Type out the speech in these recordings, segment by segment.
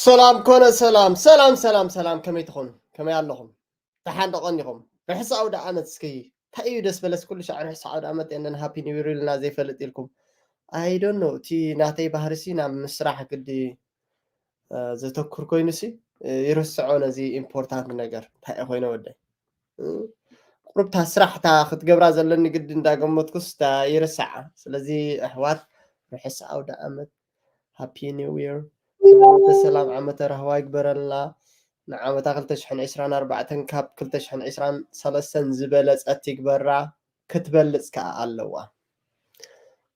ሰላም ኮነ ሰላም ሰላም ሰላም ሰላም፣ ከመይ ትኾኑ? ከመይ ኣለኹም? ደሓን ዶ ቀኒኹም? ርሕስ ኣውደ ዓመት እስኪ እንታይ እዩ ደስ በለስ? ኩሉ ሻዕ ርሕስ ኣውደ ዓመት and then happy new year ኢልና ዘይፈልጥ ኢልኩም። I don't know፣ እቲ ናተይ ባህርሲ ናብ ምስራሕ ግዲ ዘተኩር ኮይኑሲ ይርስዖ ነዚ ኢምፖርታንት ነገር። እንታይ እዩ ኮይነ ወደይ? ቁሩብታ ስራሕታ ክትገብራ ዘለኒ ግዲ እንዳገመትኩስ ታ ይርሳዓ። ስለዚ ኣሕዋት፣ ርሕስ ኣውደ ዓመት፣ ሃፒ ኒው ይር፣ ሰላም ዓመተ ራህዋ ይግበረልና። ንዓመታ ክልተ ሽሕን ዕስራን ኣርባዕተን ካብ ክልተ ሽሕን ዕስራን ሰለስተን ዝበለጸት ይግበራ፣ ክትበልጽ ከኣ ኣለዋ።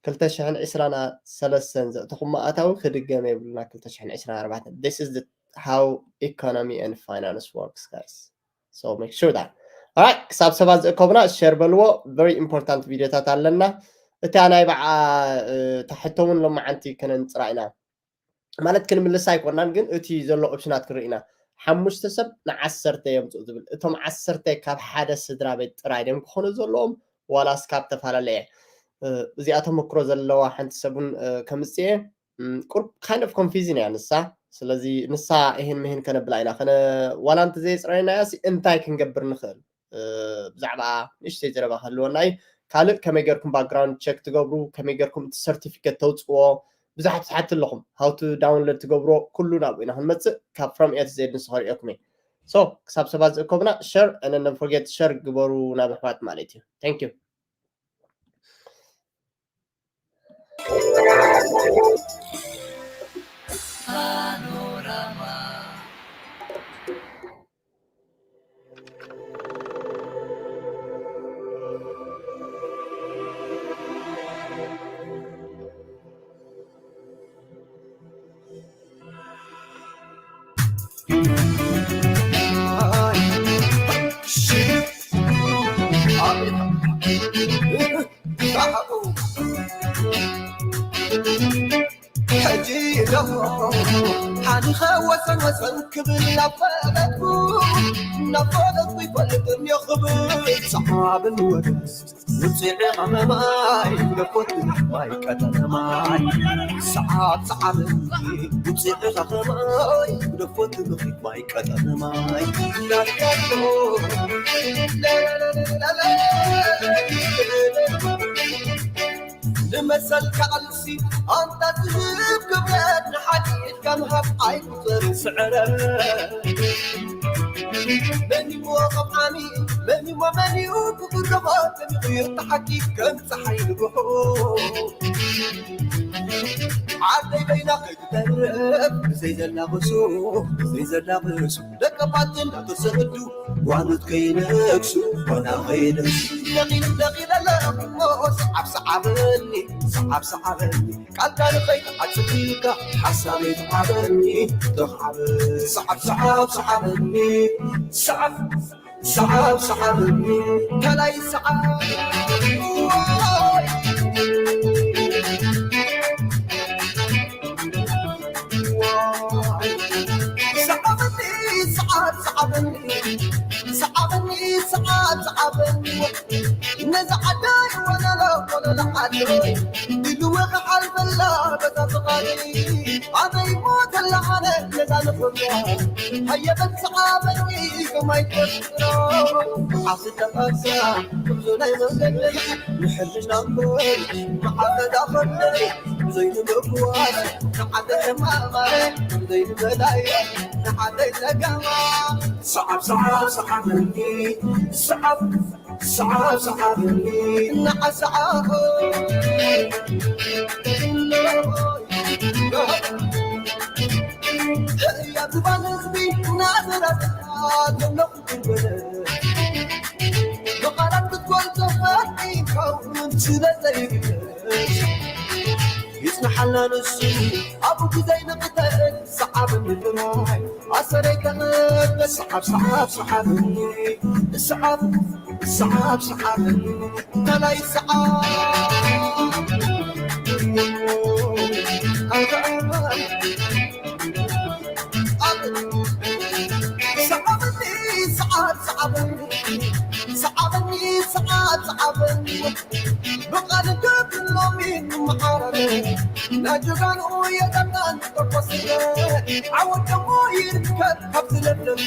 ክልተ ሽሕን ዕስራን ሰለስተን ዘእተኹሞ ኣታዊ ክድገም የብሉና። ክልተ ሽሕን ዕስራን ኣርባዕተን፣ this is the, how economy and finance works, guys. So make sure that. Alright, ክሳብ ሰባት ዝእከቡና ሸር በልዎ። Very important ቪድዮታት ኣለና። እታ ናይ በዓ ተሕቶ እውን ሎማዓንቲ ከነንፅራ ኢና። ማለት ክንምልሳ ኣይኮናን፣ ግን እቲ ዘሎ ኦፕሽናት ክንርኢ ኢና። ሓሙሽተ ሰብ ንዓሰርተ የምፅኡ ዝብል፣ እቶም ዓሰርተ ካብ ሓደ ስድራ ቤት ጥራይ ድዮም ክኾኑ ዘለዎም ዋላስ ካብ ተፈላለየ? እዚኣ ተመክሮ ዘለዋ ሓንቲ ሰብ እውን ከምፅእ እየ። ቁርብ kind of confusing እያ ንሳ። ስለዚ ንሳ ይህን ምሂን ከነብላ ኢና። ከነ ዋላ እንተ ዘየፅረናያ ሲ እንታይ ክንገብር ንኽእል? ብዛዕባ ንእሽተይ ዘረባ ክህልወና እዩ። ካልእ ከመይ ገርኩም ባክግራውንድ ቸክ ትገብሩ፣ ከመይ ገርኩም እቲ ሰርቲፊኬት ተውፅዎ፣ ብዙሓት ትሓት ኣለኹም። How to download ትገብሮ፣ ኩሉ ናብኡ ኢና ክንመፅእ። ካብ from A to Z ንስኸ ሪኦኩም እየ። So ክሳብ ሰባት ዝእከቡና ሸር and then forget ሸር ግበሩ ናብ ኣሕዋት ማለት እዩ። Thank you። ሕጂ ደሞ ሓኒኸ ወሰን ወሰን ክብል ናብ ፈለጥኩ፣ ናብ ፈለጥኩ ይፈልጥ እኒኦ ክብል ሰሓብን ወደስ ውፅዒ ኸመማይ ደፎት ማይ ቀጠነ ማይ ሰዓብ ሰዓብ ውፅዒ ኸመማይ ደፎት ምኽሪት ማይ ቀጠነ ማይ እናዳሎ ንመሰል ቃልሲ ኣንታ ዝህብ ክብረት ንሓቂ ኢልካ ምሃብ ኣይቁፅር ስዕረት መን ይሞ ቐብዓሚ መን ይሞ መን እዩ ክጉረኾ ተሚቑ ተሓቂ ከም ፀሓይ ንግሆ ዓደይ በይና ከይትተርፍ ብዘይ ዘላቕሱ ብዘይ ዘላቕሱ ደቀባት እናተሰዱ ጓኖት ከይነግሱ ጓና ከይነግሱ ነቒል ነቒል ኣለኹሞ ሰዓብ ሰዓበኒ ሰዓብ ሰዓበኒ ቃልካ ንኸይትዓጽፍ ኢልካ ሓሳበይ ተዓበኒ ተኻዕበ ሰዓብ ሰዓብ ሰዓበኒ ሰዓብ ሰዓብ ሰዓበኒ ከላይ ሰዓብ ሰዓበኒ ሰዓብ ሰዓበኒ ሰዓበኒ ሰዓብ ሰዓበኒ ነዛ ዓደይ ወለሎ ወለሎ ዓደይ ኢልወ ክሓልፈላ በዛ ፍቓደይ ኣበይ ሞተላ ኣነ ነዛ ንኽብላ ሃየበት ሰዓበኒ ከማይ ተፍጥሮ ዓስተ ቃልሳ ጉዕዞ ናይ መንገደይ ንሕልና እምበር መዓልተታ ኸደይ ዘይንምጓዝ ንዓደ ሕማማይ ዘይንበላየ ንዓደይ ጸገማ ሰዓብ ሰዓብ ሰዓበኒ ሰዓብ ሰዓብ ሰዓበኒ እናዓሰዓቦ ያትባን ህዝቢ ናዘራዘራ ዘለኹ ጉልበለ ብቓላት ክትኮል ተፈጢንካውን ስለ ዘይብለስ ይጽንሓልና ንሱ ኣብኡ ግዜ ንቕተል ሰዓብ ምድራይ ኣሰረይ ተቐበል ሰዓብ ሰዓብ ሰዓብ ሰዓብ ሰዓብ ሰዓብ ተላይ ሰዓብ ሰዓብኒ ሰዓብ ሰዓብኒ ሰዓብኒ ሰዓብ ሰዓብኒ ብቓል ገብሎሚ መዓረኒ ጀጋኑ የጠጣን ተቆስለ ዓወት ደሞ ይርከብ ካብ ዝለብለበ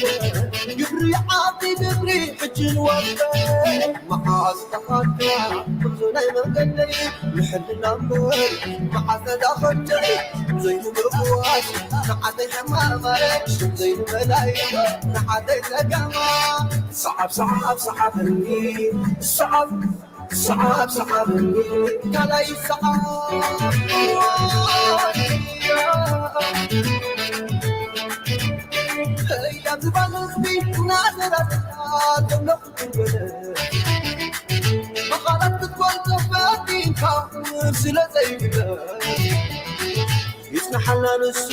ግብሪ ዓቢ ግብሪ ሕጂ ንወፈ መዓዝ ተኻድካ ብዙ ናይ መንገደይ ንሕልና እምበር መዓዝ ተዳኸብተይ ዘይኑ ምርዋስ ንዓተይ ሕማማረ ዘይኑ መላይ ንዓተይ ጸገማ ሰዓብ ሰዓብ ሰዓብኒ ሰዓብ ሰዓብ ሰዓብ ካልኣይ ሰዓብ ህያብ ዝበሃል ህዝቢ እናተናተና ዘሎ ክትብል መቓላት ክትገልጾ ፈቲንካ ስለ ዘይብለ ይጽንሓልና ንሱ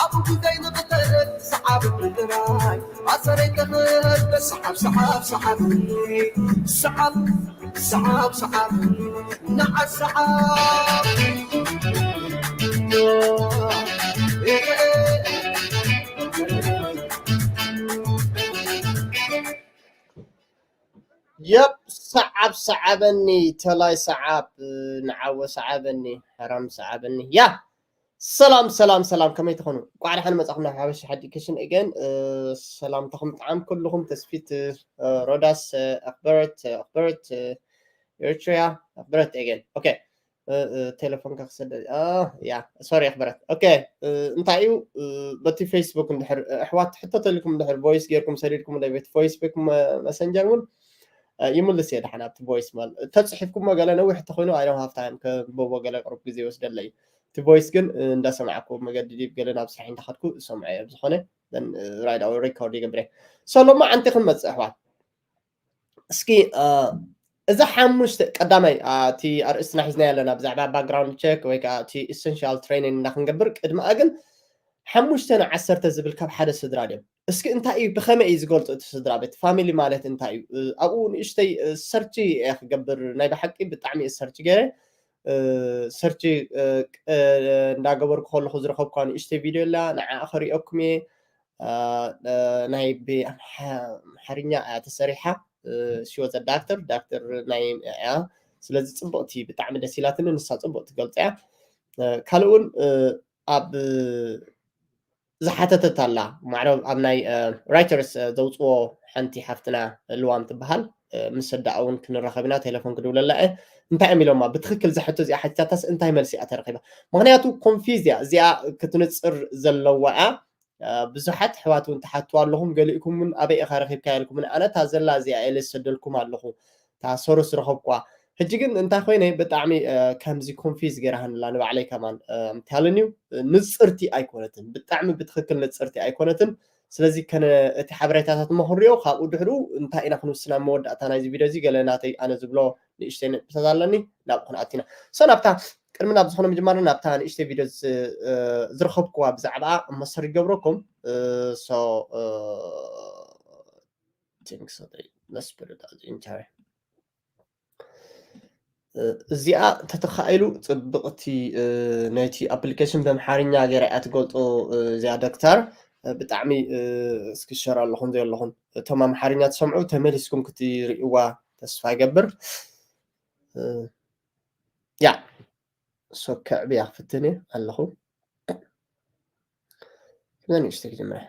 ኣብኡ ጉዳይ ንቕተል ሰዓብ ብጥራይ ኣሰረይ ተኽእል ሰዓብ ሰዓብ ሰዓብ ሰዓብ ሰዓብ ሰዓብ ንዓ ሰዓብ የብ ሰዓብ ሰዓበኒ ተላይ ሰዓብ ንዓወ ሰዓበኒ ሕራም ሰዓበኒ ያ ሰላም ሰላም ሰላም ከመይ ትኾኑ ቋዕ ደሓን መጻኹም ናብ ሓበሻ ሓዲከሽን እገን ሰላምታኹም ጣዕም ኩልኹም ተስፊት ሮዳስ ኣክበረት ኣክበረት ኤርትሪያ ኣክበረት እገን ኦኬ ቴሌፎን ከክሰደ ያ ሶሪ ኣክበረት ኦኬ እንታይ እዩ በቲ ፌስቡክ እንድሕር ኣሕዋት ሕቶ ተልኩም እንድሕር ቮይስ ጌርኩም ሰዲድኩም ናይ ቤት ፌስቡክ መሰንጀር እውን ይምልስ እየ ድሓን ኣብቲ ቮይስ ማል ተፅሒፍኩሞ ገለ ነዊሕ እንተኮይኑ ኣይዶም ሃፍታይም ከንብቦ ገለ ቅሩብ ግዜ ይወስደለ እዩ እቲ ቮይስ ግን እንዳሰማዕኩ መገዲ ዲብ ገለ ናብ ስራሕ እንዳኸድኩ ዝሰምዖ እየ ብዝኾነ ራይድ ኣው ሪኮርድ ይገብረ ሶ ሎማ ዓንቲ ክንመፅእ ኣሕዋት እስኪ እዛ ሓሙሽተ ቀዳማይ እቲ ኣርእስትና ሒዝና ኣለና ብዛዕባ ባክግራውንድ ቸክ ወይ ከዓ እቲ ኢሰንሻል ትሬኒንግ እና ክንገብር ቅድሚኣ ግን ሓሙሽተ ንዓሰርተ ዝብል ካብ ሓደ ስድራ ድዮም እስኪ እንታይ እዩ ብኸመይ እዩ ዝገልፆ እቲ ስድራ ቤት ፋሚሊ ማለት እንታይ እዩ ኣብኡ ንእሽተይ ሰርች እየ ክገብር ናይ ብሓቂ ብጣዕሚ እየ ሰርች ገይረ ሰርች እንዳገበርኩ ከለኹ ዝረኸብኳ ንእሽተይ ቪድዮ ኣላ ንዓ ክሪኦኩም እየ ናይ ብኣምሓርኛ እያ ተሰሪሓ she was a doctor ዳክተር ናይ እያ ስለዚ ፅቡቕቲ ብጣዕሚ ደስ ኢላትኒ ንሳ ፅቡቕ ትገልፀ እያ ካልእ እውን ኣብ ዝሓተተት ኣላ ማዕረ ኣብ ናይ ራይተርስ ዘውፅዎ ሓንቲ ሓፍትና ልዋም ትበሃል ምስ ኣዳኣ እውን ክንራኸብ ኢና ቴሌፎን ክድውለላ እየ እንታይ እዮም ኢሎማ ብትክክል ዝሕቶ እዚኣ ሓቲታታስ እንታይ መልሲ እያ ተረኪባ ምክንያቱ ኮንፊዝ እያ እዚኣ ክትንፅር ዘለዋ እያ ብዙሓት ኣሕዋት እውን ትሓትዋ ኣለኹም ገሊእኩም እውን ኣበይ ኢኻ ረኺብካያ ኢልኩምኒ ኣነ እታ ዘላ እዚኣ እየ ዝሰደልኩም ኣለኹ እታ ሶርስ ረኸብኩዋ ሕጂ ግን እንታይ ኮይነ ብጣዕሚ ከምዚ ኮንፊዝ ገይራሃንላ ንባዕለይ ከማን ቴልን እዩ ንፅርቲ ኣይኮነትን ብጣዕሚ ብትክክል ንፅርቲ ኣይኮነትን ስለዚ ከነ እቲ ሓበሬታታት እሞ ክንሪኦ ካብኡ ድሕሩ እንታይ ኢና ክንውስን ኣብ መወዳእታ ናይዚ ቪድዮ እዚ ገለ ናተይ ኣነ ዝብሎ ንእሽተይ ነጥብታት ኣለኒ ናብኡ ክንኣቲና ሶ ናብታ ቅድሚ ናብ ዝኾነ ምጅማር ናብታ ንእሽተይ ቪድዮ ዝረኸብኩዋ ብዛዕባ መሰር ይገብረኩም ሶ እዚኣ ተተኻኢሉ ፅብቕቲ ነቲ ኣፕሊኬሽን በምሓርኛ ገይራ እያ ትገልፆ እዚኣ ዶክተር ብጣዕሚ እስክሸር ኣለኹም ዘይ ኣለኹም እቶም ኣምሓርኛ ትሰምዑ ተመሊስኩም ክትርእይዋ ተስፋ ይገብር ያ ሶ ከዕብያ ክፍትን እየ ኣለኹ ንእሽተ ክጅምረ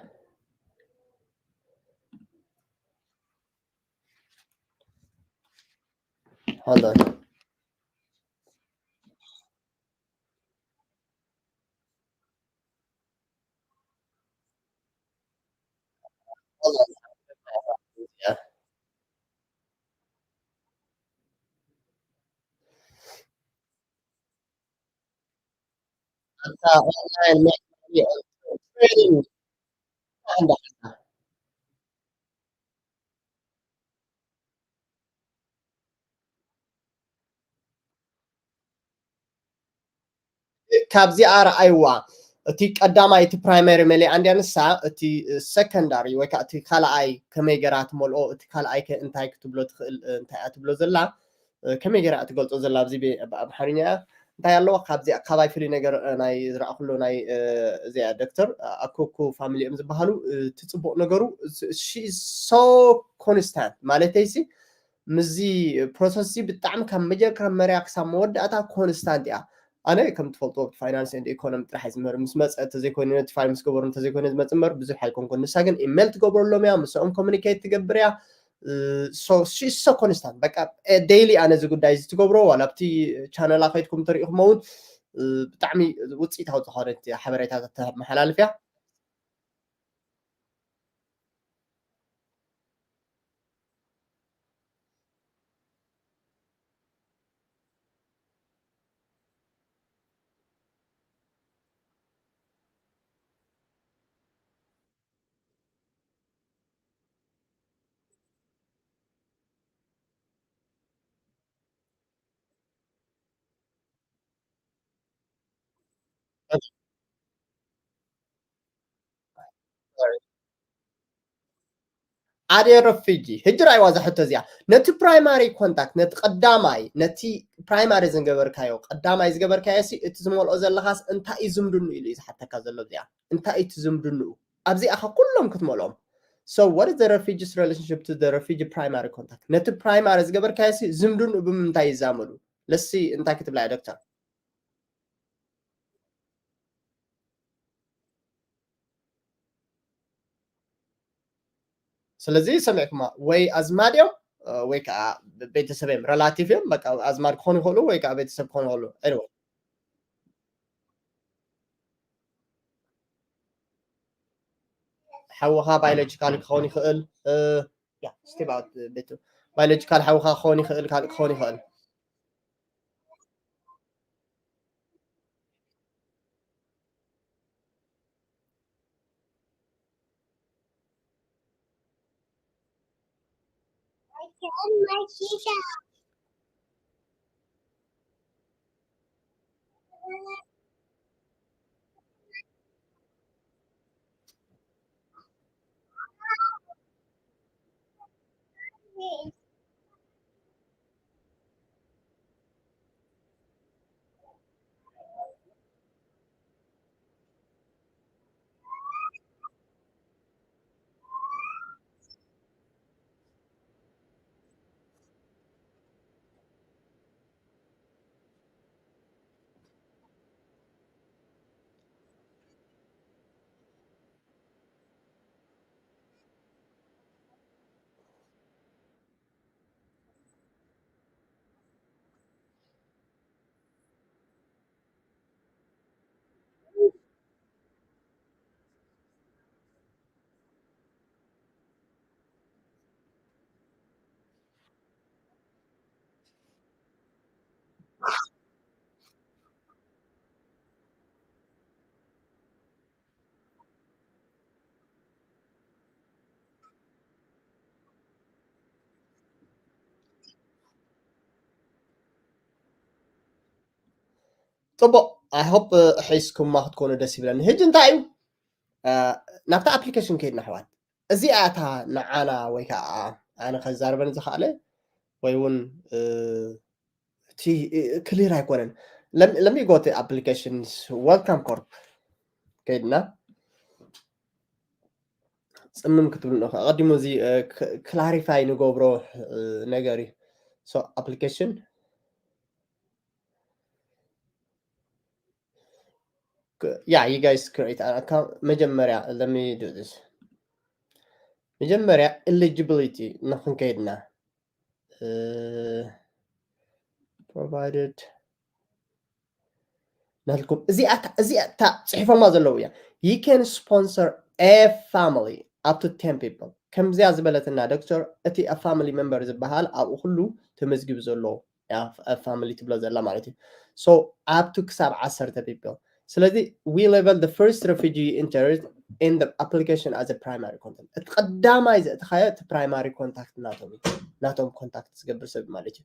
Hold on. Hold on. Yeah. Hatta online trading. ካብዚኣ ረኣይዋ እቲ ቀዳማይ እቲ ፕራይመሪ መሊኣ እንድያ ንሳ እቲ ሰከንዳሪ ወይ ከዓ እቲ ካልኣይ ከመይ ገራ ትመልኦ እቲ ካልኣይ ከ እንታይ ክትብሎ ትኽእል እንታይ እያ ትብሎ ዘላ ከመይ ገራ ትገልፆ ዘላ ኣብዚ ብኣምሓርኛ እያ እንታይ ኣለዋ ካብዚኣ ካባይ ፍሉይ ነገር ናይ ዝረኣኩሎ ናይ እዚኣ ዶክተር ኣኮኩ ፋሚሊ እዮም ዝበሃሉ እቲ ፅቡቅ ነገሩ so constant ማለተይሲ ምዚ ፕሮሰስ እዚ ብጣዕሚ ካብ መጀመርያ ክሳብ መወዳእታ ኮንስታንት እያ ኣነ ከም ትፈልጥዎ ኣብቲ finance and economy ጥራሕ እየ ዝምህር። ምስ መፀ እንተዘይኮይኑ፣ notify ምስ ገበሩ እንተዘይኮይኑ ዝመፅእ እምበር ብዙሕ ኣይኮንኩን። ንሳ ግን ኢሜል ትገብረሎም እያ፣ ምስኦም communicate ትገብር እያ። So constant፣ በቃ daily ኣነ እዚ ጉዳይ እዚ ትገብሮ፣ ዋላ ኣብቲ ቻነላ ከይድኩም ተሪእኹሞ እውን ብጣዕሚ ውፅኢታዊ ዝኾነ ሓበሬታታት ተመሓላልፍ እያ። ኣደ ረፊጂ ሕጂ ራይዋ እዛ ሕቶ እዚኣ፣ ነቲ primary contact፣ ነቲ ቀዳማይ፣ ነቲ primary ዝገበርካዮ፣ ቀዳማይ ዝገበርካዮ ሲ እቲ ዝመልኦ ዘለኻስ እንታይ እዩ ዝምድኑ ኢሉ እዩ ዝሓተካ ዘሎ። እዚኣ እንታይ እዩ እቲ ዝምድንኡ? ኣብዚኣ ከ ኩሎም ክትመልኦም። So what is the refugee's relationship to the refugee primary contact? ነቲ primary ዝገበርካዮ ሲ ዝምድንኡ ብምንታይ ይዛመዱ? ለሲ እንታይ ክትብላ እያ ዶክተር? ስለዚ ሰሚዕኩማ ወይ ኣዝማድ እዮም ወይ ከዓ ቤተሰብ እዮም፣ relative እዮም። በቃ ኣዝማድ ክኾኑ ይኽእሉ ወይ ከዓ ቤተሰብ ክኾኑ ይኽእሉ። Anyway፣ ሓውኻ biological ክኸውን ይኽእል። ያ ስቴብ ኣውት ቤቱ biological ሓውኻ ክኸውን ይኽእል፣ ካልእ ክኸውን ይኽእል። ፅቡቕ፣ I hope ሒዝኩማ ክትኮኑ ደስ ይብለኒ። ሕጂ እንታይ እዩ ናብታ application ከይድና ኣሕዋት፣ እዚኣ እታ ንዓና ወይ ከዓ ኣነ ከዛርበኒ ዝኽኣለ ወይ እውን እቲ ክሊር ኣይኮነን። Let me go to applications። Welcome Corp ከይድና ፅምም ክትብሉ ኣለኹ። ኣቐዲሙ እዚ clarify ንገብሮ ነገር እዩ። So application yeah, you guys create an account. መጀመርያ let me do this። መጀመርያ eligibility ንክንከይድና provided ናልኩም እዚኣታ እዚኣታ ፅሒፎማ ዘለዉ እያ። You can sponsor a family up to ten people። ከምዚኣ ዝበለትና ዶክተር፣ እቲ a family member ዝበሃል ኣብኡ ኩሉ ተመዝጊቡ ዘሎ family ትብሎ ዘላ ማለት እዩ። So up to ክሳብ ዓሰርተ people። ስለዚ we level the first refugee interest in the application as a primary contact። እቲ ቀዳማይ ዘእትኻዮ እቲ primary contact ናቶም እዩ። ናቶም contact ዝገብር ሰብ ማለት እዩ።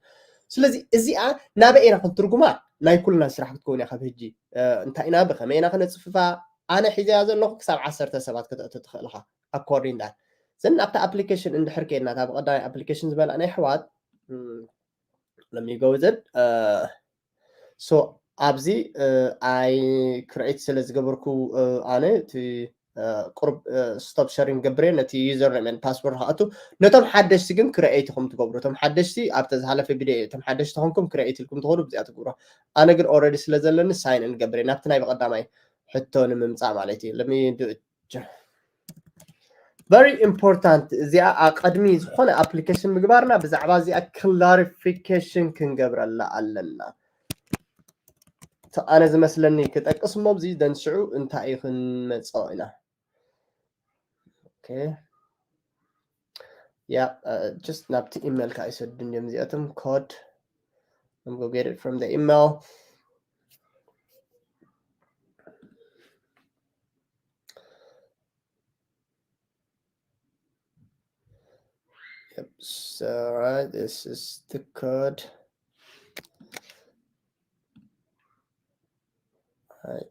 ስለዚ እዚኣ ናበይ ኢና ክንትርጉማ? ናይ ኩልና ስራሕ ክትከውን እያ ካብ ሕጂ። እንታይ ኢና ብኸመይ ኢና ክነፅፍፋ? ኣነ ሒዘያ ዘለኹ ክሳብ ዓሰርተ ሰባት ከተእቱ ትኽእል ኢኻ። According that ዘን ኣብቲ application እንድሕር ከይድና እታ ብቐዳማይ application ዝበላ ናይ ኣሕዋት let me go with it። So ኣብዚ ኣይ create ስለ ዝገበርኩ ኣነ እቲ ቁሩብ stop sharing ገብር እየ፣ ነቲ user name and password ክኣቱ። ነቶም ሓደሽቲ ግን create ኢኹም ትገብሩ። እቶም ሓደሽቲ ኣብቲ ዝሓለፈ ቪድዮ እየ፣ እቶም ሓደሽቲ ኾንኩም create ኢልኩም ትኸዱ፣ ብዚኣ ትገብሩ። ኣነ ግን already ስለ ዘለኒ sign in ገብር እየ፣ ናብቲ ናይ ብቐዳማይ ሕቶ ንምምጻእ ማለት እዩ። Let me do it. Very important። እዚኣ ኣብ ቅድሚ ዝኾነ application ምግባርና ብዛዕባ እዚኣ clarification ክንገብረላ ኣለና። እቲ ኣነ ዝመስለኒ ክጠቅስ እሞ፣ ኣብዚ ደንሽዑ እንታይ እዩ ክንመጾ ኢና። Okay. Yeah, uh, just ናብቲ ኢሜል ከኣ ይሰዱ እንዲዮም እዚኣቶም። Code. I'm gonna get it from the email. Yep, so, all right, this is the code. All right.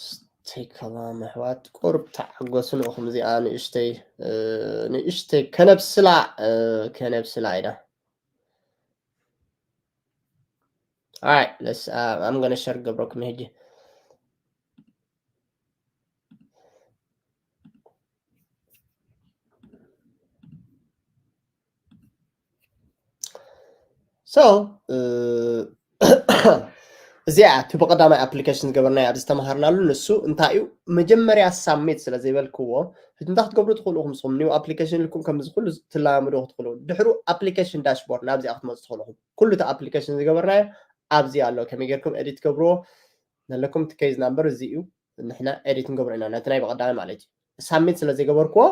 Stay calm ኣሕዋት፣ ቁሩብ ተዓገሱ። ንእኹም እዚኣ ንእሽተይ፣ እ፣ ንእሽተይ ከነብስላ፣ እ፣ ከነብስላ ኢና። All right, let's, uh, I'm gonna share ገብረኩም ሕጂ። So, እ፣ እዚኣ እቲ ብቐዳማይ application ዝገበርናዮ ኣብዚ ዝተምሃርናሉ፣ ንሱ እንታይ እዩ፣ መጀመርያ submit ስለ ዘይበልክዎ፣ ሕጂ እንታይ ክትገብሩ ትኽእሉ ኢኹም ንስኹም፣ new application ኢልኩም ከምዚ ኩሉ ትለማመዱ ክትኽእሉ። ድሕሩ application dashboard ናብዚኣ ክትመጹ ትኽእሉ ኢኹም። ኩሉ እቲ application ዝገበርናዮ ኣብዚ ኣሎ። ከመይ ጌርኩም edit ትገብርዎ ዘለኩም፣ እቲ case number እዚ እዩ። ንሕና edit ንገብሮ ኢና፣ ነቲ ናይ ብቐዳማይ ማለት እዩ። Submit ስለ ዘይገበርክዎ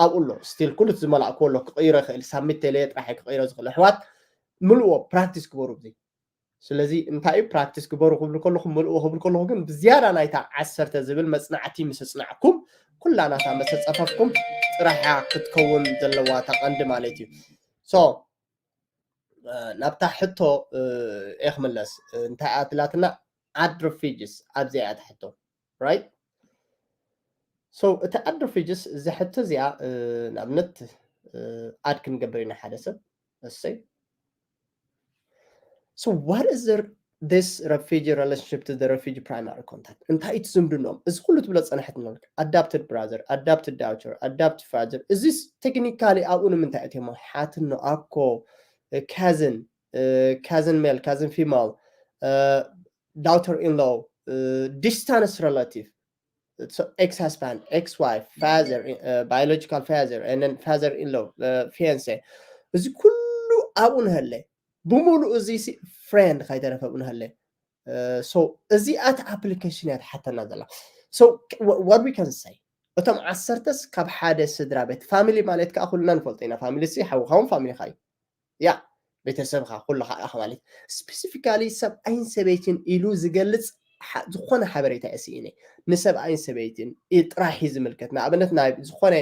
ኣብኡ ኣሎ። Still ኩሉ እቲ ዝመላእክዎ ኣሎ፣ ክቕይሮ ይኽእል። Submit ተለየ ጥራሕ እዩ ክቕይሮ ዝኽእል። ኣሕዋት፣ ምልእዎ፣ practice ግበሩ ብዚ። ስለዚ እንታይ እዩ practice ግበሩ ክብል ከለኹ፣ ምልእዎ ክብል ከለኹ ግን ብዝያዳ ናይታ ዓሰርተ ዝብል መጽናዕቲ ምስ ኣጽናዕኩም፣ ኩላ ናታ ምስ ኣጸፈፍኩም ጥራሕ እያ ክትከውን ዘለዋ እታ ቀንዲ ማለት እዩ። So፣ እ፣ ናብታ ሕቶ፣ እ፣ እየ ክምለስ። እ፣ እንታይ እያ ትላትና? Add refugees ኣብዚኣ እያ እታ ሕቶ። Right? So፣ እቲ add refugees፣ እዚ ሕቶ እዚኣ፣ እ፣ ንኣብነት፣ እ፣ add ክንገብር ኢና ሓደ ሰብ። እሰይ። So, what is the, this refugee relationship to the refugee primary contact? እንታይ እዩ እቲ ዝምድንኦም? እዚ ኩሉ ትብሎ ጸናሕት ንብል። Adopted brother, adopted daughter, adopted father። እዚስ technically ኣብኡ ንምንታይ እትዮሞ? ሓትኖ፣ ኣኮ፣ እ፣ cousin፣ እ፣ cousin male፣ cousin female፣ እ፣ daughter in law፣ እ፣ distance relative፣ so ex husband, ex wife, father፣ እ፣ biological father and then father in law፣ እ፣ fiance። እዚ ኩሉ ኣብኡ ንሀለ፣ ብምሉኡ እዚ ሲ friend ከይተረፈ ኣብኡ ንሀለ። እ፣ so እዚኣ እቲ application እያ ትሓተና ዘላ። So what we can say፣ እቶም ዓሰርተስ ካብ ሓደ ስድራ ቤት፣ family ማለት ከዓ ኩልና ንፈልጦ ኢና። Family ሲ ሓውኻ እውን family ኻ እዩ። ያ፣ ቤተሰብኻ ኩሉ ከዓ ኢኻ ማለት። Specifically ሰብኣይን ሰበይትን ኢሉ ዝገልጽ ሓ-፣ ዝኾነ ሓበሬታ እየ ስኢነ። ንሰብኣይን ሰበይትን ኢ-፣ ጥራሕ እዩ ዝምልከት። ንኣብነት ናይ ዝኾነ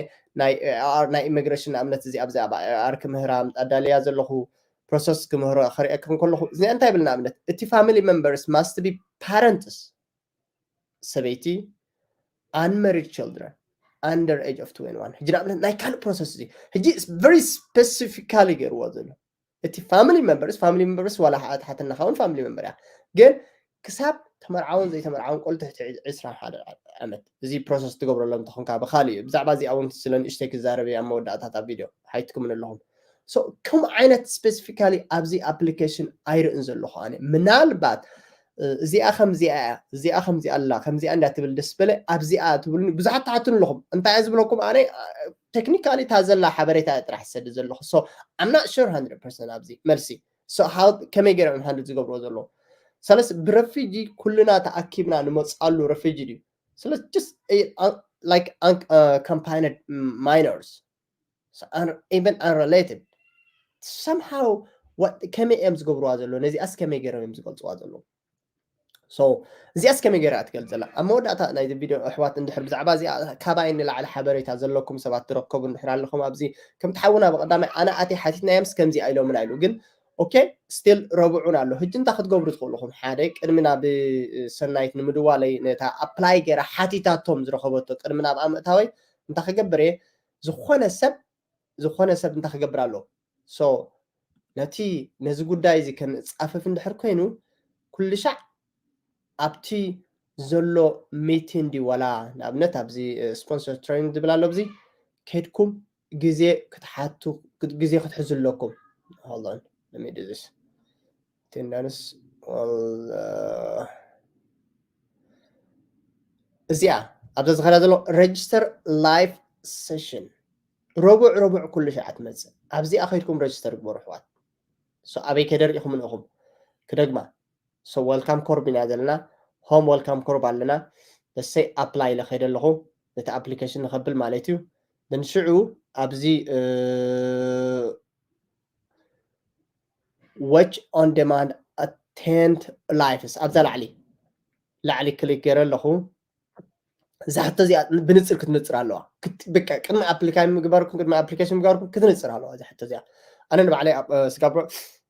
ናይ ኤ ኣር፣ ናይ ኢሚግሬሽን ንኣብነት እዚ ኣብዚ ኣብ ኤ ኣር ክምህራ ኣዳልያ ዘለኹ ፕሮሰስ ክምህሮ ክርእየክም ከለኹ፣ እዚ እንታይ ይብል ንኣብነት፣ እቲ family members must be parents፣ ሰበይቲ፣ unmarried children under age of twenty-one። ሕጂ ንኣብነት ናይ ካልእ ፕሮሰስ እዚ ሕጂ very specifically ገይርዎ ዘሎ። እቲ family members፣ family members ዋላ ከዓ እቲ ሓትነኻ እውን family member እያ። ግን ክሳብ ተመርዓውን ዘይተመርዓውን ቆልዑ ትሕቲ ዕስራን ሓደን ዓመት እዚ ፕሮሰስ ትገብረሎም እንተኾንካ ብኻሊእ እዩ። ብዛዕባ እዚኣ እውን ስለ ንእሽተይ ክዛረብ እየ ኣብ መወዳእታ እታ ቪድዮ፣ ሓይትኩምን ኣለኹም። So፣ ከምኡ ዓይነት specifically ኣብዚ application ኣይርእን ዘለኹ ኣነ። ምናልባት፣ እ፣ እዚኣ ከምዚኣ እያ፣ እዚኣ ከምዚኣ ኣላ፣ ከምዚኣ እንዳ ትብል ደስ በለ፣ ኣብዚኣ ትብሉኒ ብዙሓት ትሓቱኒ ኣለኹም። እንታይ እየ ዝብለኩም ኣነ፣ እ፣ technically እታ ዘላ ሓበሬታ እየ ጥራሕ ዝሰድድ ዘለኹ። So፣ I'm not sure hundred percent ኣብዚ መልሲ። So፣ how፣ ከመይ ገይሮም እዮም handle ዝገብርዎ ዘለዉ? ስለዚ ብረፊጂ ኩልና ተኣኪብና ንመፅኣሉ ረፊጂ ድዩ? ስለዚ just, እ፣ አ-፣ like፣ un-፣ እ፣ accompanied minors። So, un-, even unrelated። Somehow፣ what፣ ከመይ እዮም ዝገብርዋ ዘለዉ? ነዚኣስ ከመይ ገይሮም እዮም ዝገልፅዋ ዘለዉ? So፣ እዚኣስ ከመይ ገይራ እያ ትገልፅ ዘላ? ኣብ መወዳእታ ናይዚ ቪድዮ ኣሕዋት፣ እንድሕር ብዛዕባ እዚኣ ካባይ ንላዕሊ ሓበሬታ ዘለኩም ሰባት ትረከቡ እንድሕር ኣለኹም፣ ኣብዚ ከምቲ ሓውና ብቐዳማይ ኣነ ኣትየ ሓቲትናዮምስ ከምዚኣ ኢሎምና ኢሉ። ግን ኦኬ፣ still ረብዑን ኣሎ። ሕጂ እንታይ ክትገብሩ ትኽእሉ ኢኹም? ሓደ፣ ቅድሚ ናብ ሰናይት ንምድዋለይ፣ ነታ ኣፕላይ ገይራ ሓቲታቶም ዝረኸበቶ ቅድሚ ናብኣ ምእታወይ እንታይ ክገብር እየ? ዝኾነ ሰብ፣ ዝኾነ ሰብ እንታይ ክገብር ኣለዎ? So፣ ነቲ፣ ነዚ ጉዳይ እዚ ከንጻፈፍ እንድሕር ኮይኑ፣ ኩሉ ሻዕ ኣብቲ ዘሎ ሚቲን ድዩ ዋላ ንኣብነት ኣብዚ ስፖንሰር ትሬኒንግ ዝብል ኣሎ ኣብዚ ከድኩም ግዜ ክትሓቱ ግዜ ክትሕዙ ኣለኩም። Hold on, let me do this. Attendance እዚኣ ኣብዛ ዝኸዳ ዘሎ register live session ረቡዕ ረቡዕ ኩሉ ሸዓ ትመፅእ። ኣብዚኣ ከይድኩም register ግበሩ ኣሕዋት። ኣበይ ከደር ኢኹም ንእኹም ክደግማ። So welcome corp ኢና ዘለና፣ home welcome corp ኣለና። እሰይ apply ኢለ ከይደ ኣለኹ ነቲ application ንኸብል ማለት እዩ። ንሽዑ ኣብዚ watch on demand attend lives ኣብዛ ላዕሊ ላዕሊ ክሊክ ገይረ ኣለኹ። እዛ ሕቶ እዚኣ ብንፅር ክትንፅር ኣለዋ። ብቃ ቅድሚ ኣፕሊካይ ምግባርኩም ቅድሚ ኣፕሊኬሽን ምግባርኩም ክትንፅር ኣለዋ እዛ ሕቶ እዚኣ። ኣነ ንባዕለይ ስጋብሮ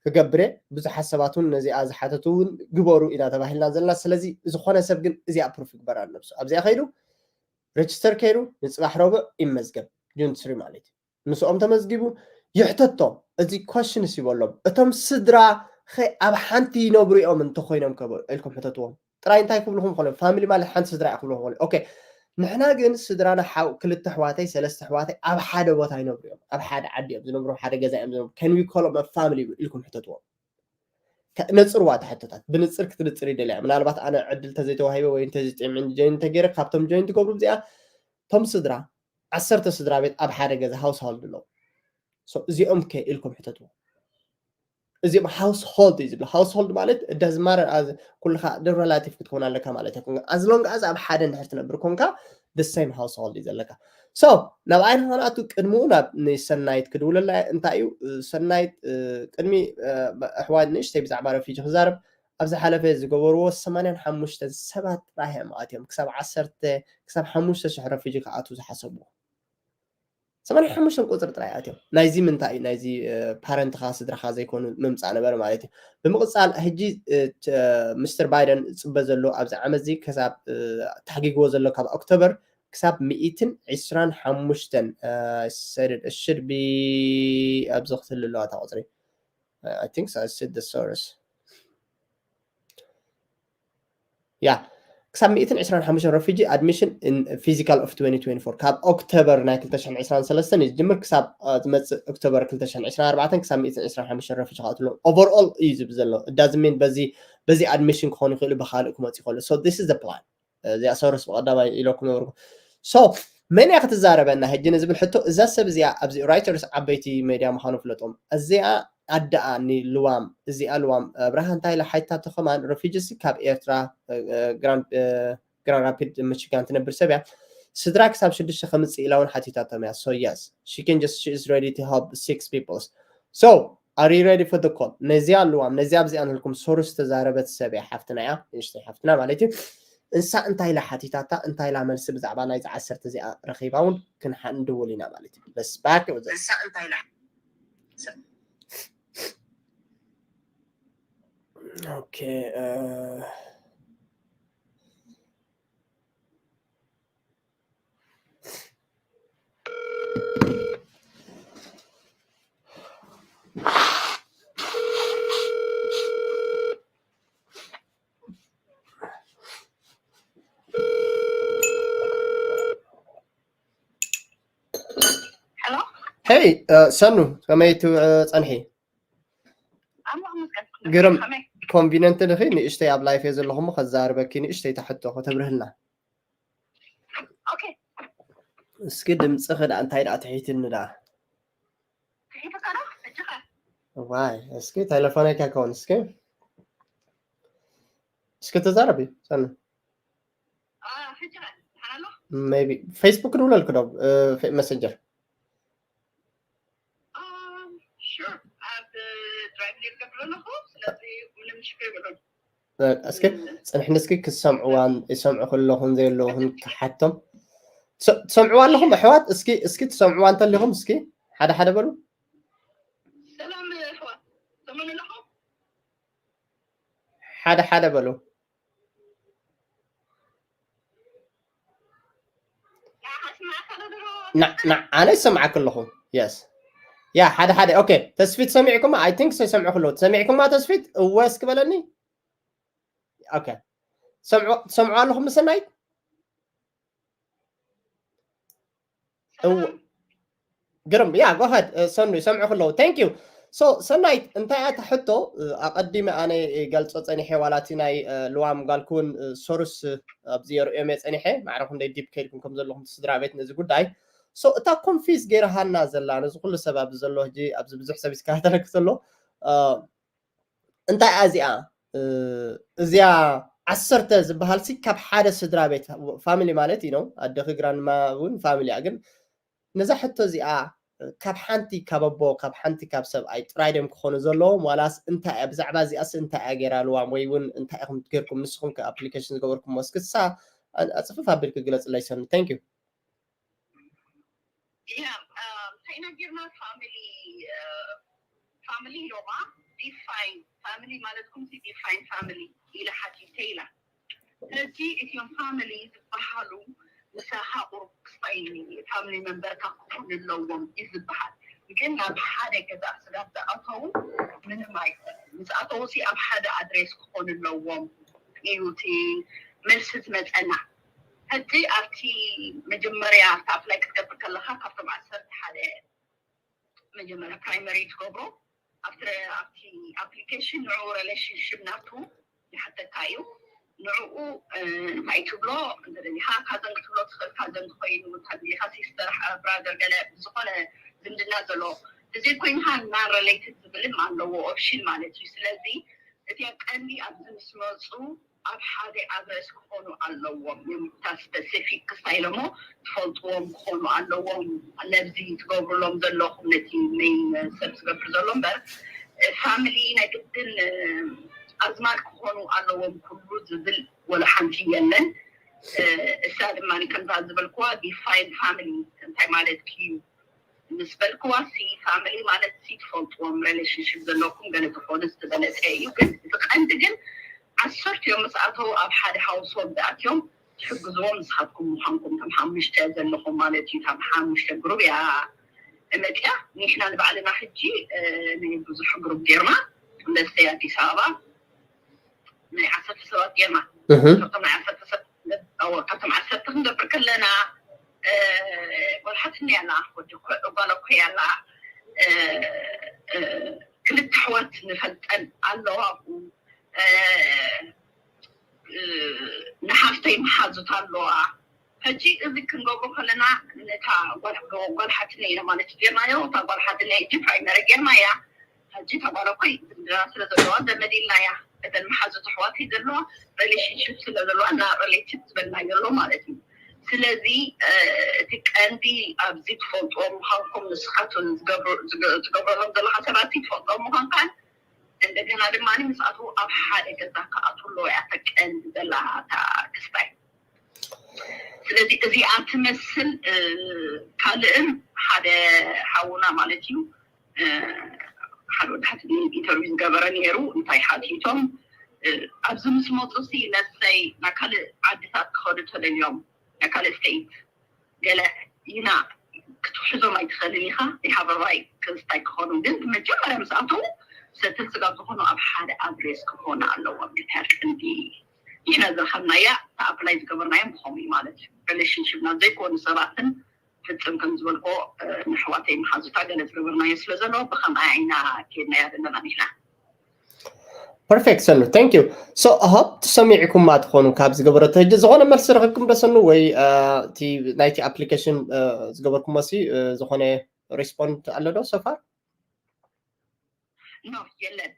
ክገብር እየ። ብዙሓት ሰባት እውን ነዚኣ ዝሓተቱ እውን ግበሩ ኢና ተባሂልና ዘለና። ስለዚ ዝኾነ ሰብ ግን እዚኣ ፕሩፍ ይግበራ ነብሱ ኣብዚኣ ከይዱ ሬጅስተር ከይዱ ንፅባሕ ረቡዕ ይመዝገብ ጁን ስሪ ማለት እዩ። ምስኦም ተመዝጊቡ ይሕተቶም። እዚ ኮሽንስ ይበሎም። እቶም ስድራ ኸ ኣብ ሓንቲ ይነብሩ እዮም እንተኮይኖም ከ ኢልኩም ሕተትዎም። ጥራይ እንታይ ክብልኹም ይኾኑ? ፋሚሊ ማለት ሓንቲ ስድራ እያ ክብልኹም ይኾኑ። ኦኬ ንሕና ግን ስድራና ሓው ክልተ ኣሕዋተይ ሰለስተ ኣሕዋተይ ኣብ ሓደ ቦታ ይነብሩ እዮም። ኣብ ሓደ ዓዲ እዮም ዝነብሩ፣ ሓደ ገዛ እዮም ዝነብሩ። Can we call them a family ኢልኩም ሕተትዎም። ነፅርዋ ተሕቶታት ብንፅር ክትንፅር ይደልያ። ምናልባት ኣነ ዕድል ተዘይተዋሂበ ወይ እንተዘይጥዕምን ጆይን እንተገይረ ካብቶም ጆይን ትገብሩ እዚኣ እቶም ስድራ ዓሰርተ ስድራ ቤት ኣብ ሓደ ገዛ ሃውስሆልድ ኣለዉ። እዚኦም ከ ኢልኩም ሕተትዎ። እዚኦም ሃውስሆልድ እዩ ዝብል። ሃውስሆልድ ማለት ደዝማር ኩልካ ሪላቲቭ ክትኮን ኣለካ ማለት እዩ። ኣዝሎንግ ኣዝ ኣብ ሓደ እንድሕር ትነብር ኮንካ the same household እዩ ዘለካ። So ናብ ዓይኒ ከነኣቱ ቅድሚኡ ናብ ንሰናይት ክድውለላ እንታይ እዩ ሰናይት ቅድሚ ኣሕዋት ንእሽተይ ብዛዕባ ረፊጂ ክዛረብ ኣብ ዝሓለፈ ዝገበርዎ ሰማንያን ሓሙሽተን ሰባት ጥራይ እዮም ኣትዮም ክሳብ ዓሰርተ ክሳብ ሓሙሽተ ሽሕ ረፊጂ ክኣትዉ ዝሓሰብዎ ሰማንያን ሓሙሽተን ቁፅሪ ጥራይ ኣትዮም ናይዚ ምንታይ እዩ ናይዚ ፓረንትኻ ስድራኻ ዘይኮኑ ምምፃእ ነበረ ማለት እዩ ብምቕፃል ሕጂ ምስተር ባይደን ዝፅበ ዘሎ ኣብዚ ዓመት እዚ ክሳብ ተሓጊግዎ ዘሎ ካብ ኦክቶበር ክሳብ ሚእትን ዕስራን ሓሙሽተን ሰድድ ሽድ ቢ ኣብዚ ክትህሉ ኣለዋ እታ ቁፅሪ I think so. I said the source. Yeah. ክሳብ ሚእትን ዕስራን ሓሙሽተን refugee admission in physical of twenty twenty-four ካብ ኦክቶበር ናይ ክልተ ሽሕን ዕስራን ሰለስተን እዩ ዝጅምር ክሳብ ዝመፅእ ኦክቶበር ክልተ ሽሕን ዕስራን ኣርባዕተን ክሳብ ሚእትን ዕስራን ሓሙሽተን ረፊጂ ክኣትሎም overall እዩ ዝብል ዘሎ እዳዝሜን በዚ በዚ admission ክኾኑ ይኽእሉ ብካልእ ክመፁ ይኽእሉ so this is the plan እዚኣ ሰሩስ ብቐዳማይ ኢለኩም ነበርኩ so መን እያ ክትዛረበና ሕጂ ንዝብል ሕቶ እዛ ሰብ እዚኣ ኣብዚ ራይተርስ ዓበይቲ ሜድያ ምዃኑ ፍለጦም እዚኣ ኣደኣ ንልዋም እዚኣ ልዋም ኣብርሃ እንታይ ኢላ ሓይታቶ ከማን ረፊጅስ ካብ ኤርትራ ግራንድ ራፒድ ምችጋን ትነብር ሰብ እያ ስድራ ክሳብ ሽዱሽተ ከምፅእ ኢላ እውን ሓቲታቶም እያ so yes she can just she is ready to help six peoples so are you ready for the call ነዚኣ ልዋም ነዚኣ ኣብዚኣ ንልኩም ሶርስ ዝተዛረበት ሰብ እያ ሓፍትና እያ ንእሽተይ ሓፍትና ማለት እዩ እንሳ እንታይ ኢላ ሓቲታታ እንታይ ኢላ መልሲ ብዛዕባ ናይዚ ዓሰርተ እዚኣ ረኺባ እውን ክንሓ ንድውል ኢና ማለት እዩ በስ ባክ እንሳ እንታይ ኢላ ኦኬ ሄይ ሰኑ ከመይ ትውዕ ፀንሒ ግርም ኮንቪነንት ድኺ ንእሽተይ ኣብ ላይፍ እየ ዘለኹ ሞ ከዛርበኪ ንእሽተይ ታሕቶ ከተብርህልና እስኪ ድምፅኺ ዳ እንታይ ዳ ትሒትኒ ዳ ዋይ እስኪ ቴሌፎነይ ከከውን እስኪ እስኪ ተዛረቢ ሰኑ ቢ ፌስቡክ ንብለልክ ዶ መሰንጀር እስኪ ፅንሕኒ እስኪ ክሰምዕዋን ይሰምዑ ከለኹን ዘየለኹን ክሓቶም ትሰምዕዋ ኣለኹም ኣሕዋት እስኪ እስኪ ትሰምዕዋ እንተሊኹም እስኪ ሓደ ሓደ በሉ ሓደ ሓደ በሉ ኣነ ይሰምዓክ ኣለኹ የስ ያ ሓደ ሓደ ኦኬ ተስፊት ሰሚዕኩማ ኣይ ቲንክ ሰሚዕኩ ኣለኹ ሰሚዕኩማ ተስፊት እወ እስኪ በለኒ ኦኬ ትሰምዑ ኣለኹም ንሰናይት? እው። ግርም፣ yeah, go ahead. ሰኑ ይሰምዑ ከለዉ። Thank you. So ሰናይት፣ እንታይ እያ እታ ሕቶ? ኣቐዲመ ኣነ ገልጾ ጸኒሐ፣ ዋላ እቲ ናይ ልዋም ጓልኩ እውን ሶርስ ኣብዚ የርእዮም እየ ጸኒሐ። ማዕረ ክንደይ ዲፕ ከይድኩም ከም ዘለኹም እቲ ስድራ ቤት ነዚ ጉዳይ። So እታ ኮንፊዝ ገይርሃና ዘላ፣ ነዚ ኩሉ ሰብ ኣብዚ ዘሎ፣ ሕጂ ኣብዚ ብዙሕ ሰብ ይከታተለክ ዘሎ፣ እንታይ እያ እዚኣ? እዚኣ ዓሰርተ ዝበሃል ሲ ካብ ሓደ ስድራ ቤት፣ ፋሚሊ ማለት እዩ ነው። ኣደኺ ግራንማ እውን ፋሚሊ እያ። ግን ነዛ ሕቶ እዚኣ ካብ ሓንቲ ካብ ኣቦ፣ ካብ ሓንቲ ካብ ሰብኣይ ጥራይ ድዮም ክኾኑ ዘለዎም፣ ዋላስ እንታይ እያ፣ ብዛዕባ እዚኣስ እንታይ እያ ገይራ ልዋም፣ ወይ እውን እንታይ ኢኹም ገይርኩም ንስኹም ከ ኣፕሊኬሽን ዝገበርኩሞ? እስኪ እሳ ኣጽፍፍ ኣቢልኪ ግለጽለይ ሰኑ። Thank you. ያ እንታይ ኢና ጌርና? ፋሚሊ ፋሚሊ ኢሎማ። ዲፋይን ፋሚሊ ማለትኩም ሲ ዲፋይን ፋሚሊ ኢለ ሓቲተ ኢላ። ሕጂ እቲኦም ፋሚሊ ዝበሃሉ ምሳኻ ቁሩብ ክስታይ ፋሚሊ መንበርካ ክኾኑ ኣለዎም እዩ ዝበሃል። ግን ናብ ሓደ ገዛ ስጋብ ዝኣተዉ ምንም ኣይኮነን። ምስ ኣተዉ ሲ ኣብ ሓደ ኣድሬስ ክኾኑ ኣለዎም እዩ እቲ መልሲ ዝመፀና። ሕጂ ኣብቲ መጀመርያ ኣብቲ ኣፕላይ ክትገብር ከለኻ ካብቶም ዓሰርተ ሓደ መጀመርያ ፕራይመሪ ትገብሮ ኣብቲ ኣብቲ ኣፕሊኬሽን ንዕኡ ሪሌሽንሽፕ ናቱ ይሓተካ እዩ። ንዕኡ እንታይ ትብሎ እንተደሊኻ ካዘን ክትብሎ ትኽእል፣ ካዘን ትኾይኑ እንተደሊኻ ሲስተር ብራዘር ገለ ዝኾነ ዝምድና ዘሎ ተዘይኮይንካ ናን ሪሌትድ ዝብልም ኣለዎ ኦፕሽን ማለት እዩ። ስለዚ እቲ ቀንዲ ኣብዚ ምስ መፁ ኣብ ሓደ ኣድረስ ክኾኑ ኣለዎም እዮም። እታ ስፐሲፊክ ክስታይ ኢሎሞ ትፈልጥዎም ክኾኑ ኣለዎም። ነዚ ትገብሩሎም ዘለኹም ነቲ ሜን ሰብ ዝገብር ዘሎ እምበር ፋሚሊ ናይ ግድን ኣዝማድ ክኾኑ ኣለዎም ኩሉ ዝብል ወላ ሓንቲ የለን። እሳ ድማ ከምዛ ዝበልክዋ ዲፋይን ፋሚሊ እንታይ ማለት እዩ ምስ በልክዋ ሲ ፋሚሊ ማለት ሲ ትፈልጥዎም ሪሌሽንሽፕ ዘለኩም ገለ ትኾኑ ዝተበለፀ እዩ። ግን እቲ ቀንዲ ግን ዓሰርቲኦም ምስ ኣተው ኣብ ሓደ ሃውስሆልድ ኣትዮም ትሕግዝዎም ንስኻትኩም ምዃንኩም እቶም ሓሙሽተ ዘለኹም ማለት እዩ። እታ ሓሙሽተ ግሩብ እያ መፅያ። ንሕና ንባዕልና ሕጂ ናይ ብዙሕ ግሩብ ጌርና መስተይ ኣዲስ ኣበባ ናይ ዓሰርተ ሰባት ጌርና ካብቶም ናይ ዓሰርተ ሰባት ካብቶም ዓሰርተ ክንገብር ከለና ጓል ሓትኒ ኣላ ወዲ ጓል ኣኮይ ኣላ ክልተ ኣሕዋት ንፈልጠን ኣለዋ ኣብኡ ንሓፍተይ መሓዙት ኣለዋ። ሕጂ እዚ ክንገብሮ ከለና ነታ ጓል ሓትነ ኢና ማለት ጌርናዮ። እታ ጓል ሓትነ ሕጂ ፕራይመሪ ጌርናያ። ሕጂ እታ ጓል ኣኮይ ዝምድና ስለ ዘለዋ ዘመድ ኢልናያ። እተን መሓዙት ኣሕዋተይ ዘለዋ ሪሌሽንሽፕ ስለ ዘለዋ እና ሪሌትድ ዝበልናዮ ኣሎ ማለት እዩ። ስለዚ እቲ ቀንዲ ኣብዚ ትፈልጥዎም ምዃንኩም ንስኻትኩም ትገብረሎም ዘለኻ ሰባት ትፈልጥዎም ምዃንካን እንደገና ድማ ምስኣቱ ኣብ ሓደ ገዛ ክኣትዉ ኣለዎ እያ እታ ቀንዲ ዘላ እታ ክስታይ። ስለዚ እዚኣ ትመስል ካልእን ሓደ ሓውና ማለት እዩ ሓደ ወዲ ሓቲ ኢንተርቪው ዝገበረ ነይሩ እንታይ ሓቲቶም ኣብዚ ምስ መፁ ሲ ለሰይ ናብ ካልእ ዓድታት ክኸዱ ተደልዮም ናብ ካልእ ስቴት ገለ ኢና ክትሕዞም ኣይትኽእልን ኢኻ ይሃበባይ ክስታይ ክኾኑ ግን መጀመርያ ምስ ኣተዉ ሰትል ስጋብ ዝኾኑ ኣብ ሓደ ኣድሬስ ክኾኑ ኣለዎም እታ ቀንዲ ንሕና ዝረኸብናያ እታ ኣፕላይ ዝገበርናዮም ብኸምኡ እዩ ማለት እዩ ሪሌሽንሽፕና ዘይኮኑ ሰባትን ፍፅም ከም ዝበልኮ ንሕዋተይ መሓዙታ ገለ ዝገበርናዮ ስለ ዘሎ ብኸምኣ ኢና ኬድናያ ዘለና ንሕና ፐርፌክት ሰኑ thank you so I hope ትሰሚዕኩማ ትኾኑ ካብ ዝገበረቶ ሕጂ ዝኾነ መልሲ ረኺብኩም ዶ ሰኑ ወይ እቲ ናይቲ ኣፕሊኬሽን ዝገበርኩሞ ሲ ዝኾነ ሪስፖንድ ኣሎ ዶ so far no የለን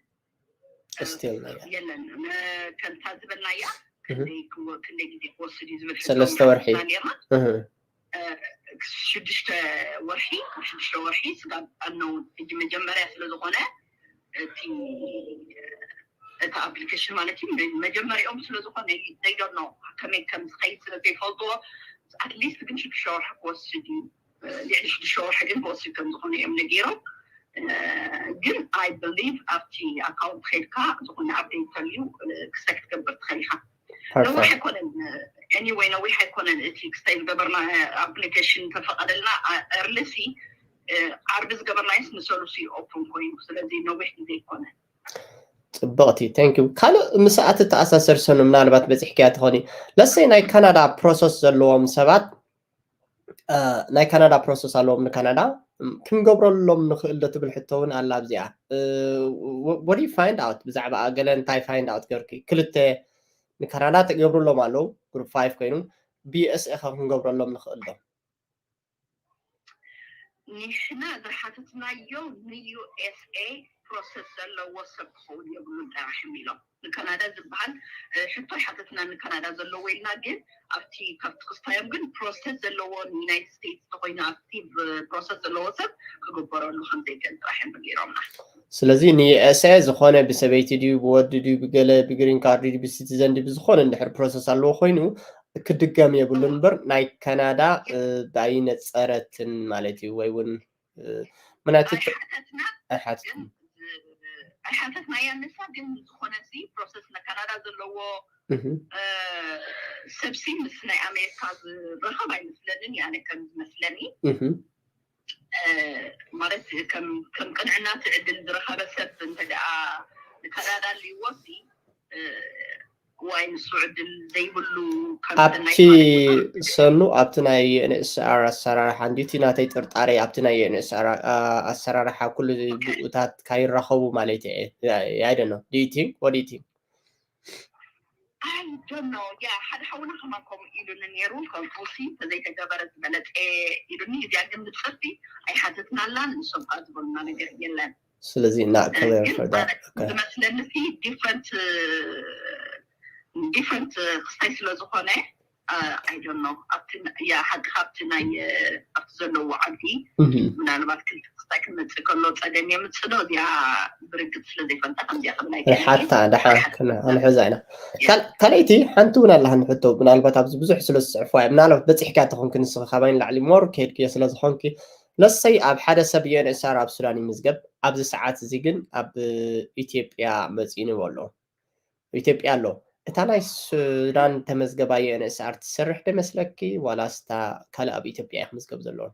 still የለን ከምታ ዝበልናያ ክንደይ ግዜ ክወስድ እዩ ዝብል ሰለስተ ወርሒ ሽዱሽተ ወርሒ ሽዱሽተ ወርሒ ስጋብ ኣነው ሕጂ መጀመርያ ስለ ዝኾነ እቲ እቲ ኣፕሊኬሽን ማለት እዩ መጀመሪኦም ስለ ዝኾነ ዘይደኖ ከመይ ከም ዝኸይድ ስለ ዘይፈልጥዎ ኣትሊስት ግን ሽዱሽተ ወርሒ ክወስድ እዩ ልዕሊ ሽዱሽተ ወርሒ ግን ክወስድ ከም ዝኾነ እዮም ነጊሮም ግን I believe ኣብቲ ኣካውንት ከይድካ ዝኾነ ኣፕዴት ተልዩ ክስታይ ክትገብር ትኽእል ኢኻ ነዊሕ ኣይኮነን anyway ነዊሕ ኣይኮነን እቲ ክስታይ ዝገበርና ኣፕሊኬሽን ተፈቐደልና early ሲ ዓርቢ ዝገበርናዮስ ንሰሉሲ ኦፕን ኮይኑ ስለዚ ነዊሕ ግዜ ኣይኮነን ጽብቕቲ፣ thank you። ካልእ ምስኣ ትተኣሳሰር ሰኑ፣ ምናልባት በጺሕክያ ትኾኒ። ለሰይ ናይ ካናዳ ፕሮሰስ ዘለዎም ሰባት፣ እ፣ ናይ ካናዳ ፕሮሰስ ኣለዎም ንካናዳ፣ እም፣ ክንገብረሎም ንኽእል ዶ ትብል ሕቶ እውን ኣላ ኣብዚኣ። እ፣ ወ-፣ what do you find out ብዛዕባ ገለ እንታይ find out ገርኪ? ክልተ ንካናዳ ተገብሩሎም ኣለዉ፣ ግሩፕ ፋይቭ ኮይኑ፣ ብዩኤስኤ ኸ ክንገብረሎም ንኽእል ዶ? ንሕና ዝሓተትናዮ ንዩኤስኤ ፕሮሰስ ዘለዎ ሰብ ክኸውን የብሉን ጥራሕ ኢሎም። ንካናዳ ዝበሃል፣ እ፣ ሕቶ ይሓተትና ንካናዳ ዘለዎ ኢልና፣ ግን ኣብቲ ካብቲ ክስታዮም ግን ፕሮሰስ ዘለዎ ንዩናይትድ ስቴትስ ተኾይኑ ኣክቲቭ ፕሮሰስ ዘለዎ ሰብ ክግበረሉ ከም ዘይክእል ጥራሕ እዮም ነጊሮምና። ስለዚ ንዩኤስኤ ዝኾነ ብሰበይቲ ድዩ ብወዲ ድዩ ብገለ ብግሪን ካርድ ድዩ ብሲቲዘን ድዩ ብዝኾነ እንድሕር ፕሮሰስ ኣለዎ ኮይኑ ክድገም የብሉን እምበር ናይ ካናዳ፣ እ፣ ኣይነጸረትን ማለት እዩ ወይ እውን፣ እ፣ ምናልባት ኣይሓተትና ኣይሓትትን። ግን ኣይሓተትናያ ንሳ ግን ዝኾነ ሲ ፕሮሰስ ናይ ካናዳ ዘለዎ፣ እህ፣ እ፣ ሰብሲ ምስ ናይ ኣሜሪካ ዝራኸብ ኣይመስለንን። ያነ ከም ዝመስለኒ፣ እህ፣ እ፣ ማለት ከም ከም ቅንዕና እቲ ዕድል ዝረኸበ ሰብ እንተ ደኣ ንካናዳ ኣልይዎ ሲ፣ እ፣ ዋይ ንሱ ዕድል ዘይብሉ ከም ኣብቲ ሰናይ ማለት እዩ። ሰኑ ኣብቲ ናይ ዩኤንኤስኣር ኣሰራርሓ እንዲቲ ናተይ ጥርጣሬ ኣብቲ ናይ ዩኤንኤስኣር፣ አ፣ ኣሰራርሓ ኩሉ ኦኬ። ብኡታት ካይራኸቡ ማለት እየ። I don't know. Do you think? What do you think? I don't know. ያ ሓደ ሓውና ከማን ከምኡ ኢሉኒ ነይሩ። ከምኡሲ ተዘይተገበረ ዝበለጸ ኢሉኒ። እዚኣ ግን ብጽርቲ ኣይሓተትናላን ንሶም ከዓ ዝበሉና ነገር የለን። ስለዚ እና እ፣ clear ግን for that. ማለት Okay. ዝመስለኒ ሲ ዲፍረንት ዲፍረንት ክስታይ ስለ ዝኾነ I don't know። ኣብቲ ያ ሓቂ ካብቲ ናይ ኣብቲ ዘለዎ ዓዲ Mhm. ምናልባት ክልተ ክስታይ ክመፅእ ከሎ ፀገም የምፅእ ዶ እዚኣ ብርግፅ ስለ ዘይፈልጣ ከምዚኣ ክብል ኣይክእልን። ሓታ ደሓን ኣይሓ- ክነ- ክንሕዛ ኢና። ካል- ካልኣይቲ ሓንቲ እውን ኣላ ንሕቶ ምናልባት ኣብዚ ብዙሕ ስለ ዝፅሕፎ እያ ምናልባት በፂሕካ ተኾንኪ ንስኺ ካባይ ንላዕሊ ሞር ከድክዮ ስለ ዝኾንኪ ለሰይ ኣብ ሓደ ሰብ ዩኤንኤስኣር ኣብ ሱዳን ይምዝገብ ኣብዚ ሰዓት እዚ ግን ኣብ ኢትዮጵያ መፂኡ ኣሎ ኢትዮጵያ ኣሎ እታ ናይ ሱዳን ተመዝገባ ዩኤንኤስኣር ትሰርሕ ዶ ይመስለኪ ዋላስ እታ ካልእ ኣብ ኢትዮጵያ እዩ ክምዝገብ ዘለዎ?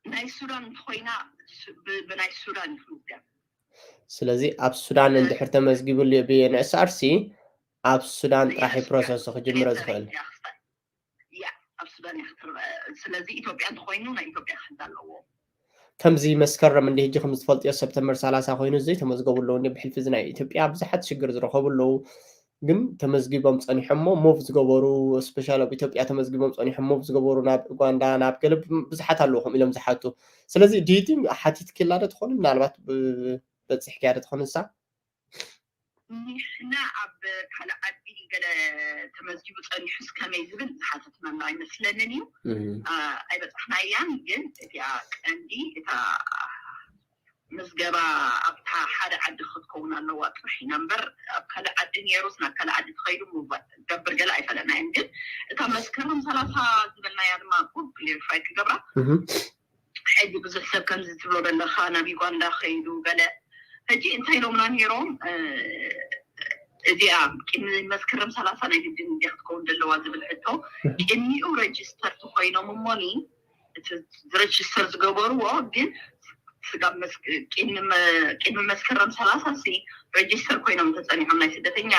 ናይ ሱዳን እንተኾይና ሱ- ብ- ብናይ ሱዳን እዩ ክምዝገብ። ስለዚ ኣብ ሱዳን እንድሕር ተመዝጊቡሉ ብዩኤንኤስኣር ሲ ኣብ ሱዳን ጥራሕ እዩ ፕሮሰሱ ክጅምሮ ዝኽእል። ያ ኣብ ሱዳን እያ ክትረአ። ስለዚ ኢትዮጵያ እንተኾይኑ ናይ ኢትዮጵያ ክሕዝ ኣለዎ። ከምዚ መስከረም እንዲ ሕጂ ከም ዝፈልጥዮ ሰፕተምበር ሰላሳ ኮይኑ ዘይተመዝገቡ ኣለዉ እንዲ ብሕልፊ እዚ ናይ ኢትዮጵያ ብዙሓት ሽግር ዝረኸቡ ኣለዉ ግን ተመዝጊቦም ጸኒሖሞ ሞቭ ዝገበሩ ስፔሻል ኣብ ኢትዮጵያ ተመዝጊቦም ጸኒሖም ሞቭ ዝገበሩ ናብ ኡጋንዳ ናብ ገለ ብዙሓት ኣለዉ ከም ኢሎም ዝሓቱ ስለዚ ዲቲ ሓቲት ኪላ ዶ ትኾኑ ምናልባት በፂሕ ክያ ዶ ትኾኑ ንሳ ንሕና ኣብ ካልእ ዓዲ ገለ ተመዝጊቡ ጸኒሑስ ከመይ ዝብል ዝሓተትናና ኣይመስለንን እዩ። እ፣ ኣይበጻሕናያን፣ ግን እቲኣ ቀንዲ እታ ምዝገባ ኣብታ ሓደ ዓዲ ክትከውን ኣለዋ ጥራሕ ኢና እምበር ኣብ ካልእ ዓዲ ነይሩስ ናብ ካልእ ዓዲ ተኸይዱ ምባ- ገብር ገለ ኣይፈለጥናዮን። ግን እታ መስከረም ሰላሳ ዝበልናያ ድማ እኮ ክሊሪፋይ ክገብራ ሕጂ ብዙሕ ሰብ ከምዚ ትብሎ ዘለኻ ናብ ዩጋንዳ ከይዱ ገለ ሕጂ እንታይ ኢሎምና ነይሮም እ፣ እዚኣ ቅድሚ መስከረም ሰላሳ ናይ ግድን እንዲያ ክትከውን ዘለዋ ዝብል ሕቶ ቅድሚኡ ረጅስተር ተኮይኖም እሞኒ እቲ ዝረጅስተር ዝገበርዎ ግን ስጋብ መስ- ቅድሚ መ- ቅድሚ መስከረም ሰላሳ ሲ ረጅስተር ኮይኖም ተጸኒሖም ናይ ስደተኛ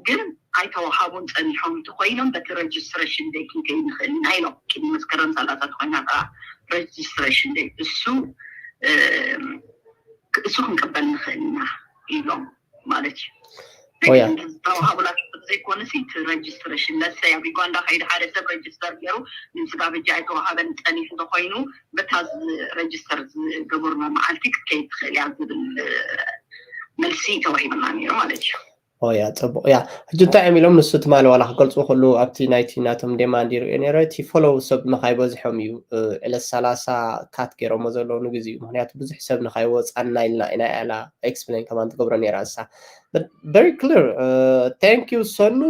ግን ኣይተዋሃቡን ጸኒሖም እንተኮይኖም በቲ ረጅስትሬሽን ደይ ክንከይድ ንኽእል ኢና ኢሎም። ቅድሚ መስከረም ሰላሳ ተኮይና ከዓ ረጅስትሬሽን ደይ እሱ እ፣ እሱ ክንቅበል ንኽእል ኢና ኢሎም ማለት እዩ። ኦያ። ተዋሃቡላ ዘይኮነ ሲ እቲ ረጅስትሬሽን ለሰይ ኣብ ዩጋንዳ ከይድ ሓደ ሰብ ረጅስተር ገይሩ ንስጋብ ሕጂ ኣይተዋሃበን ጸኒሑ እንተኮይኑ በታ ዝ- ረጅስተር ዝገበርና መዓልቲ ክትከይድ ትኽእል እያ ዝብል እ፣ መልሲ ተዋሂብና ነይሩ ማለት እዩ። ኦያ ፅቡቅ እያ ሕጂ እንታይ እዮም ኢሎም ንሱ ትማሊ ዋላ ክገልፁ ከሉ ኣብቲ ናይቲ ናቶም ዴማንድ ይርእዮ ነይረ እቲ ፎሎው ሰብ ንካይበዝሖም እዩ እ፣ ዕለት ሰላሳ ካት ገይሮሞ ዘለዉ ንግዜ እዩ ምክንያቱ ብዙሕ ሰብ ንካይወፃና ኢልና ኢና ያላ ኤክስፕሌን ከማን ትገብሮ ነይራ ንሳ very clear thank you ሰኑ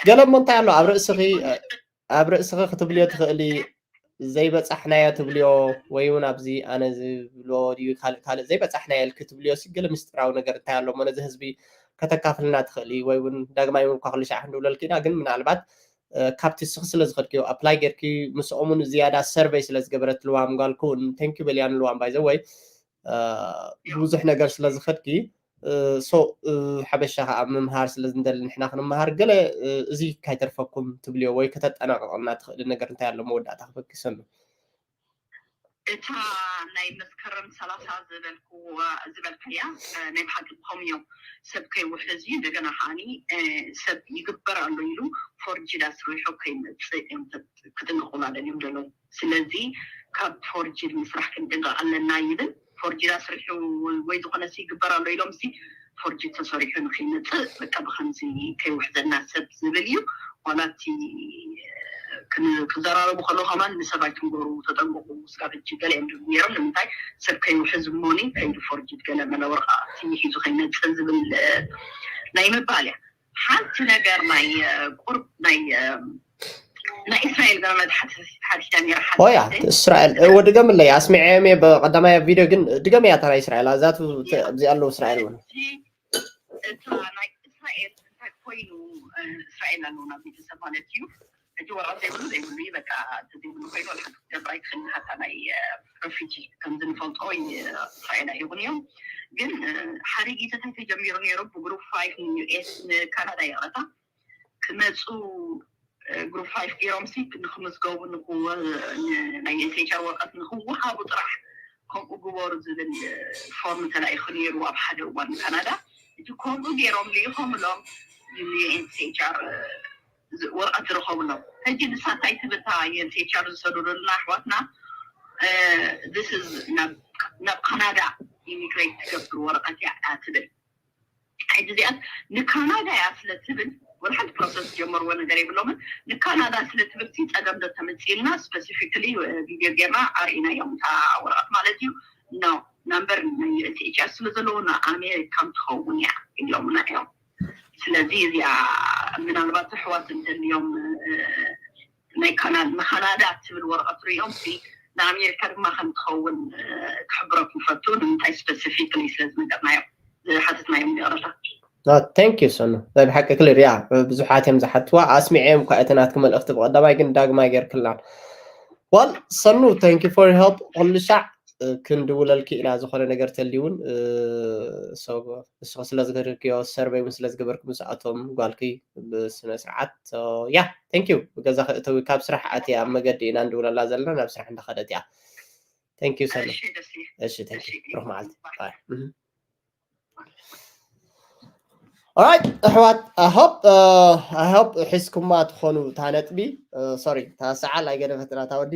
ገለ እሞ እንታይ ኣሎ ኣብ ርእስኺ ኣብ ርእስኺ ክትብልዮ ትኽእሊ ዘይበጻሕናዮ ትብልዮ ወይ እውን ኣብዚ ኣነ ዝብሎ ድዩ ካልእ ካልእ ዘይበጻሕናዮ ኢልኪ ትብልዮ ሲ ገለ ምስጢራዊ ነገር እንታይ ኣሎ እሞ ነዚ ህዝቢ ከተካፍልና ትኽእሊ ወይ እውን ዳግማይ እውን እኳ ክሉ ሻዕ ክንድውለልኪ ኢና ግን ምናልባት እ፣ ካብቲ ስኺ ስለ ዝኸድክዮ ኣፕላይ ጌርኪ ምስኦም እውን ዝያዳ ሰርቨይ ስለ ዝገበረት ልዋም ጓልኪ እውን thank you በልያ ንልዋም by the way እ፣ ብዙሕ ነገር ስለ ዝኸድኪ ሶ ሓበሻ ከዓ ምምሃር ስለ እንደሊ ንሕና ክንምሃር ገለ እዚ ካይተርፈኩም ትብልዮ ወይ ከተጠናቀቀና ትኽእል ነገር እንታይ ኣሎ መወዳእታ ክፈኪሰሉ? እታ ናይ መስከረም ሰላሳ ዝበልክዋ ዝበልካያ ናይ ብሓቂ ብኸም እዮም ሰብ ከይውሕዝ እዩ። እንደገና ከዓኒ ሰብ ይግበር ኣሎ ኢሉ ፎርጅድ ኣስሪሑ ከይመፅእ እዮም ክጥንቅቁላ ደልዮም ዘለዉ። ስለዚ ካብ ፎርጅድ ምስራሕ ክንጥንቀቅ ኣለና ይብል። ፎርጅድ ኣስሪሑ ወይ ዝኾነ ይግበር ኣሎ ኢሎም ሲ ፎርጅድ ተሰሪሑ ንክይመፅእ በቃ ብከምዚ ከይውሕዘና ሰብ ዝብል እዩ። ዋላ እቲ ክዘራረቡ ከለዉ ከማን ንሰብ ኣይትንገሩ፣ ተጠንቀቁ፣ ስጋብ ሕጂ ገለ እዮም ድብሉ ነይሮም። ንምንታይ ሰብ ከይውሕዝ እሞኒ ከይዱ ፎርጅድ ገለ መለ ወረቃ ሂዙ ከይመፅእ ዝብል ናይ ምባል እያ። ሓንቲ ነገር ናይ ቁርብ ናይ ናይ እስራኤል ገመድ ሓቲታ ነይራ። ኦያ እስራኤል ወድገምለይ ኣስሚዐ እየ ብቀዳማይ ቪድዮ ግን ድገም እያ እታ ናይ እስራኤል ኣዛቱ ኣብዚ ኣለዉ እስራኤል እውን እታ ናይ እስራኤል እንታይ ኮይኑ እስራኤል ኣለዉ ናብ ቤተሰብ ማለት እዩ። ሕጂ ወረቀት ዘይብሉ ዘይብሉ እዩ በቃ ዘይብሉ ኮይኑ ኣልሓ ክትገብር ኣይትኽእል ሃታ ናይ ረፊጂ ከምዚ ንፈልጦ እስራኤል ኣይኹን እዮም። ግን ሓሪጊተታይ ተጀሚሩ ነይሩ ብግሩፕ ፋይቭ ንዩኤስ ንካናዳ ይቕረታ ክመፁ ግሩፕ ፋይቭ ገይሮም ሲ ንክምዝገቡ ናይ ኤንኤችአር ወረቀት ንክወሃቡ ጥራሕ ከምኡ ግበሩ ዝብል ፎርም ተላኢኹ ነይሩ ኣብ ሓደ እዋን ካናዳ። እቲ ከምኡ ገይሮም ልኢኾምሎም ንኤንኤችአር ወረቀት ዝረኸብሎም። ሕጂ ንሳ እንታይ ትብል እታ ዩኤንኤችሲኤችኣር ዝሰደዱልና ኣሕዋትና this is ናብ ካናዳ ኢሚግሬት ትገብር ወረቀት እያ ትብል። ሕጂ እዚኣ ንካናዳ እያ ስለ ትብል ወላ ሓንቲ ፕሮሰስ ዝጀመርዎ ነገር የብሎምን። ንካናዳ ስለ ትብል ሲ ፀገም ዶ ተመፅእልና ስፐሲፊክሊ ቪድዮ ጌርና ኣርኢናዮም እታ ወረቀት ማለት እዩ። ኖ ናምበር ናይ ዩኤስኤችኣር ስለ ዘለዎና ኣሜሪካን ትኸውን እያ ኢሎምና እዮም። ስለዚ እዚኣ ምናልባት ኣሕዋት እንተልዮም ናይ ካናዳ ንካናዳ ትብል ወረቀት ሪኦም ሲ ንኣሜሪካ ድማ ከም ትኸውን ክሕብረኩም ፈቱ። ንምንታይ ስፐሲፊክሊ ስለ ዝነገርናዮም ዝሓተትናዮም ይቕረታ። Thank you ሰኑ ናይ ብሓቂ ክሊር እያ። ብዙሓት እዮም ዝሓትዋ ኣስሚዐ እዮም እኳ እቲ ናትኪ መልእኽቲ ብቐዳማይ ግን ዳግማይ ጌርክላን። ዋል ሰኑ thank you for help ኩሉ ሻዕ ክንድውለልኪ ኢና ዝኾነ ነገር ተልዩ እውን ንስኺ ስለ ዝገርክዮ ሰርቨይ እውን ስለ ዝገበርክ ምስኣቶም ጓልኪ ብስነ ስርዓት ያ thank you ገዛ ክእተዊ ካብ ስራሕ ኣትያ ኣብ መገዲ ኢና እንድውለላ ዘለና ናብ ስራሕ እንዳኸደት እያ። Thank you ሰኑ። እሺ thank you ብሩኽ መዓልቲ። Alright ኣሕዋት I hope I hope ሒዝኩማ ትኾኑ እታ ነጥቢ። ሶሪ እታ ሰዓል ኣይገደፈትና እታ ወዲ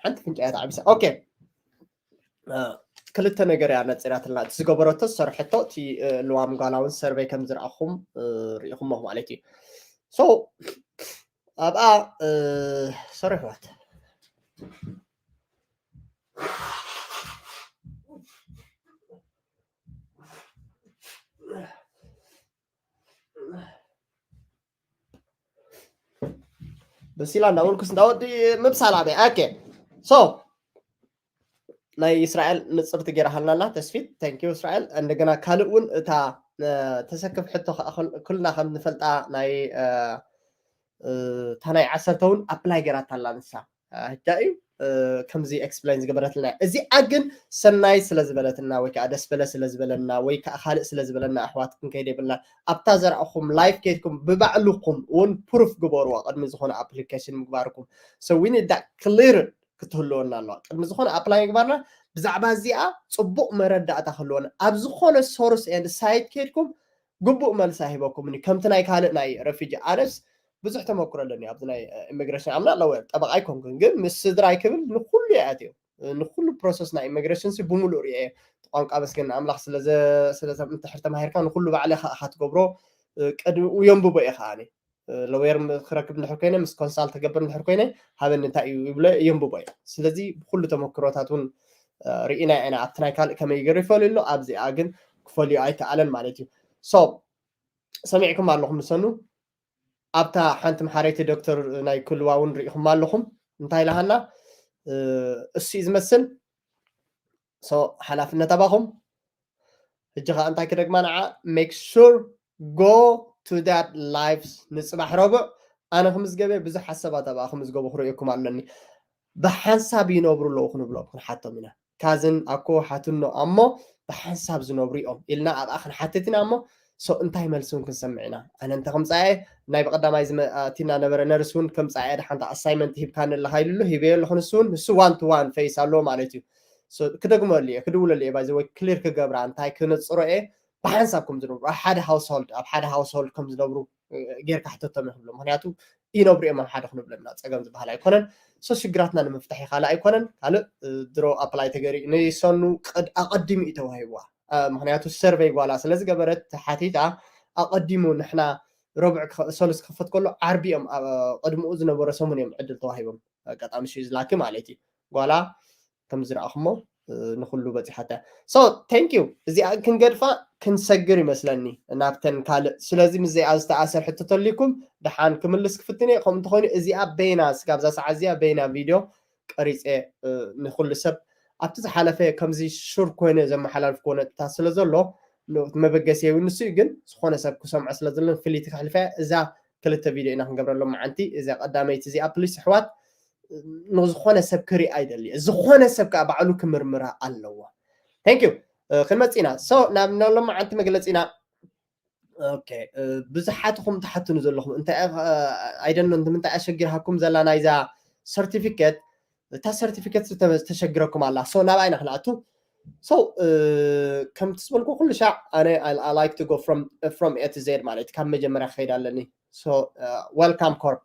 ሓንቲ ፍንጫ እያ ተዓቢሳ። ኦኬ ክልተ ነገር እያ ነፂራትልና እቲ ዝገበረቶ ዝሰርሐቶ እቲ ልዋም ጓላ እውን ሰርቨይ ከም ዝረኣኹም ርኢኹሞ ማለት እዩ። ሶ ኣብኣ ሶሪ ኣሕዋት በሲላ እንዳበልኩስ እንዳወዲ ምብሳል ኣበይ ኦኬ ሶ ናይ እስራኤል ንፅርቲ ገይራ ሃልናላ ተስፊት thank you እስራኤል እንደገና ካልእ እውን እታ ተሰክፍ ሕቶ ከዓ ኩልና ከም ንፈልጣ ናይ እታ ናይ ዓሰርተ እውን ኣፕላይ ገይራታ ኣላ ንሳ ሕጃ እዩ ከምዚ ኤክስፕላይን ዝገበረትልና እዚኣ ግን ሰናይ ስለ ዝበለትና ወይ ከዓ ደስ በለ ስለ ዝበለና ወይ ከዓ ካልእ ስለ ዝበለና ኣሕዋት ክንከይድ የብልና ኣብታ ዘርኣኹም ላይፍ ከይድኩም ብባዕልኩም እውን ፕሩፍ ግበርዋ ቅድሚ ዝኾነ ኣፕሊኬሽን ምግባርኩም so we need that clear ክትህልወና ኣለዋ ቅድሚ ዝኾነ ኣፕላይ ምግባርና ብዛዕባ እዚኣ ፅቡቅ መረዳእታ ክህልወና ኣብ ዝኾነ ሶርስ ኤንድ ሳይት ከይድኩም ግቡእ መልሲ ኣይህበኩምን እዩ ከምቲ ናይ ካልእ ናይ ረፊጂ ኣነስ ብዙሕ ተመክሮ ኣለኒ ኣብዚ ናይ ኢሚግሬሽን ኣምና ኣለወ ጠበቃ ኣይኮንኩን ግን ምስ ስድራይ ክብል ንኩሉ ይኣትዮ ንኩሉ ፕሮሰስ ናይ ኢሚግሬሽን ሲ ብምሉእ ሪኦ ቋንቋ መስገን ኣምላኽ ስለዘምትሕር ተማሂርካ ንኩሉ ባዕለ ከዓ ትገብሮ ቅድሚ የንብቦ እየ ከዓ ለወየር ክረክብ እንድሕር ኮይነ ምስ ኮንሳልት ክገብር እንድሕር ኮይነ ሃበኒ እንታይ እዩ ይብሎ የንብቦ እየ ስለዚ ብኩሉ ተመክሮታት እውን ርኢና ኢና ኣብቲ ናይ ካልእ ከመይ ገይሩ ይፈልዩ ኣሎ ኣብዚኣ ግን ክፈልዩ ኣይከኣለን ማለት እዩ so ሰሚዕኩም ኣለኹም ንሰኑ ኣብታ ሓንቲ መሓረይቲ ዶክተር ናይ ክልዋ እውን ርኢኹም ኣለኹም እንታይ ኢላሃና እሱ እዩ ዝመስል so ሓላፍነት ኣባኹም ሕጂ ከዓ እንታይ ክደግማ ንዓ make sure go to that lives ንፅባሕ ረቡዕ ኣነ ክምዝገበ ብዙሓት ሰባት ኣብኣ ክምዝገቡ ክርእየኩም ኣለኒ ብሓንሳብ ይነብሩ ኣለዉ ክንብሎም ክንሓቶም ኢና ካዝን ኣኮ ሓትኖ ኣሞ ብሓንሳብ ዝነብሩ እዮም ኢልና ኣብኣ ክንሓትት ኢና። እሞ ሶ እንታይ መልሲ እውን ክንሰምዕ ኢና። ኣነ እንተ ከምፃኤ ናይ ብቐዳማይ ዝመ- ኣቲና ነበረ ነርስ እውን ከምፃኤ ድሓንታ ኣሳይመንት ሂብካኒ ኣለኻ ኢሉ ኣሎ። ሂበዮ ኣለኹ። ንሱ እውን ንሱ ዋን ቱ ዋን ፌስ ኣለዎ ማለት እዩ። ሶ ክደግመሉ እየ፣ ክድውለሉ እየ፣ ባይዘ ወይ ክሊር ክገብራ እንታይ ክነፅሮ እየ። ብሓንሳብ ከም ዝነብሩ ኣብ ሓደ ሃውስሆልድ ኣብ ሓደ ሃውስሆልድ ከም ዝነብሩ እ፣ ጌርካ ሕተቶም ይኽብሎ። ምክንያቱ ይነብሩ እዮም ኣብ ሓደ ክንብሎም ኢና። ፀገም ዝበሃል ኣይኮነን። ሶ ሽግራትና ንምፍታሕ እዩ ካልእ ኣይኮነን። ካልእ እ፣ ድሮ ኣፕላይ ተገይሩ ንሰኑ ቅድ- ኣቐዲሙ እዩ ተዋሂብዋ። እ፣ ምክንያቱ ሰርቨይ ጓላ ስለ ዝገበረት ተሓቲታ ኣቐዲሙ ንሕና ረቡዕ ክኸ- ሰሉስ ክኸፈት ከሎ ዓርቢ እዮም ኣ- ቅድምኡ ዝነበረ ሰሙን እዮም ዕድል ተዋሂቦም። ኣጋጣሚ ሽ ዝላኪ ማለት እዩ ጓላ ከም ዝረኣኹሞ እ፣ ንኩሉ በፂሓታ። So thank you። እዚኣ ክንገድፋ ክንሰግር ይመስለኒ ናብተን ካልእ። ስለዚ ምስዚኣ ዝተኣሰር ሕቶ ተልይኩም ደሓን ክምልስ ክፍትን እየ። ከምኡ እንተኾይኑ እዚኣ በይና ስጋብ እዛ ሰዓት እዚኣ በይና ቪድዮ ቀሪፀ እ፣ ንኩሉ ሰብ ኣብቲ ዝሓለፈ ከምዚ ሹር ኮይነ ዘመሓላልፍክዎ ነጥብታት ስለ ዘሎ ን- መበገሲ የብሉ። ንሱ እዩ ግን ዝኾነ ሰብ ክሰምዖ ስለ ዘሎ ፍልይቲ ከሕልፈያ እዛ ክልተ ቪድዮ ኢና ክንገብረሎም መዓንቲ። እዛ ቀዳመይቲ እዚኣ ፕሊስ ኣሕዋት ንዝኾነ ሰብ ክርኢ ኣይደሊ። ዝኾነ ሰብ ከዓ ባዕሉ ክምርምራ ኣለዎ። Thank you። እ፣ ክንመጽእ ኢና። So ናብ ሎም መዓንቲ መግለጺና ኦኬ። እ፣ ብዙሓትኹም ትሓትኑ ዘለኹም እንታይ ኣይደኖ ንምንታይ ኣሸጊርሃኩም ዘላ ናይዛ ሰርቲፊኬት? እታ ሰርቲፊኬት ዝተሸግረኩም ኣላ። So ናብኣ ኢና ክንኣቱ። So እ፣ ከምቲ ዝበልኩ ኩሉ ሻዕ ኣነ I, I like to go from from A to Z ማለት ካብ መጀመርያ ክኸይድ ኣለኒ። So welcome corp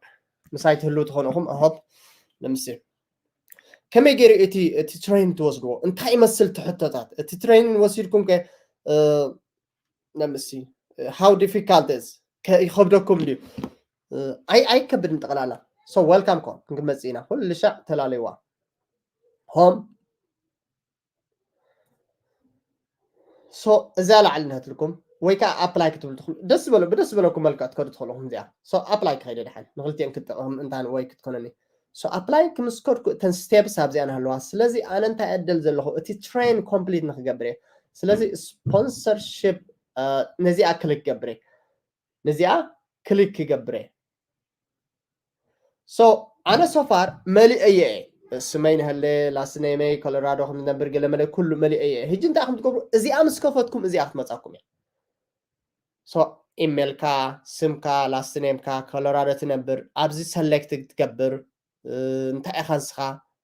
ምሳይ ትህልው ትኾንኹም ኣሆብ ንምሲ ከመይ ገይሩ እቲ እቲ ትሬን ትወስድዎ እንታይ ይመስል ትሕቶታት እቲ ትሬን ወሲድኩም ከ እ፣ ንምሲ how difficult is ከ- ይኸብደኩም ድዩ? እ፣ ኣይ ኣይከብድን ጠቕላላ። So welcome corp ክንመጽእ ኢና። ኩሉ ሻዕ ተላለይዋ ሆም ሶ እዛ ላዕሊ ነትልኩም ወይ ከዓ ኣፕላይ ክትብሉ ትኽእሉ። ደስ ዝበለ ብደስ ዝበለኩም መልክዕ ትከዱ ትኽእሉ። እዚኣ ሶ ኣፕላይ ክኸይደ ድሓን ንክልቲኦም ክትጠቕም እንታን ወይ ክትኮነኒ። ሶ ኣፕላይ ክምስከድኩ እተን ስቴፕስ ኣብዚኣ ንህልዋ። ስለዚ ኣነ እንታይ ዕድል ዘለኹ እቲ ትሬን ኮምፕሊት ንክገብር እየ። ስለዚ ስፖንሰርሽፕ ነዚኣ ክሊክ ገብር እየ። ነዚኣ ክሊክ ክገብር እየ። ሶ ኣነ ሶፋር መሊአ እየ። ስመይ ንሀለ ላስት ኔመይ ኮሎራዶ ከም ዝነብር ገለ መለ ኩሉ መሊአ እየ። ሕጂ እንታይ ከም ትገብሩ እዚኣ ምስ ከፈትኩም እዚኣ ክትመጻኩም እያ። ሶ ኢሜልካ፣ ስምካ፣ ላስት ኔምካ፣ ኮሎራዶ ትነብር ኣብዚ ሰሌክት ትገብር። እ፣ እንታይ ኢኻ ንስኻ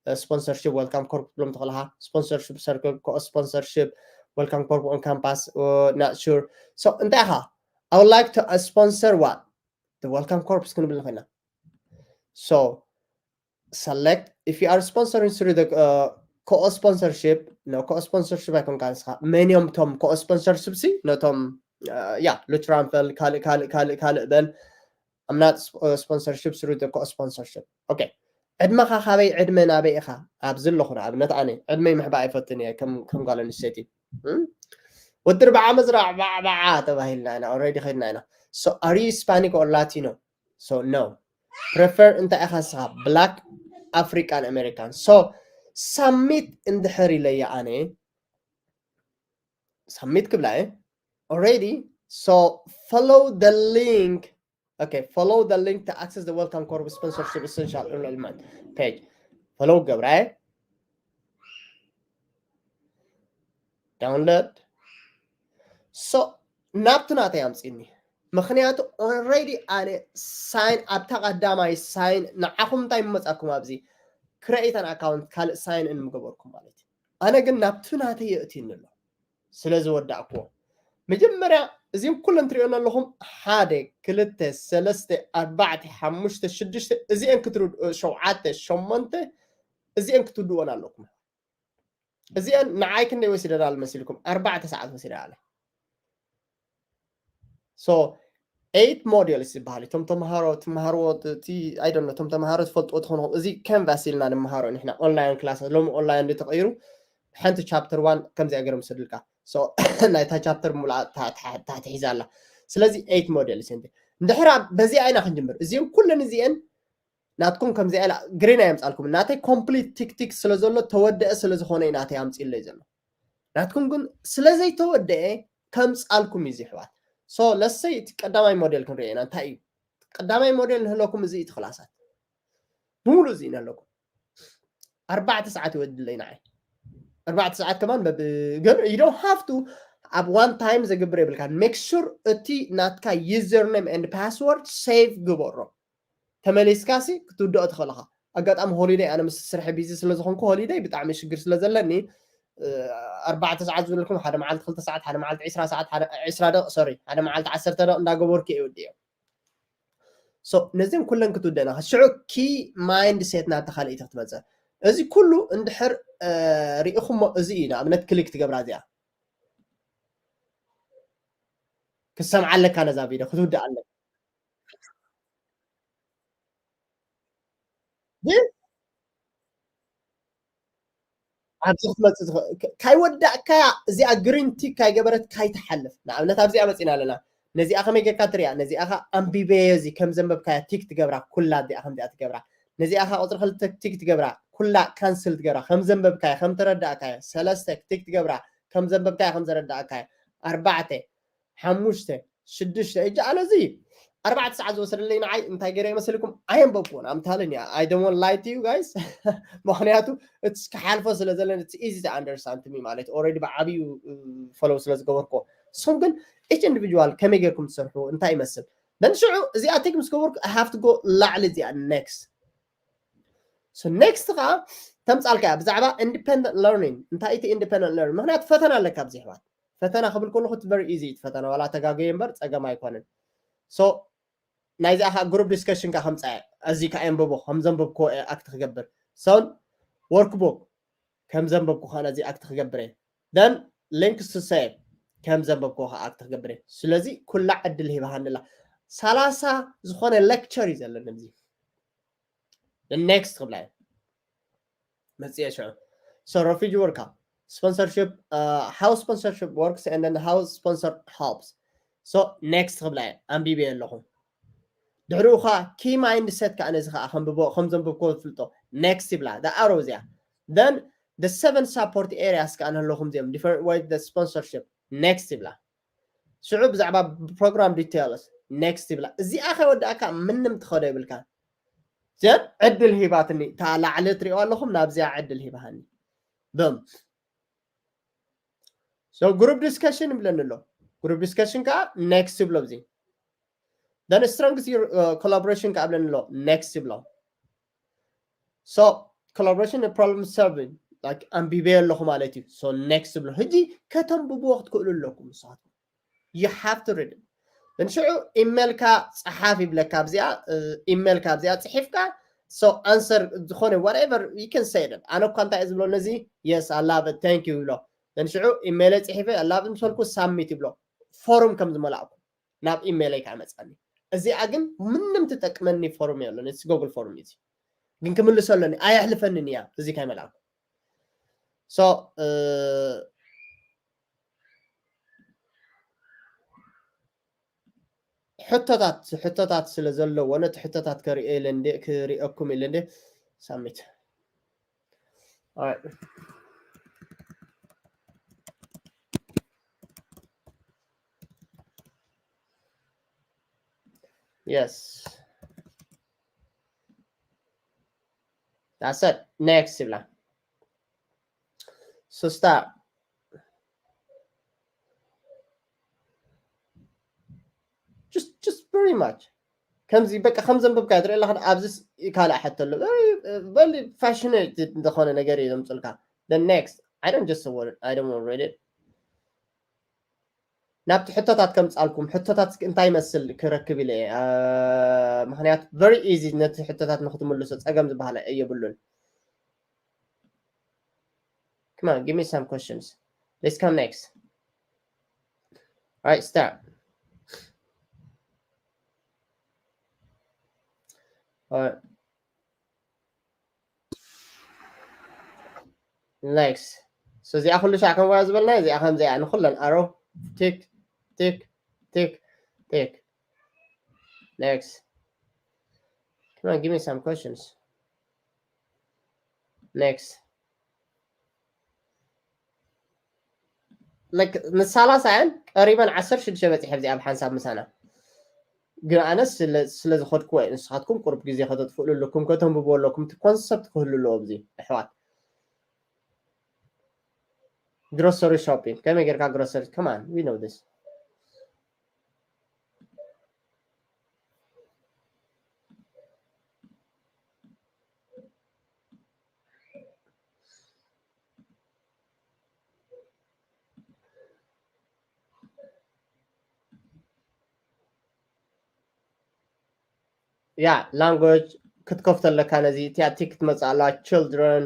ስፖንሰርሽፕ ወልካም ኮርፕ ትብሎም ተኽእልኻ ስፖንሰርሽፕ ሰርክል ኮ ስፖንሰርሽፕ ወልካም ኮርፕ ኦን ካምፓስ ናት ሹር። ሶ እንታይ ኢኻ I would like to sponsor what the welcome corps ክንብል ንኽእልና። So select if you are sponsoring through the uh, co-sponsorship no co-sponsorship ኣይኮንካ ንስኻ መን እዮም እቶም co-sponsorship ሲ ነቶም ያ ሉትራንፈል ካልእ ካልእ ካልእ ካልእ በል I'm not sp- uh, sponsorship through the co-sponsorship okay ዕድመኻ ካበይ ዕድመ ናበይ ኢኻ ኣብዚ ኣለኹ ንኣብነት ኣነ ዕድመይ ምሕባእ ኣይፈትን እየ ከም ከም ጓል ኣንስተይቲ እም? ወዲ ርብዓ መዝራዕ ባዕባዓ ተባሂልና ኢና ኦልሬዲ ከድና ኢና so are you Hispanic or Latino so no prefer እንታይ ኢኻ ንስኻ black African American so ሳሚት እንድሕር ኢለያ ኣነ ሳሚት ክብላ እየ already so follow the link okay follow the link to access the welcome corps sponsorship essential enrollment page follow ገብራ እየ download so ናብቲ ናተይ ኣምፅኒ ምክንያቱ already ኣነ ሳይን ኣብታ ቀዳማይ ሳይን ንዓኹም እንታይ መመፃኩም ኣብዚ create an account ካልእ ሳይን እንምገበርኩም ማለት እዩ ኣነ ግን ናብቲ ናተይ የእትዩኒ ኣሎ ስለ ዝወዳእክዎ መጀመርያ እዚም ኩለን ትሪኦን ኣለኹም ሓደ ክልተ ሰለስተ ኣርባዕተ ሓሙሽተ ሽዱሽተ እዚአን ክትርድኡ ሸውዓተ ሸሞንተ እዚአን ክትውድዎን ኣለኩም እዚአን ንዓይ ክንደይ ወሲደናል መሲልኩም ኣርባዕተ ሰዓት ወሲደናል so eight modules ዝበሃል እቶም ተምሃሮ ትምሃርዎ እቲ ኣይደነ እቶም ተምሃሮ ዝፈልጥዎ ትኾንኹም እዚ canvas ኢልና ንምሃሮ ንሕና online class ሎሚ online ተቐይሩ ሓንቲ chapter one ከምዚኣ ገይሮም ዝሰድልካ ናይታ chapter ሙሉኣ ታሕቲ ሒዛ ኣላ ስለዚ eight modules እንድሕር በዚኣ ኢና ክንጅምር እዚኦም ኩለን እዚአን ናትኩም ከምዚኣ ኢላ green ኣየምፃልኩም ናተይ complete tick tick ስለ ዘሎ ተወደአ ስለ ዝኾነ እዩ ናተይ ኣምፂለይ ዘሎ ናትኩም ግን ስለ ዘይተወደአ ከምፃልኩም እዩ ዝሕዋት so let's say እቲ ቀዳማይ ሞዴል ክንሪኦ ኢና እንታይ እዩ ቀዳማይ ሞዴል ንህለኩም እዚ እቲ ክላሳት ብምሉእ እዚ ነለኩም ኣርባዕተ ሰዓት ይወድለይ ንዓይ ኣርባዕተ ሰዓት ከማን በብ ግን you don't have to ኣብ one time ዘግብር የብልካ። Make sure እቲ ናትካ username and password save ግበሮ። ተመሊስካ ሲ ክትውድኦ ትኽእል ኢኻ። ኣጋጣሚ ሆሊደይ ኣነ ምስ ስርሒ ቢዚ ስለ ዝኾንኩ ሆሊደይ ብጣዕሚ ሽግር ስለ ዘለኒ ኣርባዕተ ሰዓት ዝብለኩም ሓደ መዓልቲ ክልተ ሰዓት ሓደ መዓልቲ ዕስራ ሰዓት ዕስራ ደቂ ሶሪ ሓደ መዓልቲ ዓሰርተ ደቂ እንዳገበርኩ እየ ወዲኦ። ነዚም ኩለን ክትውደና ሽዑ ኪ ማይንድ ሴት ናብታ ካልኣይቲ ክትመፅእ እዚ ኩሉ እንድሕር ርኢኹሞ እዚ እዩ ንኣብነት ክሊክ ትገብራ እዚኣ ክሰምዓ ኣለካ ነዛ ቪድዮ ክትውድእ ኣለካ ግን ኣብዚ ክትመፅእ ካይወዳእካያ እዚኣ ግሪን ቲክ ካይገበረት ካይትሓልፍ ንኣብነት ኣብዚኣ መፂና ኣለና ነዚኣ ከመይ ጌርካ ትሪያ ነዚኣ ከ ኣንቢበዮ እዚ ከም ዘንበብካያ ቲክ ትገብራ ኩላ እዚኣ ከምዚኣ ትገብራ ነዚኣ ከ ቁፅሪ ክልተ ቲክ ትገብራ ኩላ ካንስል ትገብራ ከም ዘንበብካያ ከም ተረዳእካያ ሰለስተ ቲክ ትገብራ ከም ዘንበብካያ ከም ዘረዳእካያ ኣርባዕተ ሓሙሽተ ሽዱሽተ እጂ ኣነ እዚ ኣርባዕተ ሰዓት ዝወሰደለይ ንዓይ እንታይ ገይረ ይመስልኩም ኣየንበብኩን ኣምታልን እያ I don't want lie to you guys ምክንያቱ እቲ ክሓልፎ ስለ ዘለን it's easy to understand me ማለት already ብዓብዩ ፈለው ስለ ዝገበርኮ እሶም ግን each individual ከመይ ገይርኩም ትሰርሑ እንታይ ይመስል then ሽዑ እዚኣ ቴክ ምስ ገበርኩ I have to go ላዕሊ እዚኣ next so next ከዓ ተምፃልካ ብዛዕባ independent learning እንታይ እቲ independent learning ምክንያቱ ፈተና ኣለካ ኣብዚ ሕዋት ፈተና ክብል ከለኹ እቲ very easy እቲ ፈተና ዋላ ተጋገየ እምበር ፀገም ኣይኮነን so ናይዚኣ ከዓ group discussion ካ ከምፃየ እዚ ከዓ የንብቦ ከም ዘንበብክዎ ኣክት ክገብር so workbook ከም ዘንበብኩ ከዓ ነዚ ኣክት ክገብር እየ then links to save ከም ዘንበብክዎ ከዓ ኣክት ክገብር እየ ስለዚ ኩላ ዕድል ሂባሃንላ ሰላሳ ዝኾነ lecture እዩ ዘለኒ ኣብዚ next ክብላ እየ መፅየ ሽዑ so refugee work sponsorship uh, how sponsorship works and then how sponsor helps so next ክብላ እየ ኣንቢበ ኣለኹ ድሕሪኡ ከዓ key mindset ከዓ ነዚ ከዓ ከም ዘንብብኮ ዝፍልጦ next ይብላ the arrow እዚኣ then the seven support areas ከዓ ንህለኹም እዚኦም different way the sponsorship next ይብላ ሽዑ ብዛዕባ program details next ይብላ እዚኣ ከይወዳእካ ምንም ትኸዶ ይብልካ ዘን ዕድል ሂባትኒ እታ ላዕሊ ትሪኦ ኣለኹም ናብዚኣ ዕድል ሂባሃኒ ብም so group discussion ይብለኒ ኣሎ group discussion ከዓ next ይብሎ ብዚ then strength collaboration ከዓ ብለኒ ኣሎ next ይብሎ so collaboration problem solving like ኣንቢበ ኣለኹ ማለት እዩ so next ይብሎ ሕጂ ከተንብብዎ ክትክእሉ ኣለኩም ንስኻትኩም you have to read it ንሽዑ ኢሜልካ ፀሓፍ ይብለካ ኣብዚኣ ኢሜልካ ኣብዚኣ ፅሒፍካ so answer ዝኾነ whatever you can say it ኣነ እኳ እንታይ ዝብሎ ነዚ yes I love it thank you ይብሎ ንሽዑ ኢሜይለይ ፅሒፈ I love it ምሰልኩ ሳሚት ይብሎ ፎርም ከም ዝመላእኩ ናብ ኢሜይለይ ከዓ መፃኒ እዚኣ ግን ምንም ትጠቅመኒ ፎርም የለን ጎግል ፎርም እዩ ግን ክምልሶ ኣለኒ ኣየሕልፈንን እያ እዚ ካይመልኣኩ so ሕቶታት ሕቶታት ስለ ዘለዎ ነቲ ሕቶታት ከርእየ ኢለ እንደ ክርእየኩም ኢለ እንደ ሳሚት Yes. That's it. Next ይብላ። So start. Just just very much. ከምዚ በቃ ከም ዘንበብካ ትርኢ ኣለኻ ኣብዚ ካልእ ሕቶ ኣሎ በል ፋሽኔት ዝኾነ ነገር እዩ ዘምፅልካ the next I don't just want I don't want read it ናብቲ ሕቶታት ከምፃልኩም ሕቶታት እንታይ ይመስል ክረክብ ኢለ ምክንያቱ very easy ነቲ ሕቶታት ንክትምልሶ ፀገም ዝበሃል የብሉን Come on, give me some questions. Let's come next. All right, start. All right. Next. So እዚኣ ኩሉ ሻዕ ከም ዝበልና እዚኣ ከምዚኣ ንኩለን ኣሮ ቲክ ቲክ ቲክ ቲክ Next. Come on, give me some questions. Next. Like ንሳላሳ እየን ቀሪበን ዓሰርተ ሽዱሽተ በፂሐ ኣብዚ ኣብ ሓንሳብ ምሳና ግን ኣነ ስለ ዝኸድክዎ እየ ንስኻትኩም ቁሩብ ግዜ ከተጥፍእሉ ኣለኩም ከተንብብዎ ኣለኩም እቲ ኮንሰፕት ክህሉ ኣለዎ ኣብዚ ኣሕዋት Grocery shopping ከመይ ጌርካ grocery? Come on, we know this. Yeah, language ክትከፍቶ ኣለካ። ነዚ እቲኣ ቲክ ክትመጽእ ኣለዋ። Children,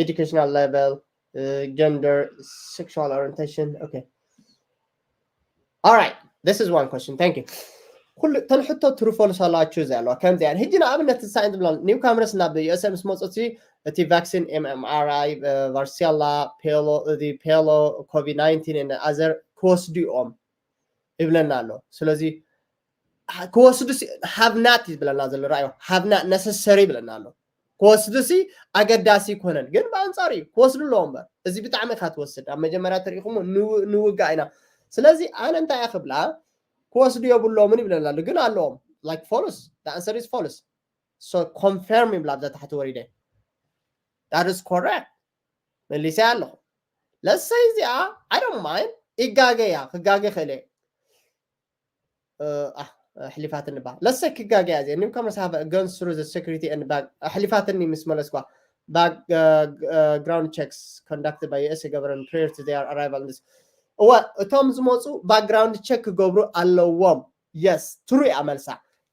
educational level, gender, sexual orientation. Okay. All right. This is one question. Thank you. ኩሉ ተን ሕቶ true false ኣላችሁ እዚኣ ኣለዋ። ከምዚኣ ሕጂ ንኣብነት ሳይን ዝብላ newcomers ናብ U S A ምስ መጹ እቲ vaccine M M R I, varicella፣ ፔሎ፣ እዚ ፔሎ፣ ኮቪድ ናይንቲን and other ክወስዱ እዮም ይብለና ኣሎ። ስለዚ ክወስዱ have not ይብለና ዘሎ። ራዮ have not necessary ይብለና ኣሎ። ክወስዱ ሲ ኣገዳሲ ይኮነን፣ ግን ብኣንጻሩ እዩ ክወስዱ ኣለዎ እምበር። እዚ ብጣዕሚ ኢካ ትወስድ፣ ኣብ መጀመርያ ተሪኢኹም ንውጋእ ኢና። ስለዚ ኣነ እንታይ እየ ክብላ፣ ክወስዱ የብሎምን ይብለና ኣሎ፣ ግን ኣለዎም። Like false, the answer is false. So confirm ይብላ ኣብዛ ታሕቲ ወሪደ። That is correct። መሊሰ ኣለኹ። ለሰይ እዚኣ I don't mind፣ ይጋገያ ክጋገ ክእለ ኣሕሊፋትኒ ባ ለሰ ክጋገያ እዚኣ newcomers have gone through the security and back ኣሕሊፋትኒ ምስ መለስኳ background checks conducted by U S government prior to their arrival in this እወ እቶም ዝመፁ background check ክገብሩ ኣለዎም። Yes ትሩ እያ መልሳ።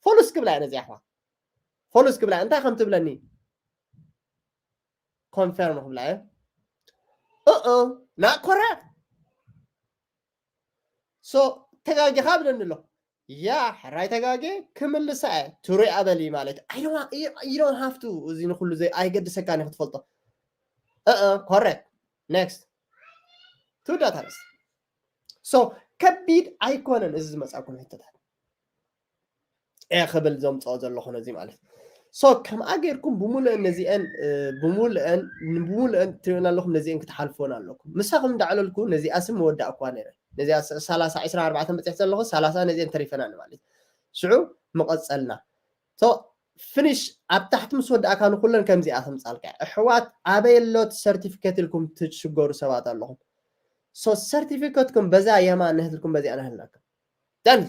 False ክብላ እየ ነዚኣ ኣሕዋ። False ክብላ እንታይ ከም ትብለኒ confirm ክብላ እየ። እእ not correct። So ተጋጊኻ ብለኒ ኣሎ። ያ ሕራይ ተጋጌ ክምልሳ እየ። ትሩ እያ በሊ ማለት you don't have to። እዚ ንኩሉ ዘይ ኣይገድሰካን እዩ ክትፈልጦ። እእ correct። Next። ትውዳእ ታረስ። So ከቢድ ኣይኮነን እዚ ዝመጻኩም ሕቶታት። እየ ክብል ዘምፅኦ ዘለኹ ነዚ ማለት። So ከምኣ ጌርኩም ብምሉእን ነዚአን ብምሉእን ትሪኡን ኣለኹም። ነዚአን ክትሓልፎን ኣለኩም። ምሳኹም እንዳዕለልኩ ነዚኣ ስም መወዳእኳ ነይረ። ነዚኣ ሰላሳ ዕስራ ኣርባዕተ በፂሕ ዘለኹ ሰላሳ ነዚአን ተሪፈናኒ ማለት። ሽዑ መቐፀልና። So finish ኣብ ታሕቲ ምስ ወዳእካ ንኩለን ከምዚኣ ተምፃልካ። ኣሕዋት ኣበይ ኣሎ እቲ certificate ኢልኩም ትሽገሩ ሰባት ኣለኹም። So certificate ኩም በዛ የማን ነህትልኩም በዚኣ ነህልናኩም። Done.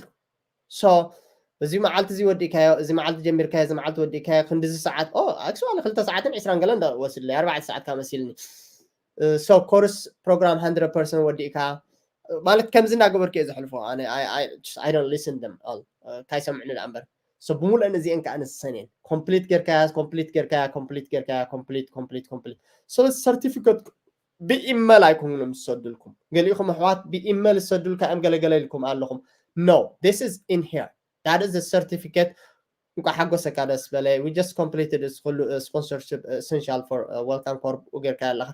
So እዚ መዓልቲ እዚ ወዲእካዮ፣ እዚ መዓልቲ ጀሚርካዮ፣ እዚ መዓልቲ ወዲእካዮ፣ ክንዲዚ ሰዓት actually ክልተ ሰዓትን ዕስራን ገለ እንዳወስድለይ ኣርባዕተ ሰዓት ካብ መሲልኒ። So course program hundred percent ወዲእካ ማለት ከምዚ እናገበርኩ እየ ዘሕልፎ። ኣነ I don't listen them all። ካይሰምዕኒ ደኣ እምበር። So ብምሉአን እዚአን ከዓ ንሰን እየን። Complete ጌርካያ፣ complete ጌርካያ፣ complete ጌርካያ፣ complete complete complete። So certificate ብኢመል ኣይኮኑን ዝሰዱልኩም። ገሊኹም ኣሕዋት ብኢመል ዝሰዱልካ እዮም ገለገለ ኢልኩም ኣለኹም። No, this is in here. That is the certificate። እንኳዕ ሓጎሰካ ደስ በለ። We just completed this ኩሉ sponsorship essential for Welcome Corp ጌርካ ኣለኻ።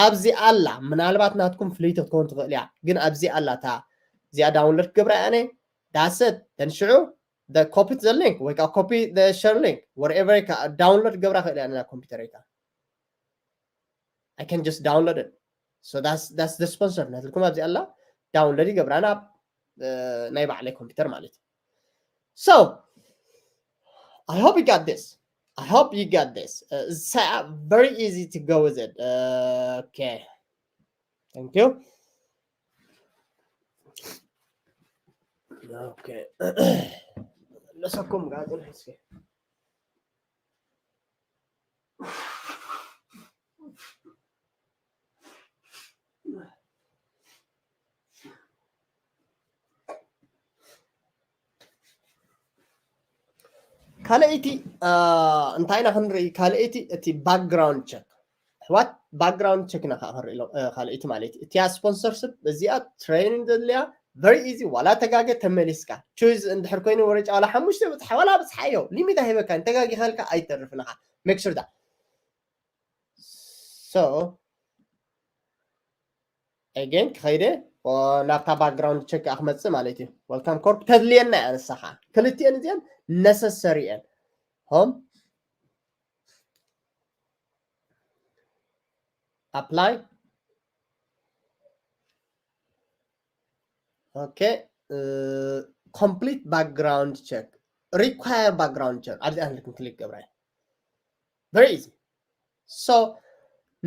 ኣብዚ ኣላ ምናልባት ናትኩም ፍልይቲ ክትከውን ትኽእል እያ፣ ግን ኣብዚ ኣላ እታ እዚኣ download ክገብራ እያ። That's it። ተንሽዑ ኮፒ the link ወይ ከዓ copy the share link wherever download ክገብራ ክእል እያ ና ኮምፒውተር ይካ I can just download it. So that's that's the sponsor ናትልኩም ኣብዚ ኣላ download ይገብራ ናብ ናይ ባዕለይ ኮምፒውተር ማለት እዩ። So I hope you got this. I hope you got this. Uh, it's uh, very easy to go with it. Uh, okay. Thank you. Okay. Let's go, guys. ካልኣይቲ እንታይ ኢና ክንርኢ? ካልኣይቲ እቲ background check ኣሕዋት፣ background check ኢና ከዓ ክንርኢ ካልኣይቲ ማለት እዩ። እቲያ sponsorship እዚኣ training ዘድልያ very easy። ዋላ ተጋገ ተመሊስካ choice እንድሕር ኮይኑ ወረጫ ዋላ ሓሙሽተ ብፅሓ ዋላ ብፅሓዮ limit ኣይበካ ተጋጊ ከልካ ኣይተርፍንኻ። Make sure that so again ክኸይደ ናብታ background check ከዓ ክመፅእ ማለት እዩ። Welcome Corp ተድልየና እያ ንሳ ከዓ። ክልቲአን እዚአን necessary እየን። Home apply okay complete background check require background check ኣብዚ ኣንልክም ክሊክ ገብራ። Very easy. So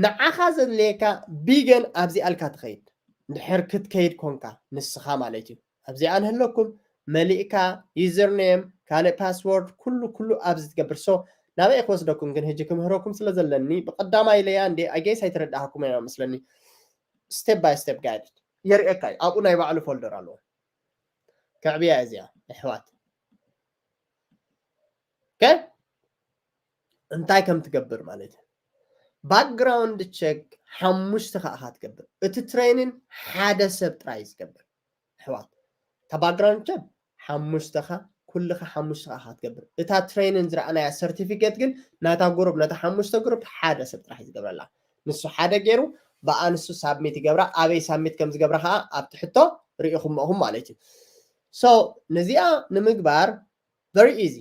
ንዓኻ ዘድልየካ ቢገን ኣብዚኣ ኢልካ ትኸይድ። እንድሕር ክትከይድ ኮንካ ንስኻ ማለት እዩ። ኣብዚኣ ንህለኩም መሊእካ ዩዘርኔም፣ ካልእ ፓስወርድ፣ ኩሉ ኩሉ ኣብዚ ትገብር። ሶ ናበይ ክወስደኩም ግን ሕጂ ክምህረኩም ስለ ዘለኒ ብቀዳማይ ኢለያ እንዴ ኣጌስ ኣይተረዳሃኩም ኢና መስለኒ። ስቴፕ ባይ ስቴፕ ጋይድ የርእየካ እዩ። ኣብኡ ናይ ባዕሉ ፎልደር ኣለዎ። ከዕብያ እዚኣ ኣሕዋት። ኦኬ፣ እንታይ ከም ትገብር ማለት እዩ። ባክግራውንድ ቸክ ሓሙሽተ ከዓ ኢኻ ትገብር። እቲ ትሬኒን ሓደ ሰብ ጥራይ እዩ ዝገብር ኣሕዋት። እታ ባክግራውንድ ቸክ ሓሙሽተኻ ኩልኻ ሓሙሽተኻ ኢኻ ትገብር። እታ ትሬኒን ዝረኣናያ ሰርቲፊኬት ግን ናታ ግሩፕ ነታ ሓሙሽተ ግሩፕ ሓደ ሰብ ጥራሕ እዩ ዝገብረላ። ንሱ ሓደ ገይሩ ብኣንሱ ሳብሚት ይገብራ። ኣበይ ሳብሚት ከም ዝገብራ ከዓ ኣብቲ ሕቶ ርኢኹም ኢኹም ማለት እዩ። ሶ ነዚኣ ንምግባር ቨሪ ኢዚ።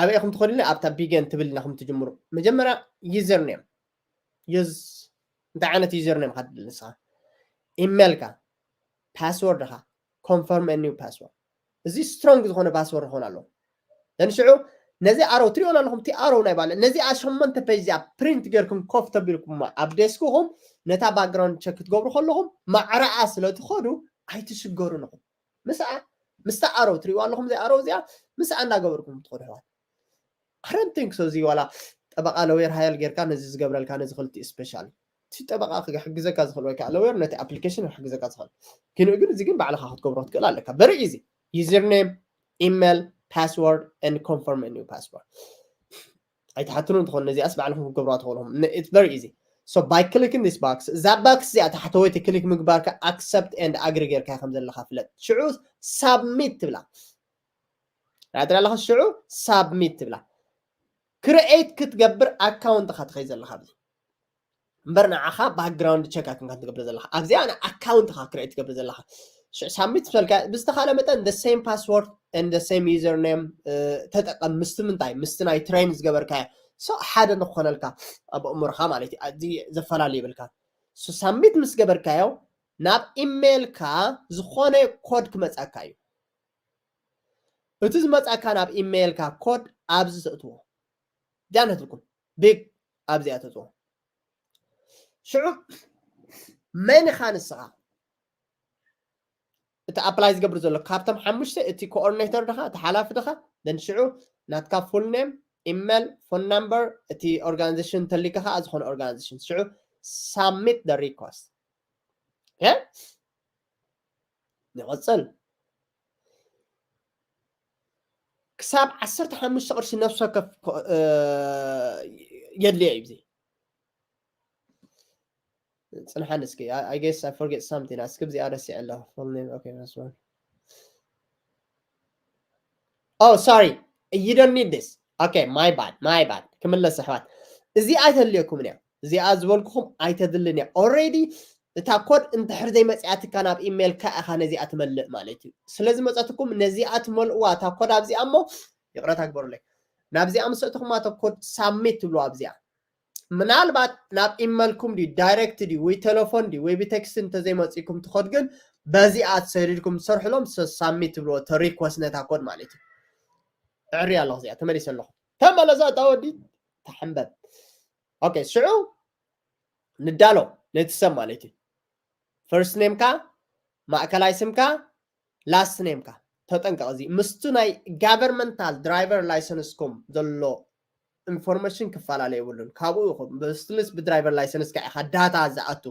ኣበይ ኢኹም ትኸዱኒ ኣብታ ቢገን ትብል ኢና ከም ትጅምሩ። መጀመርያ ዩዘርኔም ዩዝ እንታይ ዓይነት ዩዘርኔም ኢኻ ትብል ንስኻ? ኢሜልካ፣ ፓስወርድኻ፣ ኮንፈርም ኒው ፓስወርድ። እዚ ስትሮንግ ዝኾነ ፓስወርድ ክኾን ኣለዎ። ዘን ሽዑ ነዚ ኣረው ትሪኦን ኣለኹም፣ እቲ ኣረው ናይ ባለ ነዚኣ ሸሞንተ ፔጅ እዚኣ ፕሪንት ጌርኩም ኮፍ ተቢልኩማ ኣብ ዴስክኹም ነታ ባክግራውንድ ቸክ ክትገብሩ ከለኹም ማዕረኣ ስለ ትኸዱ ኣይትሽገሩን ኢኹም። ምስኣ ምስታ ኣረው ትሪእዋ ኣለኹም፣ እዚ ኣረው እዚኣ ምስኣ እንዳገበርኩም ትኸዱ ኣሕዋት። I don't think so። እዚ ዋላ ጠበቃ ለውየር ሃየር ጌርካ ነዚ ዝገብረልካ ነዚ ክልቲኡ ስፔሻሊ እቲ ጠበቃ ክሕግዘካ ዝኽእል ወይ ከዓ ለውየር ነቲ ኣፕሊኬሽን ክሕግዘካ ዝኽእል። ግን ግን እዚ ግን ባዕልኻ ክትገብሮ ክትክእል ኣለካ። ቨሪ ኢዚ። ዩዘርኔም፣ ኢሜል፣ ፓስወርድ and confirm a new password። ኣይትሓትኑ እንትኾን ነዚኣስ ባዕልኹም ክትገብሩዋ ትኽእሉ ኢኹም። It's very easy. So by clicking this box፣ እዛ ባክስ እዚኣ ታሕተወይቲ ክሊክ ምግባርካ ኣክሰፕት ኤንድ ኣግሪ ጌርካ ከም ዘለኻ ፍለጥ። ሽዑ ሳብሚት ትብላ። ራእትራ ኣለኻ ሽዑ ሳብሚት ትብላ። ክርኤት ክትገብር ኣካውንትኻ ትኸይ ዘለኻ ኣብዚ እምበር ንዓኻ ባክግራውንድ ቸክ ኣክንካ ትገብር ዘለኻ ኣብዚኣ ን ኣካውንትኻ ክርኤት ትገብር ዘለኻ። ሽዑ ሳብሚት ትፈልካ ብዝተኻለ መጠን the same password and the same username ተጠቀም። ምስቲ ምንታይ ምስቲ ናይ ትሬን ዝገበርካዮ ሶ ሓደ ንክኾነልካ ኣብ ኣእምሮኻ ማለት እዩ። ኣዚ ዘፈላለዩ ይብልካ። ሶ ሳብሚት ምስ ገበርካዮ ናብ ኢሜይልካ ዝኾነ ኮድ ክመፀካ እዩ። እቲ ዝመፀካ ናብ ኢሜይልካ ኮድ ኣብዚ ተእትዎ ጃነትልኩም ቢግ ኣብዚኣ ተእትዎ። ሽዑ መን ኢኻ ንስኻ እቲ ኣፕላይ ዝገብር ዘሎ ካብቶም ሓሙሽተ እቲ ኮኦርዲኔተር ድኻ እቲ ሓላፊ ድኻ ደን ሽዑ ናትካ ፉል ኔም ኢሜል ፎን ናምበር እቲ ኦርጋናይዜሽን ተሊካ ከዓ ዝኾነ ኦርጋናይዜሽን ሽዑ ሳብሚት ደ ሪኳስት። ንቐፅል። ክሳብ ዓሰርተ ሓሙሽተ ቅርሺ ነፍሲ ወከፍ የድልዮ እዩ። ፅንሓኒ እስኪ። I guess I forget something። እስኪ ብዚኣ ረሲዐ ኣለኹ። Full name okay password። Oh sorry, you don't need this. Okay, my bad, my bad። ክምለስ ኣሕዋት፣ እዚኣ ኣይተድልየኩምን እያ። እዚኣ ዝበልኩኹም ኣይተድልን እያ። Already እታ ኮድ እንድሕር ዘይመፅኣትካ ናብ ኢሜይልካ ኢኻ ነዚኣ ትመልእ ማለት እዩ። ስለ ዝመፀትኩም ነዚኣ ትመልእዋ እታ ኮድ ኣብዚኣ እሞ ይቕረታ ግበሩለይ። ናብዚኣ ምስ ኣእተኹማ እታ ኮድ ሳብሚት ትብልዋ ኣብዚኣ። ምናልባት ናብ ኢመልኩም ድዩ ዳይሬክት ድዩ ወይ ቴሌፎን ድዩ ወይ ብቴክስት እንተዘይመፂኩም ትኸድ ግን በዚኣ ትሰዲድኩም ትሰርሕሎም ሳብሚት ትብልዎ ተ ሪኮስት ነታ ኮድ ማለት እዩ። እዕሪ ኣለኹ እዚኣ ተመሊሰ ኣለኹ። ተመለሳ እታ ወዲ ተሕንበብ። ኦኬ ሽዑ ንዳሎ ነቲ ሰብ ማለት እዩ። ፈርስት ኔምካ ማእከላይ ስምካ ላስት ኔምካ ተጠንቀቕ። እዚ ምስቱ ናይ ጋቨርንመንታል ድራይቨር ላይሰንስኩም ዘሎ ኢንፎርሜሽን ክፈላለ የብሉን። ካብኡ ይኹን ብስትልስ ብድራይቨር ላይሰንስካ ኢኻ ዳታ ዝኣቱ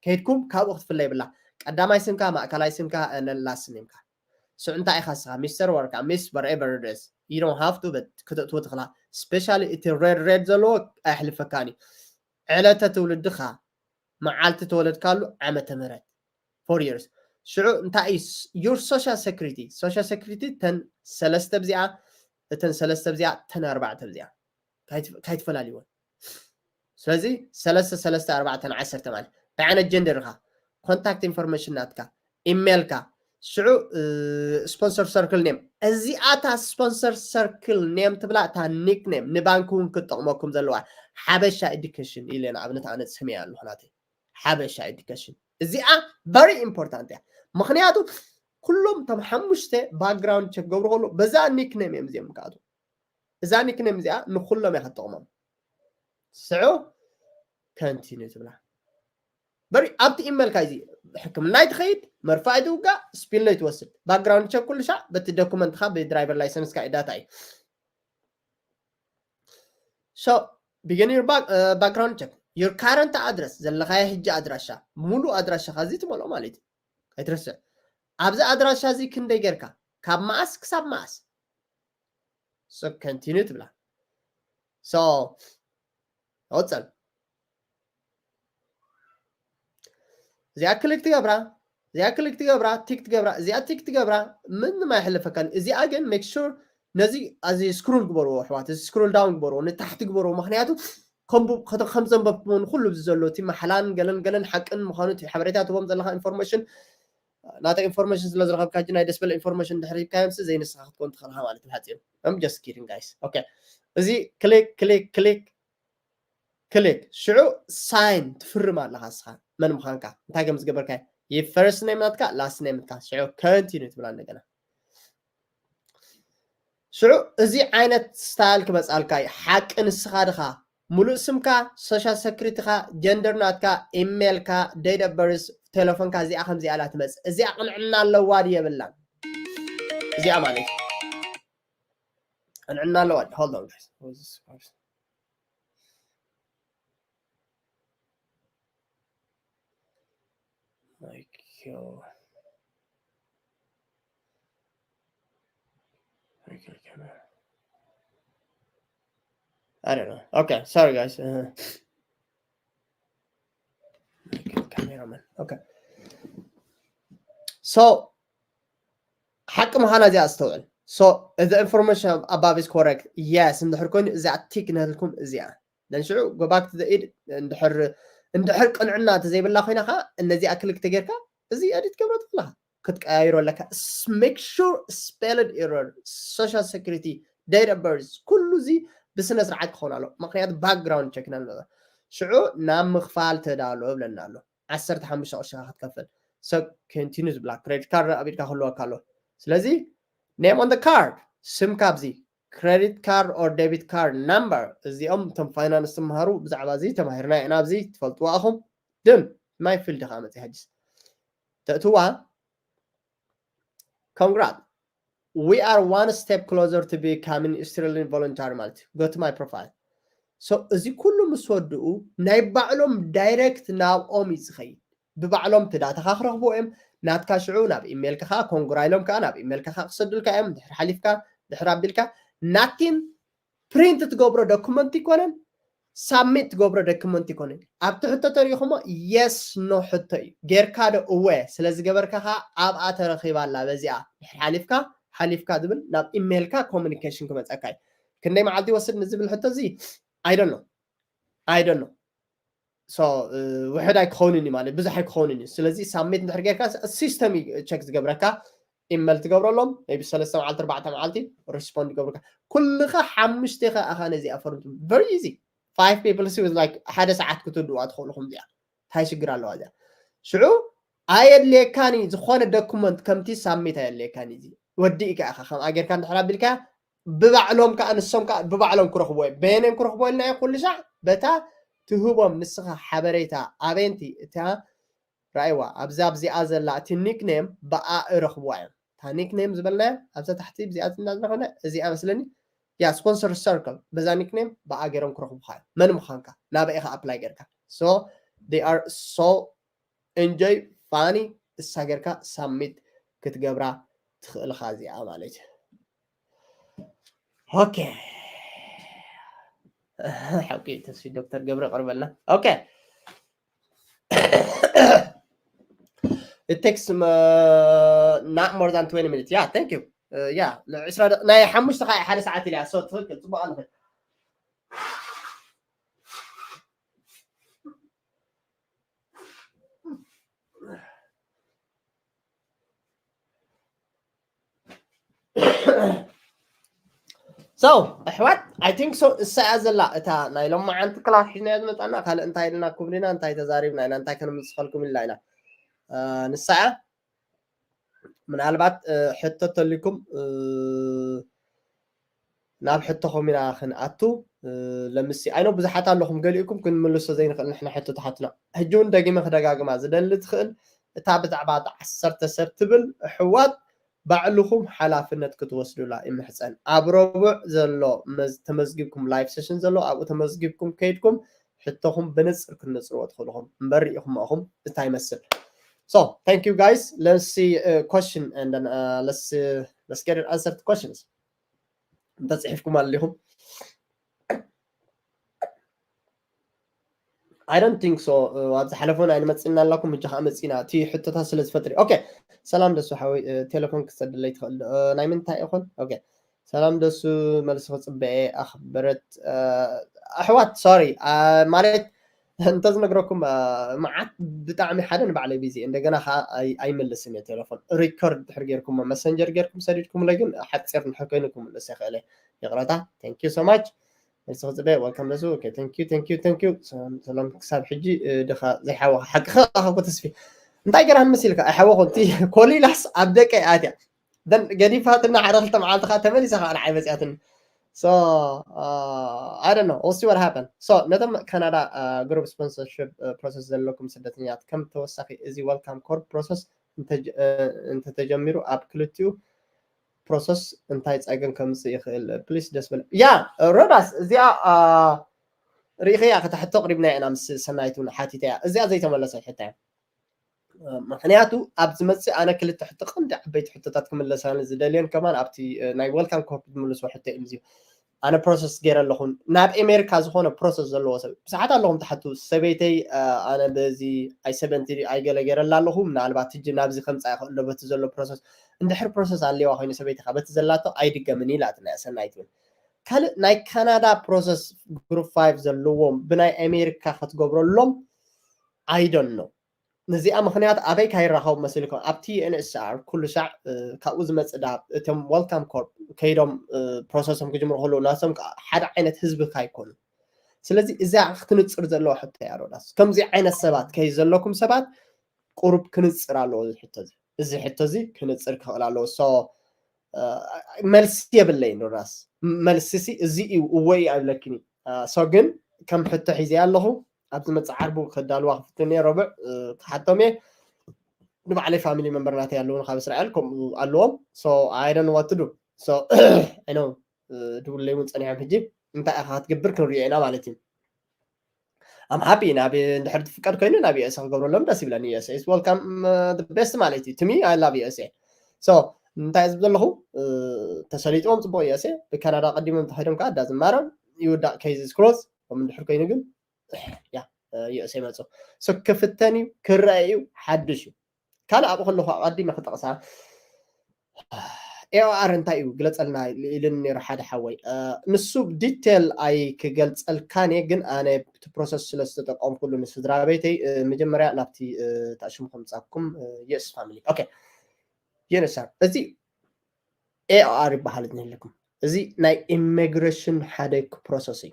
ከይድኩም ካብኡ ክትፍለ የብላ። ቀዳማይ ስምካ ማእከላይ ስምካ ነን ላስት ኔምካ። ስዑ እንታይ ኢኻ ስኻ ሚስተር ወርካ ሚስ whatever it is you don't have to but ክተእትዎ ትኽላ። ስፔሻሊ እቲ ሬድ ሬድ ዘለዎ ኣየሕልፈካን እዩ። ዕለተ ትውልድኻ መዓልቲ ተወለድካሉ ዓመተ ምህረት ፎር ይርስ። ሽዑ እንታይ እዩ your social security? Social security ተን ሰለስተ ብዚኣ እተን ሰለስተ ብዚኣ እተን ኣርባዕተ ብዚኣ ካይትፈላልይወን። ስለዚ ሰለስተ ሰለስተ ኣርባዕተ ዓሰርተ ማለት እንታይ ዓይነት ጀንደር ኢኻ? ኮንታክት ኢንፎርሜሽን ናትካ ኢሜልካ ሽዑ ስፖንሰር ሰርክል ኔም እዚኣታ ስፖንሰር ሰርክል ኔም ትብላ እታ ኒክ ኔም ንባንክ እውን ክትጠቕመኩም ዘለዋ ሓበሻ ኤዱኬሽን ኢለ ንኣብነት ኣነ ስሜ ኣለኹ ናተይ ሓበሻ ኤዱኬሽን እዚኣ ቨሪ ኢምፖርታንት እያ። ምክንያቱ ኩሎም እቶም ሓሙሽተ ባክግራውንድ ቸክ ገብሩ ከሉ በዛ ኒክ ኔም እዮም እዚኦም ክኣቱ እዛ ኒክ ኔም እዚኣ ንኩሎም እያ ክትጠቕሞም። ስዑ continue ትብላ። በሪ ኣብቲ ኢሜልካ እዚ ሕክምና ይትኸይድ፣ መርፋእ ይትውጋእ፣ ስፒል ነው ይትወስድ። ባክግራውንድ ቸክ ኩሉ ሻዕ በቲ ዶኩመንትካ ብድራይቨር ላይሰንስካ እዩ ዳታ እዩ። So begin your back, uh, background check. Your current address ዘለኻዮ ሕጂ ኣድራሻ፣ ሙሉ ኣድራሻኻ እዚ ትመልኦ ማለት እዩ። ኣይትረስዕ። ኣብዚ ኣድራሻ እዚ ክንደይ ጌርካ፣ ካብ መኣስ ክሳብ መኣስ? So continue ትብላ። So ወፀን እዚኣ ክሊክ ትገብራ፣ እዚኣ ክሊክ ትገብራ፣ ቲክ ትገብራ፣ እዚኣ ቲክ ትገብራ፣ ምንም ኣይሕልፈካን። እዚኣ ግን ሜክ ሹር ነዚ ኣዚ ስክሩል ግበርዎ ኣሕዋት፣ እዚ ስክሩል ዳውን ግበርዎ፣ ንታሕቲ ግበርዎ። ምክንያቱ ከም ዘንበብኩሞ ንኩሉ እዚ ዘሎ እቲ ማሕላን ገለን ገለን ሓቅን ምዃኑ እቲ ሓበሬታ ትቦም ዘለካ ኢንፎርሜሽን ናተ ኢንፎርሜሽን ስለ ዝረኸብካ ሕጂ ናይ ደስ በለ ኢንፎርሜሽን ድሕሪ ሂብካዮም ሲ ዘይንስኻ ክትኮን ትኽእልካ ማለት እዩ። ሓፂሩ I'm just kidding guys። Okay፣ እዚ ክሊክ ክሊክ ክሊክ ክሊክ ሽዑ ሳይን ትፍርም ኣለኻ እስኻ መን ምዃንካ እንታይ ከም ዝገበርካ የ ፈርስት ኔም ናትካ ላስት ኔም ናትካ ሽዑ ኮንቲኒ ትብላ እንደገና። ሽዑ እዚ ዓይነት ስታይል ክመፃልካ እዩ። ሓቂ ንስኻ ድኻ ሙሉእ ስምካ፣ ሶሻል ሰክሪቲኻ፣ ጀንደር ናትካ፣ ኢሜልካ፣ ዴት ኦፍ በርዝ፣ ቴሌፎንካ እዚኣ ከምዚኣ ኢላ ትመፅእ። እዚኣ ቅንዕና ኣለዋ ድዩ የብላን? እዚኣ ማለት እዩ። ቅንዕና ኣለዋ ድዩ? Hold on guys. Like, yo. I don't know. Okay, sorry guys. Uh, cameraman. Okay. So ሓቂ ምዃና እዚኣ ኣስተውዕል። So the information above is correct. Yes እንድሕር ኮይኑ እዚኣ ቲክ ነልኩም እዚኣ then ሽዑ go back to the edit እንድሕር እንድሕር ቅንዕና እንተዘይብላ ኮይና ከዓ እነዚኣ ክሊክ ተጌርካ እዚ ኤዲት ገብሮ ትኽእልካ ክትቀያይሮ ኣለካ። Make sure spelled error, social security, date of birth ኩሉ እዚ ብስነ ስርዓት ክኸውን ኣሎ። ምክንያቱ ባክግራውንድ ቸክ ኢና ንመ ሽዑ ናብ ምኽፋል ተዳሎ እብለና ኣሎ። ዓሰርተ ሓሙሽተ ቅርሺ ክትከፍል ሰብ ኮንቲኒ ዝብላ ክሬዲት ካርድ ኣብ ኢድካ ክህልወካ ኣሎ። ስለዚ name on the card ስም ካብዚ credit card or debit card number እዚኦም እቶም ፋይናንስ ትምሃሩ ብዛዕባ እዚ ተማሂርና ኢና ኣብዚ ትፈልጥዋ ኢኹም። ድን ማይ ፊልድ ከዓ መፅእ ሕጅስ ተእትዋ Congrats, we are one step closer to becoming Australian volunteer ማለት እዩ። Go to my profile. So እዚ ኩሉ ምስ ወድኡ ናይ ባዕሎም ዳይሬክት ናብኦም እዩ ዝኸይድ። ብባዕሎም እቲ ዳታኻ ክረኽቡ እዮም። ናትካ ሽዑ ናብ ኢሜይልካ ከዓ ኮንግራ ኢሎም ከዓ ናብ ኢሜይልካ ከዓ ክሰዱልካ እዮም። ድሕሪ ሓሊፍካ ድሕሪ ኣቢልካ ናቲን ፕሪንት ትገብሮ ዶክመንት ይኮነን ሳብሚት ትገብሮ ዶክመንት ይኮነን። ኣብቲ ሕቶ ተሪኢኹሞ የስ ኖ ሕቶ እዩ። ጌርካ ዶ እወ ስለ ዝገበርካ ከዓ ኣብኣ ተረኺባ ኣላ። በዚኣ ድሕሪ ሓሊፍካ ሓሊፍካ ዝብል ናብ ኢሜይልካ ኮሚኒኬሽን ክመፀካ እዩ። ክንደይ መዓልቲ ይወስድ ንዝብል ሕቶ እዚ ኣይደኖ ኣይደኖ ውሕድ ኣይክኸውንን እዩ ማለት ብዙሕ ኣይክኸውንን እዩ። ስለዚ ሳብሚት እንድሕር ጌርካ ሲስተም እዩ ቸክ ዝገብረካ። ኢመል ትገብረሎም ቢ ሰለስተ መዓልቲ ኣርባዕተ መዓልቲ ሪስፖንድ ይገብሩካ። ኩልኻ ሓሙሽቴ ከ ኣኻ ነዚ ኣፈርምቱ very easy five people ሲ like ሓደ ሰዓት ክትውድዋ ትኽእሉ። ከምዚኣ እንታይ ሽግር ኣለዋ እዚኣ? ሽዑ ኣየድልየካን እዩ ዝኾነ ዶኩመንት ከምቲ ሳብሚት ኣየድልየካን እዩ። እዚ ወዲእካ ኢኻ ከምኣ ጌርካ እንድሕር ኣቢልካ ብባዕሎም ከዓ ንሶም ከዓ ብባዕሎም ክረኽብዎ እዮም። በየነን ክረኽብዎ ኢልናዮ ኩሉ ሻዕ በታ ትህቦም ንስኻ ሓበሬታ ኣበየንቲ እታ ራእይዋ ኣብዛ ኣብዚኣ ዘላ እቲ ኒክኔም ብኣ እረኽብዋ እዮም። እታ ኒክኔም ዝበልናያ ኣብዛ ታሕቲ ብዚኣ ዝናዝና ኮነ እዚኣ መስለኒ ያ ስፖንሰር ሰርክል በዛ ኒክኔም ብኣ ገይሮም ክረኽቡካ እዮም። መን ምዃንካ ናበይ ኢኻ ኣፕላይ ጌርካ so they are so enjoy funny እሳ ጌርካ ሳብሚት ክትገብራ ትኽእልኻ እዚኣ ማለት እዩ። ኦኬ ሓቂ ተስፊ ዶክተር ገብረ ቀርበልና። ኦኬ it takes uh, not more than twenty minutes. Yeah, thank you. Uh, yeah, ዕስራ ደቂ ናይ ሓሙሽተ ከዓ ሓደ ሰዓት ኢላ so ትኽክል ጽቡቕ ኣለኸ። So ኣሕዋት I think so እሳ እያ ዘላ እታ ናይ ሎማዓንቲ ክላስ ሒዝናዮ ዝመፃና ካልእ እንታይ ኢልና ክብልና እንታይ ተዛሪብና ኢና እንታይ ከነምፅፈልኩም ኢልና ኢና ንሳ እያ። ምናልባት ሕቶ ተልኩም ናብ ሕቶኹም ኢና ክንኣቱ። ለምሲ ኣይኖ ብዙሓት ኣለኹም፣ ገሊኡኩም ክንምልሶ ዘይንኽእል ንሕና ሕቶታትና። ሕጂ እውን ደጊመ ክደጋግማ ዝደሊ ትኽእል እታ ብዛዕባ እታ ዓሰርተ ሰብ ትብል ኣሕዋት ባዕልኹም ሓላፍነት ክትወስዱላ ይምሕፀን። ኣብ ረቡዕ ዘሎ ተመዝጊብኩም፣ ላይቭ ሴሽን ዘሎ ኣብኡ ተመዝጊብኩም ከይድኩም ሕቶኹም ብንፅር ክትንፅርዎ ትኽእልኹም እምበር ርኢኹም ኢኹም እንታይ ይመስል። So thank you guys, let's see uh, question and then uh, let's uh, let's get it answered questions. እንተፅሒፍኩም ኣለኹም? I don't think so. ኣብ ዝሓለፈ ናይ መፅና ኣለኩም፣ ሕጂ ከዓ መፅና እቲ ሕቶታት ስለ ዝፈጥሪ። Okay, ሰላም ደሱ ሓወይ፣ ቴሌፎን ክሰድለይ ትኽእል? ናይ ምንታይ ይኾን? Okay, ሰላም ደሱ፣ መልሲ ክፅበየ ኣኽበረት ኣሕዋት። Sorry ማለት እንተዝነግረኩም መዓት ብጣዕሚ ሓደ ንባዕለይ ቢዚ እንደገና ከዓ ኣይመልስን እየ ቴሌፎን። ሪከርድ ድሕር ጌርኩም መሰንጀር ጌርኩም ሰዲድኩምለይ ግን ሓፂር ንድሕር ኮይኑ ክምልስ ይኽእል እየ። ይቕረታ። Thank you so much። መልሲ ክፅበ። Welcome ደሱ። Okay, thank you, thank you, thank you። ሰላም ክሳብ ሕጂ ድኻ ዘይሓወኻ ሓቅኻ ኣኸኮ ተስፊ እንታይ ገራን መሲልካ ኣይሓወኹን። እቲ ኮሊላስ ኣብ ደቀ ኣትያ ገዲፋትና ሓደ ክልተ መዓልቲ ከዓ ተመሊሳ ከዓ ንዓይ መፅያትኒ። So uh, I don't know, we'll see what happen. So ነቶም ካናዳ ግሩፕ ስፖንሰርሽፕ ፕሮሰስ ዘለኩም ስደተኛት ከም ተወሳኺ እዚ welcome corps process እንተተጀሚሩ ኣብ ክልቲኡ ፕሮሰስ እንታይ ፀገም ከምፅእ ይኽእል? ፕሊስ ደስ በለ። ያ ሮዳስ እዚኣ ርኢኸያ ከተሕቶ ቅሪብና ኢና ምስ ሰናይት እውን ሓቲተያ። እዚኣ ዘይተመለሰት ሕታ እያ። ምክንያቱ ኣብ ዝመፅእ ኣነ ክልተ ሕቶ ቀንዲ ዓበይቲ ሕቶታት ክምለሳኒ ዝደልየን ከማን ኣብቲ ናይ welcome corps ዝምልስዎ ሕቶ እዩ። ኣነ ፕሮሰስ ገይረ ኣለኹ። ናብ ኣሜሪካ ዝኾነ ፕሮሰስ ዘለዎ ሰብ ብዙሓት ኣለኹም ትሓቱ። ሰበይተይ ኣነ በዚ ኣይ ሰቨንቲ ኣይ ገለ ገይረላ ኣለኹ፣ ምናልባት ሕጂ ናብዚ ከምፃ ይኽእል ዶ በቲ ዘሎ ፕሮሰስ? እንድሕር ፕሮሰስ ኣለዋ ኮይኑ ሰበይትኻ በቲ ዘላቶ ኣይድገምን ኢላትና እያ ሰናይት እውን። ካልእ ናይ ካናዳ ፕሮሰስ ግሩፕ ፋይቭ ዘለዎም ብናይ ኣሜሪካ ክትገብረሎም I don't know። ነዚኣ ምክንያት ኣበይ ካይራኸቡ መሲልኩም? ኣብቲ ዩኤንኤችሲኣር ኩሉ ሻዕ ካብኡ ዝመፅእ ዳ እቶም welcome corps ከይዶም ፕሮሰሶም ክጅምሩ ከለዉ ናሶም ሓደ ዓይነት ህዝቢ ካይኮኑ። ስለዚ እዚኣ ክትንፅር ዘለዋ ሕቶ እያ ሮዳስ። ከምዚ ዓይነት ሰባት ከይ ዘለኩም ሰባት ቁሩብ ክንፅር ኣለዎ እዚ ሕቶ እዚ። እዚ ሕቶ እዚ ክንፅር ክኽእል ኣለዎ። So መልሲ የብለይን ሮዳስ። መልሲ ሲ እዚ እዩ እወ እዩ ኣይብለክን እዩ። So ግን ከም ሕቶ ሒዘ ኣለኹ። ኣብዚ መፅእ ዓርቡ ከዳልዋ ክፍትን እየ። ረቡዕ ክሓቶም እየ። ንባዕለይ ፋሚሊ መንበር ናተይ ኣለውን ካብ እስራኤል ከምኡ ኣለዎም። So I don't know what to do. So I know ድውለይ እውን ፀኒሖም ሕጂ እንታይ ኢኻ ክትገብር ክንሪኦ ኢና ማለት እዩ። I'm happy ናብ እንድሕር ትፍቀድ ኮይኑ ናብ USA ክገብረሎም ደስ ይብለኒ። USA is welcome, the best ማለት እዩ። To me, I love USA. So እንታይ ዝብ ዘለኹ ተሰሊጥዎም ፅቡቅ USA። ብካናዳ ቀዲሞም ተኸይዶም ከዓ ዳዝማረም ይውዳእ። Case is closed። ከም እንድሕር ኮይኑ ግን ያ USA መፁ። So ክፍተን እዩ፣ ክረአ እዩ፣ ሓድሽ እዩ። ካልእ ኣብኡ ከለኹ ኣቐዲመ ክጠቕሳ ኤኦኣር እንታይ እዩ ግለፀልና ኢልን ነይሩ ሓደ ሓወይ። ንሱ ዲቴል ኣይክገልፀልካን እየ፣ ግን ኣነ እቲ ፕሮሰስ ስለ ዝተጠቀምኩሉ ንስድራ ቤተይ መጀመርያ ናብቲ ታሽሙ ከምፃኩም የስ ፋሚሊ ኦኬ የነሳ እዚ ኤኦኣር ይበሃል ዝነለኩም። እዚ ናይ ኢሚግሬሽን ሓደ ፕሮሰስ እዩ።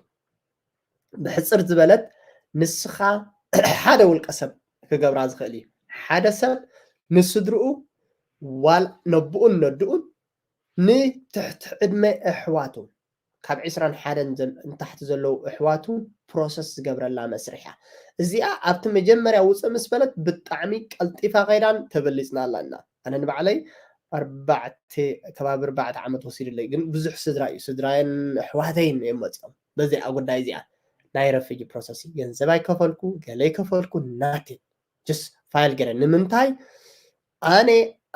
ብሕፅር ዝበለት ንስኻ ሓደ ውልቀ ሰብ ክገብራ ዝኽእል እዩ። ሓደ ሰብ ንስድርኡ ዋል ነብኡን ነድኡን ንትሕቲ ዕድመ ኣሕዋቱ ካብ ዕስራን ሓደን ንታሕቲ ዘለዉ ኣሕዋቱ ፕሮሰስ ዝገብረላ መስርሕ እያ። እዚኣ ኣብቲ መጀመርያ ውፅእ ምስ በለት ብጣዕሚ ቀልጢፋ ከይዳን ተበሊፅና ኣላና። ኣነ ንባዕለይ ኣርባዕተ ከባቢ ኣርባዕተ ዓመት ወሲድለይ፣ ግን ብዙሕ ስድራ እዩ ስድራየን ኣሕዋተይን እዮም መፅኦም። በዚኣ ጉዳይ እዚኣ ናይ ረፊጂ ፕሮሰስ እዩ። ገንዘብ ኣይከፈልኩ፣ ገለ ኣይከፈልኩ፣ ናቲን ጀስት ፋይል ገይረ። ንምንታይ ኣነ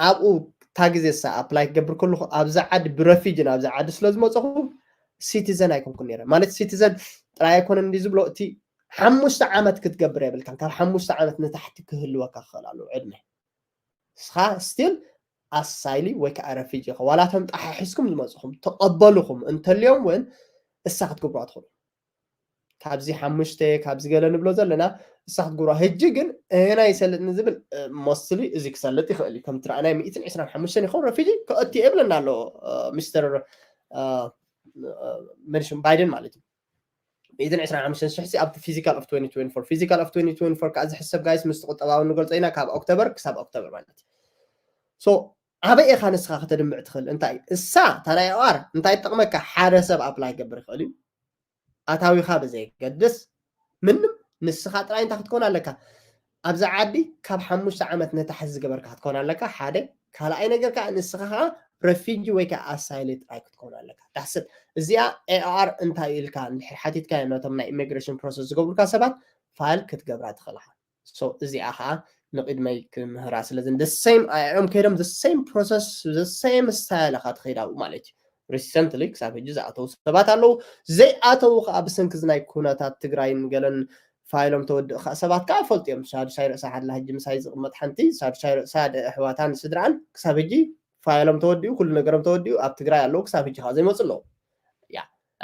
ኣብኡ እታ ግዜ ሳ ኣፕላይ ክገብር ከለኹ ኣብዛ ዓዲ ብረፊጂ ናብዛ ዓዲ ስለ ዝመፀኹ ሲቲዘን ኣይኮንኩን ነይረ። ማለት ሲቲዘን ጥራይ ኣይኮነን እንዲ ዝብሎ እቲ ሓሙሽተ ዓመት ክትገብር የብልካን። ካብ ሓሙሽተ ዓመት ንታሕቲ ክህልወካ ክኽእል ኣለዎ ዕድመ። ንስኻ ስቲል ኣሳይሊ ወይ ከዓ ረፊጂ ኢኻ። ዋላ እቶም ጠሓሒዝኩም ዝመፅኹም ተቐበልኹም እንተልዮም እውን እሳ ክትገብሩ ኣትኽእሉ። ካብዚ ሓሙሽተ ካብዚ ገለ ንብሎ ዘለና እሳ ክትገብሩ። ሕጂ ግን ኣየናይ ይሰልጥኒ ዝብል ሞስትሊ እዚ ክሰልጥ ይኽእል እዩ። ከምቲ ረኣናይ ሚእትን ዕስራን ሓሙሽተን ይኸውን ረፊጂ ክእቲ የብለና ኣሎ ሚስተር መንሽን ባይደን ማለት እዩ። ሚእትን ዕስራን ሓሙሽተን ሽሕ ኣብቲ ፊዚካል ኦፍ ትወንቲ ትወንቲ ፎር ፊዚካል ኦፍ ትወንቲ ትወንቲ ፎር ከዓ ዝሕሰብ ጋይስ ምስቲ ቁጠባዊ ንገልጾ ኢና ካብ ኦክቶበር ክሳብ ኦክቶበር ማለት እዩ። So ኣበይ ኢኻ ንስኻ ከተድምዕ ትኽእል? እንታይ እሳ ታናይ ኦኣር እንታይ ይጠቕመካ? ሓደ ሰብ ኣፕላይ ክገብር ይኽእል እዩ። ኣታዊኻ ብዘይገድስ ምንም ንስኻ ጥራይ እንታይ ክትኮን ኣለካ? ኣብዚ ዓዲ ካብ ሓሙሽተ ዓመት ንታሕቲ ዝገበርካ ክትኮን ኣለካ። ሓደ ካልኣይ ነገር ከዓ ንስኻ ከዓ ረፊጂ ወይ ከዓ ኣሳይሊ ጥራይ ክትኮን ኣለካ። ዳሕሰት እዚኣ ኤኣር እንታይ ኢልካ እንድሕር ሓቲትካ ነቶም ናይ ኢሚግሬሽን ፕሮሰስ ዝገብሩካ ሰባት ፋይል ክትገብራ ትኽእልካ። እዚኣ ከዓ ንቅድመይ ክምህራ ስለዚ the same እዮም ከይዶም the same process the same style ካ ትኸይድ ኣብኡ ማለት እዩ። ሪሰንትሊ ክሳብ ሕጂ ዝኣተዉ ሰባት ኣለዉ። ዘይኣተዉ ከዓ ብሰንኪ እዚ ናይ ኩነታት ትግራይን ገለን ፋይሎም ተወድእ ከዓ ሰባት ከዓ ይፈልጡ እዮም። ሳዱሻይ ርእሳ ሓድላ ሕጂ ምሳይ ዝቕመጥ ሓንቲ ሳዱሻይ ርእሳ ኣሕዋታን ስድራን ክሳብ ሕጂ ፋይሎም ተወዲኡ ኩሉ ነገሮም ተወዲኡ ኣብ ትግራይ ኣለዉ። ክሳብ ሕጂ ከዓ ዘይመፁ ኣለዉ። ያ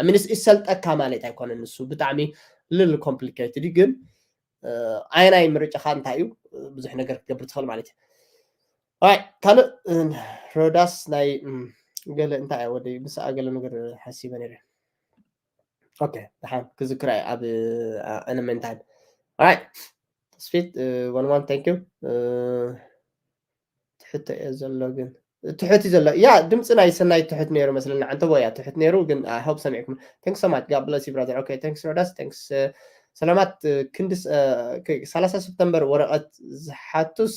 ሚንስ ይሰልጠካ ማለት ኣይኮነን። ንሱ ብጣዕሚ ልል ኮምፕሊኬትድ እዩ ግን ኣየናይ ምርጫኻ እንታይ እዩ ብዙሕ ነገር ክትገብር ትኽእል ማለት እዩ። ካልእ ሮዳስ ናይ ገለ እንታይ ወደ ምስኣ ገለ ነገር ሓሲበ ነረ። ኦኬ ደሓን ክዝክራ ኣብ ኤለመንታል ተስፊት one one thank you። ትሕቶ እየ ዘሎ ግን ትሑት እዩ ዘሎ። ያ ድምፂ ናይ ሰናይ ትሑት ነይሩ መስለኒ። ዓንተቦ እያ ትሑት ነይሩ ግን I hope ሰሚዕኩም። Thanks so much. God bless you brother. Okay, thanks Rodas. Thanks. ሰላማት ክንዲ ሰላሳ ሰፕተምበር ወረቐት ዝሓቱስ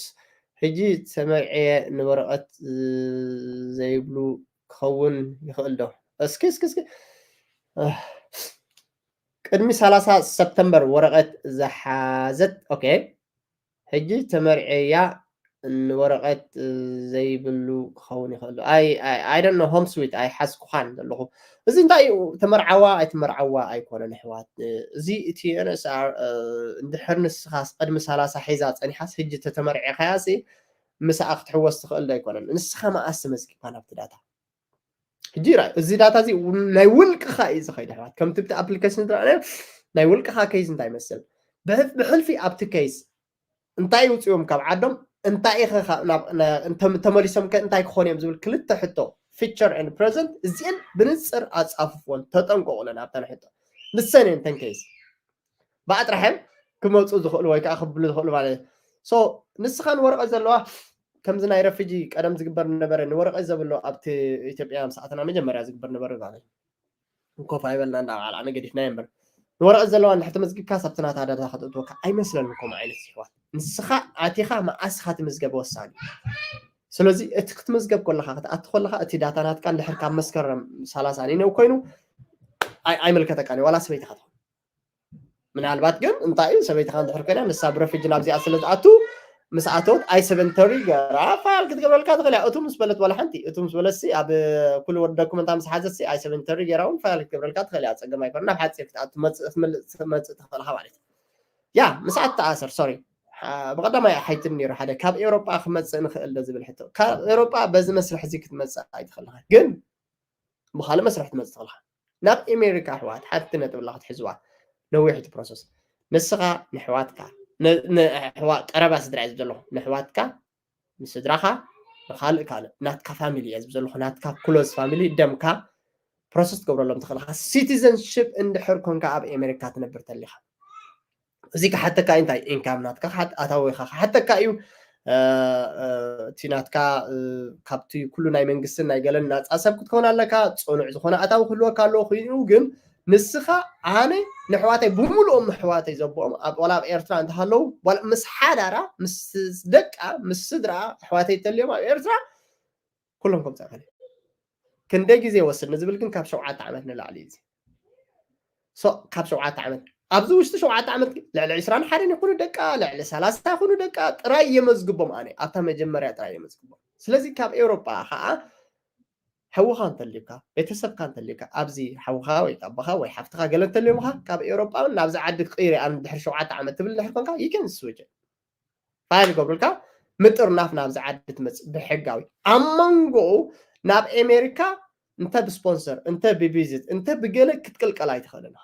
ሕጂ ተመርዕየ ንወረቐት ዘይብሉ ክኸውን ይኽእል ዶ? እስኪ እስኪ እስኪ ቅድሚ ሰላሳ ሰፕተምበር ወረቐት ዝሓዘት ኦኬ ሕጂ ተመርዕያ ንወረቐት ዘይብሉ ክኸውን ይኽእል። I don't know ሆም ስዊት ኣይሓዝኩኻን ዘለኹ። እዚ እንታይ እዩ ተመርዓዋ ኣይተመርዓዋ ኣይኮነን ኣሕዋት። እዚ እቲ NSR እንድሕር ንስኻ ቅድሚ ሰላሳ ሒዛ ጸኒሓስ ሕጂ ተተመርዕኻያ ሲ ምስኣ ክትሕወስ ትኽእል ዶ ኣይኮነን። ንስኻ መኣስ ተመዝጊብካ ናብቲ ዳታ ሕጂ ራይ እዚ ዳታ እዚ ናይ ውልቅኻ እዩ ዝኸይድ ኣሕዋት። ከምቲ ብቲ ኣፕሊኬሽን ዝረኣናዮ ናይ ውልቅኻ ኬዝ እንታይ ይመስል ብሕልፊ ኣብቲ ኬዝ እንታይ ይውፅኦም ካብ ዓዶም እንታይ ኢኸ ተመሊሶም ከ እንታይ ክኾኑ እዮም ዝብል ክልተ ሕቶ future and present እዚአን ብንፅር ኣፃፍፍዎን ተጠንቀቑለን ኣብተን ሕቶ ንሰን እየን ተን ኬዝ ብኣጥራሕም ክመፁ ዝኽእሉ ወይ ከዓ ክብሉ ዝኽእሉ ማለት እዩ። ንስኻን ወረቐት ዘለዋ ከምዚ ናይ ረፊጂ ቀደም ዝግበር ነበረ ንወረቐት ዘብሎ ኣብቲ ኢትዮጵያ ምስ ኣተና መጀመርያ ዝግበር ነበረ ማለት እዩ። ኮፍ ኣይበልና እንዳቃልዓና ገዲፍና እምበር ንወረቐት ዘለዋ እንድሕር ተመዝጊብካ ሳብቲ ናታ ዳታ ከተእትወካ ኣይመስለኒ ከምኡ ዓይነት ይሕዋት ንስኻ ኣቲኻ መኣስኻ ትምዝገብ ወሳኒ ስለዚ እቲ ክትምዝገብ ከለኻ ክትኣቲ ከለኻ እቲ ዳታ ናትካ እንድሕር ካብ መስከረም ሰላሳ ኒነው ኮይኑ ኣይምልከተካን ዋላ ሰበይትኻ ትኹን ምናልባት ግን እንታይ እዩ ሰበይትኻ እንድሕር ኮይና ንሳ ብረፊጂ ናብዚኣ ስለ ዝኣቱ ምስ ኣተወት ኣይ ሰቨን ተሪ ገራ ፋይል ክትገብረልካ ትኽእል እያ እቱ ምስ በለት ዋላ ሓንቲ እቱ ምስ በለት ሲ ኣብ ኩሉ ወዲ ዶኩመንታ ምስ ሓዘት ሲ ኣይ ሰቨን ተሪ ገራ እውን ፋይል ክትገብረልካ ትኽእል እያ ፀገም ኣይኮነ ናብ ሓፂር ክትኣቱ መፅእ ትኽእልካ ማለት እዩ ያ ምስ ኣተኣሰር ሶሪ ብቀዳማይ ሓይትን ነይሩ ሓደ ካብ ኤውሮጳ ክመፅእ ንኽእል ዶ ዝብል ሕቶ ካብ ኤውሮጳ በዚ መስርሕ እዚ ክትመፅእ ኣይትኽእልካ ግን ብካልእ መስርሕ ትመፅእ ትኽእልካ ናብ ኤሜሪካ ኣሕዋት ሓንቲ ነጥብላ ክትሕዝዋ ነዊሕ እቲ ፕሮሰስ ንስኻ ንሕዋትካ ቀረባ ስድራ እዩ ዘለኹ ንሕዋትካ ንስድራኻ ንካልእ ካልእ ናትካ ፋሚሊ እየ ዝብ ዘለኹ ናትካ ክሎዝ ፋሚሊ ደምካ ፕሮሰስ ትገብረሎም ትኽእልካ ሲቲዘንሽፕ እንድሕር ኮንካ ኣብ ኤሜሪካ ትነብር ተሊኻ እዚ ክሓተካ እዩ እንታይ ኢንካም ናትካ ኣታዊኻ ክሓተካ እዩ እቲ ናትካ ካብቲ ኩሉ ናይ መንግስትን ናይ ገለን ናፃ ሰብ ክትከውን ኣለካ ፅኑዕ ዝኾነ ኣታዊ ክህልወካ ኣለዎ ኮይኑ ግን ንስኻ ኣነ ንሕዋተይ ብምሉኦም ንሕዋተይ ዘቦኦም ኣብ ቆላ ኣብ ኤርትራ እንተሃለዉ ምስ ሓዳራ ምስ ደቃ ምስ ስድራ ኣሕዋተይ ተልዮም ኣብ ኤርትራ ኩሎም ከምፅእ ይኽእል ክንደይ ግዜ ይወስድ ንዝብል ግን ካብ ሸውዓተ ዓመት ንላዕሊ እዩ ካብ ሸውዓተ ዓመት ኣብዚ ውሽጢ ሸውዓተ ዓመት ልዕሊ ዕስራን ሓደን ይኹኑ ደቃ ልዕሊ ሰላሳ ይኹኑ ደቃ ጥራይ የመዝግቦም ኣነ ኣብታ መጀመርያ ጥራይ የመዝግቦም ስለዚ ካብ ኤውሮጳ ከዓ ሓውኻ እንተልዩካ ቤተሰብካ እንተልዩካ ኣብዚ ሓውኻ ወይ ኣቦኻ ወይ ሓፍትኻ ገለ እንተልዮምኻ ካብ ኤውሮጳ እውን ናብዚ ዓዲ ክቅይር ኣነ ድሕሪ ሸውዓተ ዓመት ትብል ድሕር ኮንካ ይከን ስዊች ፋይል ይገብሩልካ ምጥርናፍ ናብዚ ዓዲ ትመፅእ ብሕጋዊ ኣብ መንጎኡ ናብ ኤሜሪካ እንተ ብስፖንሰር እንተ ብቪዚት እንተ ብገለ ክትቅልቀል ኣይትኽእልን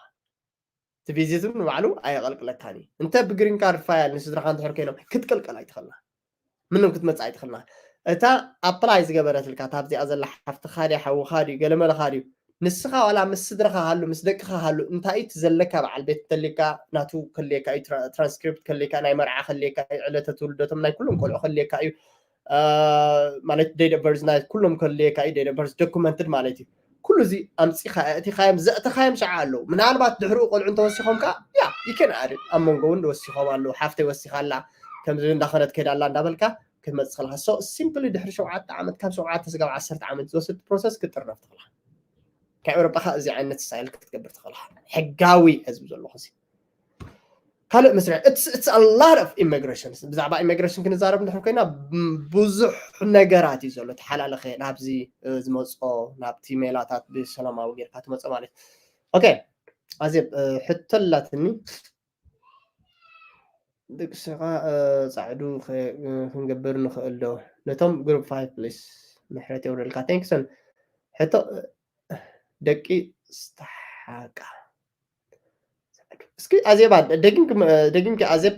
እቲ ቪዚት ንባዕሉ ኣየቐልቅለካን እዩ እንተ ብግሪን ካርድ ፋይል ንስድራኻ እንድሕር ኮይኖም ክትቅልቀል ኣይትኽእልና ምንም ክትመፅእ ኣይትኽእልና እታ ኣፕላይ ዝገበረትልካ ታብዚኣ ዘላ ሓፍትኻ ድያ ሓውኻ ድዩ ገለመለኻ ድዩ ንስኻ ዋላ ምስ ስድራኻ ሃሉ ምስ ደቅኻ ሃሉ እንታይ እቲ ዘለካ በዓል ቤት ተልካ ናቱ ከልየካ እዩ ትራንስክሪፕት ከልየካ ናይ መርዓ ከልየካ እዩ ዕለተ ትውልደቶም ናይ ኩሎም ቆልዑ ከልየካ እዩ ማለት date of birth ናይ ኩሎም ከልየካ እዩ። Date of birth documented ማለት እዩ። ኩሉ እዚ ኣምፂኻ ኣእቲኻዮም ዘእተኻዮም ሸዓ ኣለዉ። ምናልባት ድሕሪኡ ቆልዑ እንተወሲኾም ከዓ ያ ይከን ኣድን ኣብ መንጎ እውን ወሲኾም ኣለዉ። ሓፍተይ ወሲኻ ኣላ ከምዚ እንዳኸነት ከይዳ ኣላ እንዳበልካ ክትመፅእ ከለካ so simply ድሕሪ ሸውዓተ ዓመት ካብ ሸውዓተ ስጋብ ዓሰርተ ዓመት ዝወስድ process ክትጥርነፍ ትኽእላ። ካብ ኤውሮጳ ከዓ እዚ ዓይነት style ክትገብር ትኽእላ። ሕጋዊ ህዝቢ ዘለኹ እዚ ካልእ መስርሕ it's it's a lot of immigration። ብዛዕባ immigration ክንዛረብ እንድሕር ኮይና ብዙሕ ነገራት እዩ ዘሎ ተሓላለኸ ናብዚ ዝመፅኦ ናብቲ ሜላታት ብሰላማዊ ጌርካ ትመፅኦ ማለት እዩ። Okay ኣዜብ ሕቶ ኣላትኒ ደቅስኻ ፃዕዱ ክንገብር ንኽእል ዶ ነቶም group five please? ምሕረት የውረድልካ። Thank you son። ሕቶ ደቂ ስተሓቃ እስኪ ኣዜባ ደግምኪ ኣዜብ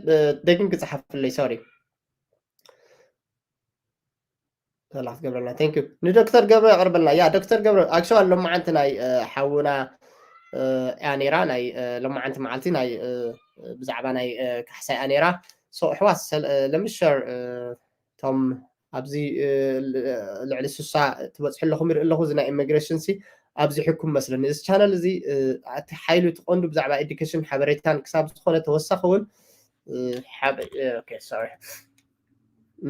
ደግምኪ ፀሓፍለይ። Sorry ሰላም ክትገብረልና thank you ንዶክተር ገብረ ኣቕርበልና። ያ ዶክተር ገብረ actually ሎማዓንቲ ናይ ሓውና እያ ነይራ ናይ ሎማዓንቲ መዓልቲ ናይ ብዛዕባ ናይ ካሕሳይ እያ ነይራ። So ኣሕዋት let me share እቶም ኣብዚ ልዕሊ ስሳ ትበፅሑ ኣለኹም ይርኢ ኣለኹ እዚ ናይ immigration ሲ ኣብዚሕኩም መስለኒ። እዚ channel እዚ እቲ ሓይሉ እቲ ቀንዱ ብዛዕባ education ሓበሬታን ክሳብ ዝኾነ ተወሳኺ እውን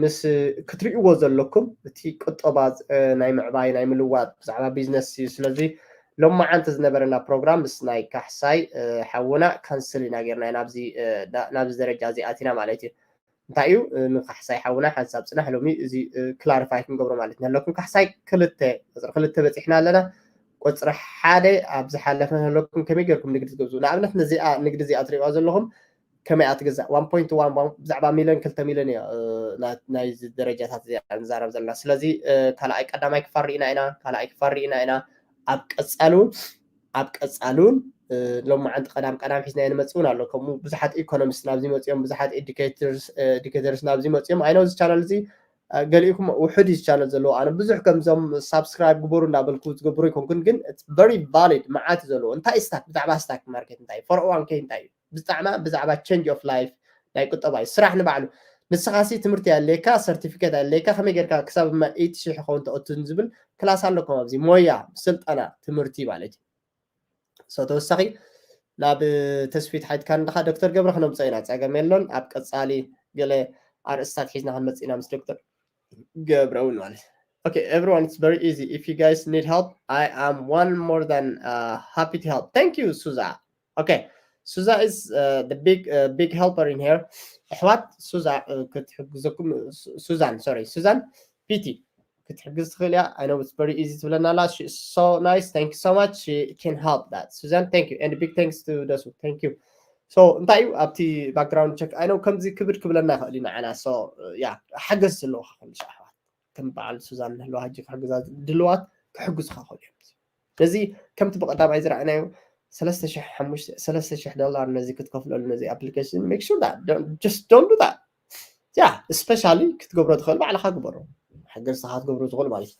ምስ ክትሪእዎ ዘለኩም እቲ ቁጠባ ናይ ምዕባይ ናይ ምልዋጥ ብዛዕባ business እዩ። ስለዚ ሎማዓንቲ ዝነበረና program ምስ ናይ ካሕሳይ ሓውና cancel ኢና ጌርና ናብዚ ደረጃ እዚ ኣቲና ማለት እዩ። እንታይ እዩ ንካሕሳይ ሓውና ሓንሳብ ፅናሕ ሎሚ እዚ clarify ክንገብሮ ማለት ኢና ኣለኩም። ካሕሳይ ክልተ ቁፅሪ ክልተ በፂሕና ኣለና። ቁፅሪ ሓደ ኣብ ዝሓለፈ ኣለኩም ከመይ ጌርኩም ንግዲ ትገብዙ ንኣብነት ነዚኣ ንግዲ እዚኣ ትሪእዋ ዘለኹም ከመይ እያ ትግዛእ one point one ብዛዕባ ሚሊዮን ክልተ ሚሊዮን እዮ ናይዚ ደረጃታት እዚኣ ንዛረብ ዘለና። ስለዚ ካልኣይ ቀዳማይ ክፋል ርኢና ኢና ካልኣይ ክፋል ርኢና ኢና ኣብ ቀፃሊ እውን ኣብ ቀፃሊ እውን ሎማዓንቲ ቀዳም ቀዳም ሒዝና ንመፅእ እውን ኣሎ። ከምኡ ብዙሓት economist ናብዚ መፅኦም ብዙሓት educators ናብዚ መፅኦም I know እዚ channel እዚ ገሊእኩም ውሑድ እዩ channel ዘለዎ ኣነ ብዙሕ ከምዞም subscribe ግበሩ እንዳበልኩ ዝገብሩ ኣይኮንኩን ግን very valid መዓት እዩ ዘለዎ። እንታይ stock ብዛዕባ stock market እንታይ four oh one k እንታይ እዩ ብጣዕማ ብዛዕባ change of life ናይ ቁጠባ እዩ ስራሕ ንባዕሉ ንስኻሲ ትምህርቲ ኣለካ certificate ኣለካ ከመይ ጌርካ ክሳብ ማ eight ሺሕ ይኸውን ተእቱን ዝብል class ኣለኩም ኣብዚ ሞያ ስልጠና ትምህርቲ ማለት እዩ። So ተወሳኺ ናብ ተስፊት ሓይትካ ንድኻ ዶክተር ገብረ ክነምፀ ኢና ፀገም የሎን ኣብ ቀፃሊ ገለ ኣርእስታት ሒዝና ክንመፅእ ኢና ምስ ዶክተር ገብረ እውን ማለት okay everyone it's very easy if you guys need help I am one more than uh, happy to help thank you Suza okay Suza is uh, the big uh, big helper in here ኣሕዋት ሱዛ ክትሕግዘኩም ሱዛን sorry ሱዛን ፒቲ ክትሕግዝ ትኽእል እያ I know it's very easy ትብለና ኣላ she is so nice thank you so much she can help that Susan thank you and big thanks to ደሱ thank you so እንታይ እዩ ኣብቲ background check I know ከምዚ ክብድ ክብለና ይኽእል እዩ ንዓና so ያ ሓገዝ ዘለዎካ ኩሉ ኣሕዋት ከም በዓል ሱዛን ንህልዋ ሕጂ ክሕግዛ ድልዋት ክሕግዙካ ክኽእሉ እዮም ስለዚ ከምቲ ብቐዳማይ ዝረኣናዮ ሰለስተ ሽሕ ዶላር ነዚ ክትከፍለሉ ነዚ application make sure that just don't do that yeah especially ክትገብሮ ትኽእል ባዕልኻ ግበሮ ሓገዝትኻ ክትገብሮ ትኽእል ማለት እዩ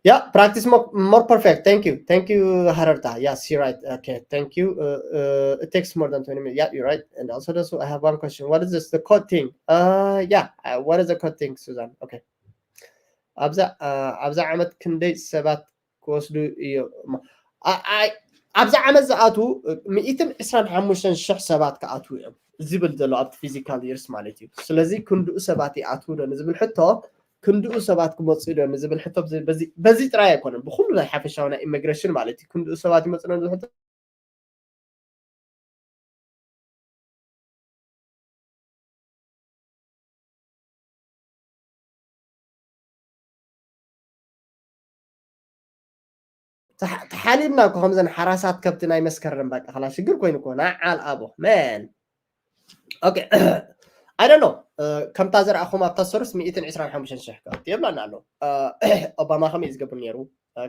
yeah practice more, more perfect thank you thank you ሃረርታ yeah see right okay thank you uh, uh, it takes more than twenty minutes yeah you're right and also also I have one question what is this the code thing uh yeah uh, what is the code thing Susan okay ኣብዛ ኣብዛ ዓመት ክንደይ ሰባት ክወስዱ እዮም ኣብዛ ዓመት ዝኣትዉ ሚእትን ዕስራን ሓሙሽተን ሽሕ ሰባት ክኣትዉ እዮም ዝብል ዘሎ ኣብቲ physical years ማለት እዩ ስለዚ ክንድኡ ሰባት ይኣትዉ ዶ ንዝብል ሕቶ ክንድኡ ሰባት ክመፅኡ ዶ ንዝብል ሕቶ በዚ ጥራይ ኣይኮነን ብኩሉ ናይ ሓፈሻዊ ናይ immigration ማለት እዩ ክንድኡ ሰባት ይመፁ ዶ ንዝብል ሕቶ ተሓሊብና እኮ ከምዘን ሓራሳት ከብቲ ናይ መስከረም በቃ ከላ ሽግር ኮይኑ እኮ ንዓል ኣቦ መን okay I don't know ከምታ ዘርኣኹም ኣብታ ሰሩስ ሚእትን ዕስራን ሓሙሽተን ሽሕ ከብቲ የብላና ኣሎ ኦባማ ከመይ እዩ ዝገብር ነይሩ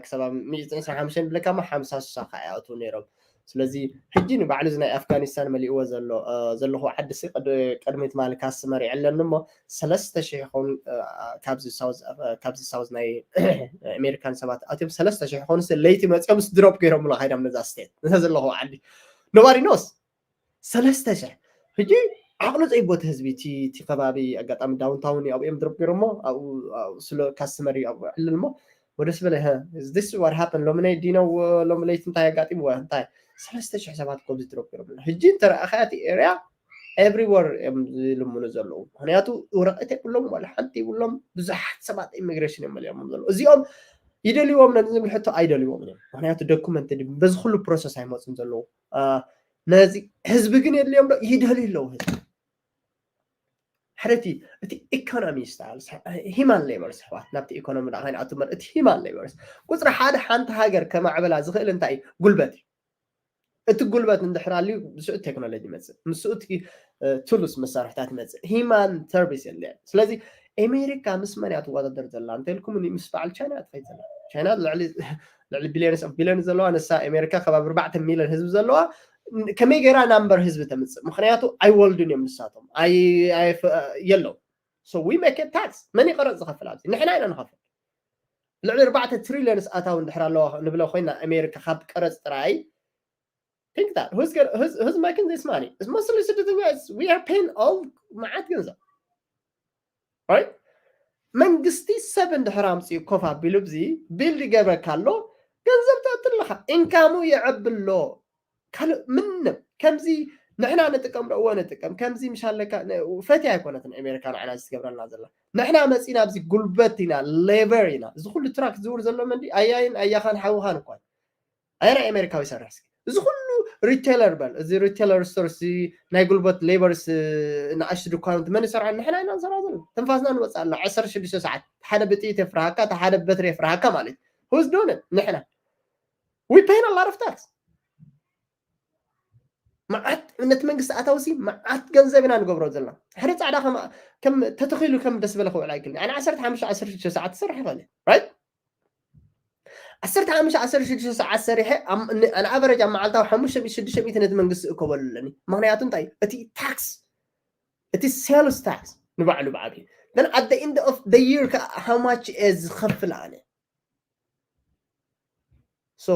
ክሳብ ሚእትን ዕስራን ሓሙሽተን ብለካ ሓምሳ ሽሕ ከዓ ይኣትዉ ነይሮም ስለዚ ሕጂ ንባዕሉ እዚ ናይ ኣፍጋኒስታን መሊእዎ ዘሎ ዘለኹ ዓዲ ሲ ቅድሚ ትማሊ ካስ መሪዐ ኣለኒ እሞ ሰለስተ ሽሕ ይኸውን ካብዚ ሳውዝ ናይ ኣሜሪካን ሰባት ኣትዮም ሰለስተ ሽሕ ይኾኑ ለይቲ መፂኦም ስ ድሮፕ ገይሮምላ ካይዳም ነዛ ስቴት ነዛ ዘለኹ ዓዲ nobody knows ሰለስተ ሽሕ ሕጂ ዓቕሉ ዘይቦ እቲ ህዝቢ እቲ ከባቢ ኣጋጣሚ downtown ኣብኡ እዮም drop ገይሮሞ ኣብኡ ስለ customer እዩ ኣብኡ ዕልል እሞ ወደስ በለ this what happened ሎሚ ናይ ዲነው ሎሚ ለይቲ እንታይ ኣጋጢምዎ እንታይ ሰለስተ ሽሕ ሰባት ኮብዚ drop ገይሮም ሕጂ እንተረኣኸያ እቲ area everywhere እዮም ዝልምኑ ዘለዉ ምክንያቱ ወረቀት የብሎም ዋላ ሓንቲ ይብሎም ብዙሓት ሰባት immigration እዮም መሊኦሞም ዘለዉ እዚኦም ይደልዎም ነዚ ዝብል ሕቶ ኣይደልዎም እዮም ምክንያቱ document በዚ ኩሉ process ኣይመፁን ዘለዉ ነዚ ህዝቢ ግን የድልዮም ዶ ይደልዩ ኣለዉ ህዝቢ ሕረቲ እቲ economy style human labor ኣሕዋት ናብቲ economy ዳ ከይንኣቱ እምበር እቲ human labor ቁፅሪ ሓደ ሓንቲ ሃገር ከማዕበላ ዝኽእል እንታይ እዩ ጉልበት እዩ እቲ ጉልበት እንድሕር ኣልዩ ምስኡ ቴክኖሎጂ ይመፅእ ምስኡ እቲ tools መሳርሕታት ይመፅእ human service የለ ስለዚ ኣሜሪካ ምስ መን እያ ትወዳደር ዘላ እንተልኩምኒ ምስ በዓል ቻይና እያ ትኸይድ ዘላ ቻይና ልዕሊ billions of billions ዘለዋ ንሳ ኣሜሪካ ከባቢ ኣርባዕተ ሚልዮን ህዝቢ ዘለዋ ከመይ ገይራ number ህዝቢ ተምፅእ ምክንያቱ ኣይወልዱን እዮም ንሳቶም የለው so we make tax መን እዩ ቀረፅ ዝኸፍል ኣብዚ ንሕና ኢና ንኸፍል ልዕሊ ኣርባዕተ trillions ኣታዊ እንድሕር ኣለዋ ንብሎ ኮይና ኣሜሪካ ካብ ቀረፅ ጥራይ think that who's gonna who's, who's making this money it's mostly ስደተኛ we are paying all መዓት ገንዘብ right መንግስቲ ሰብ እንድሕር ኣምፅኡ ኮፍ ኣቢሉ ብዚ build ይገብረካ ኣሎ ገንዘብ ተእትለካ income ኡ ይዕብሎ ካልእ ምንም ከምዚ ንሕና ንጥቀም ዶ እወ ንጥቀም ከምዚ ምሻለካ ፈትያ ኣይኮነትን ኣሜሪካ ንዓና ዝትገብረልና ዘላ ንሕና መፂና ኣብዚ ጉልበት ኢና labor ኢና እዚ ኩሉ truck ዝውር ዘሎ መንዲ ኣያይን ኣያኻን ሓውኻን እኳ ኣየናይ ኣሜሪካዊ ይሰርሕ እስኪ እዚ ኩሉ retailer በል እዚ retailer store ናይ ጉልበት labors ንኣሽቱ ድኳናት መን ይሰርሖ ንሕና ኢና ንሰርሖ ዘሎ ትንፋስና ንወፅእ ኣሎ ዓሰርተ ሽዱሽተ ሰዓት ሓደ ብጥይት የፍርሃካ ሓደ በትሪ የፍርሃካ ማለት who's doing it ንሕና we paying a lot of tax መዓት ነቲ መንግስቲ ኣታውሲ መዓት ገንዘብ ኢና ንገብሮ ዘለና ሓደ ፃዕዳ ከም ተተኺሉ ከም ደስ በለ ክውዕል ኣይክልን ኣነ ዓሰርተ ሓሙሽተ ዓሰርተ ሽዱሽተ ሰዓት ትሰርሕ ይኽእል right ዓሰርተ ሓሙሽተ ዓሰርተ ሽዱሽተ ሰዓት ሰሪሐ ኣነ average ኣብ መዓልታዊ ሓሙሽተ ሚእቲ ሽዱሽተ ሚእቲ ነቲ መንግስቲ እከበሉ ኣለኒ ምክንያቱ እንታይ እቲ tax እቲ sales tax ንባዕሉ ብዓብዩ then at the end of the year how much እየ ዝኸፍል ኣነ so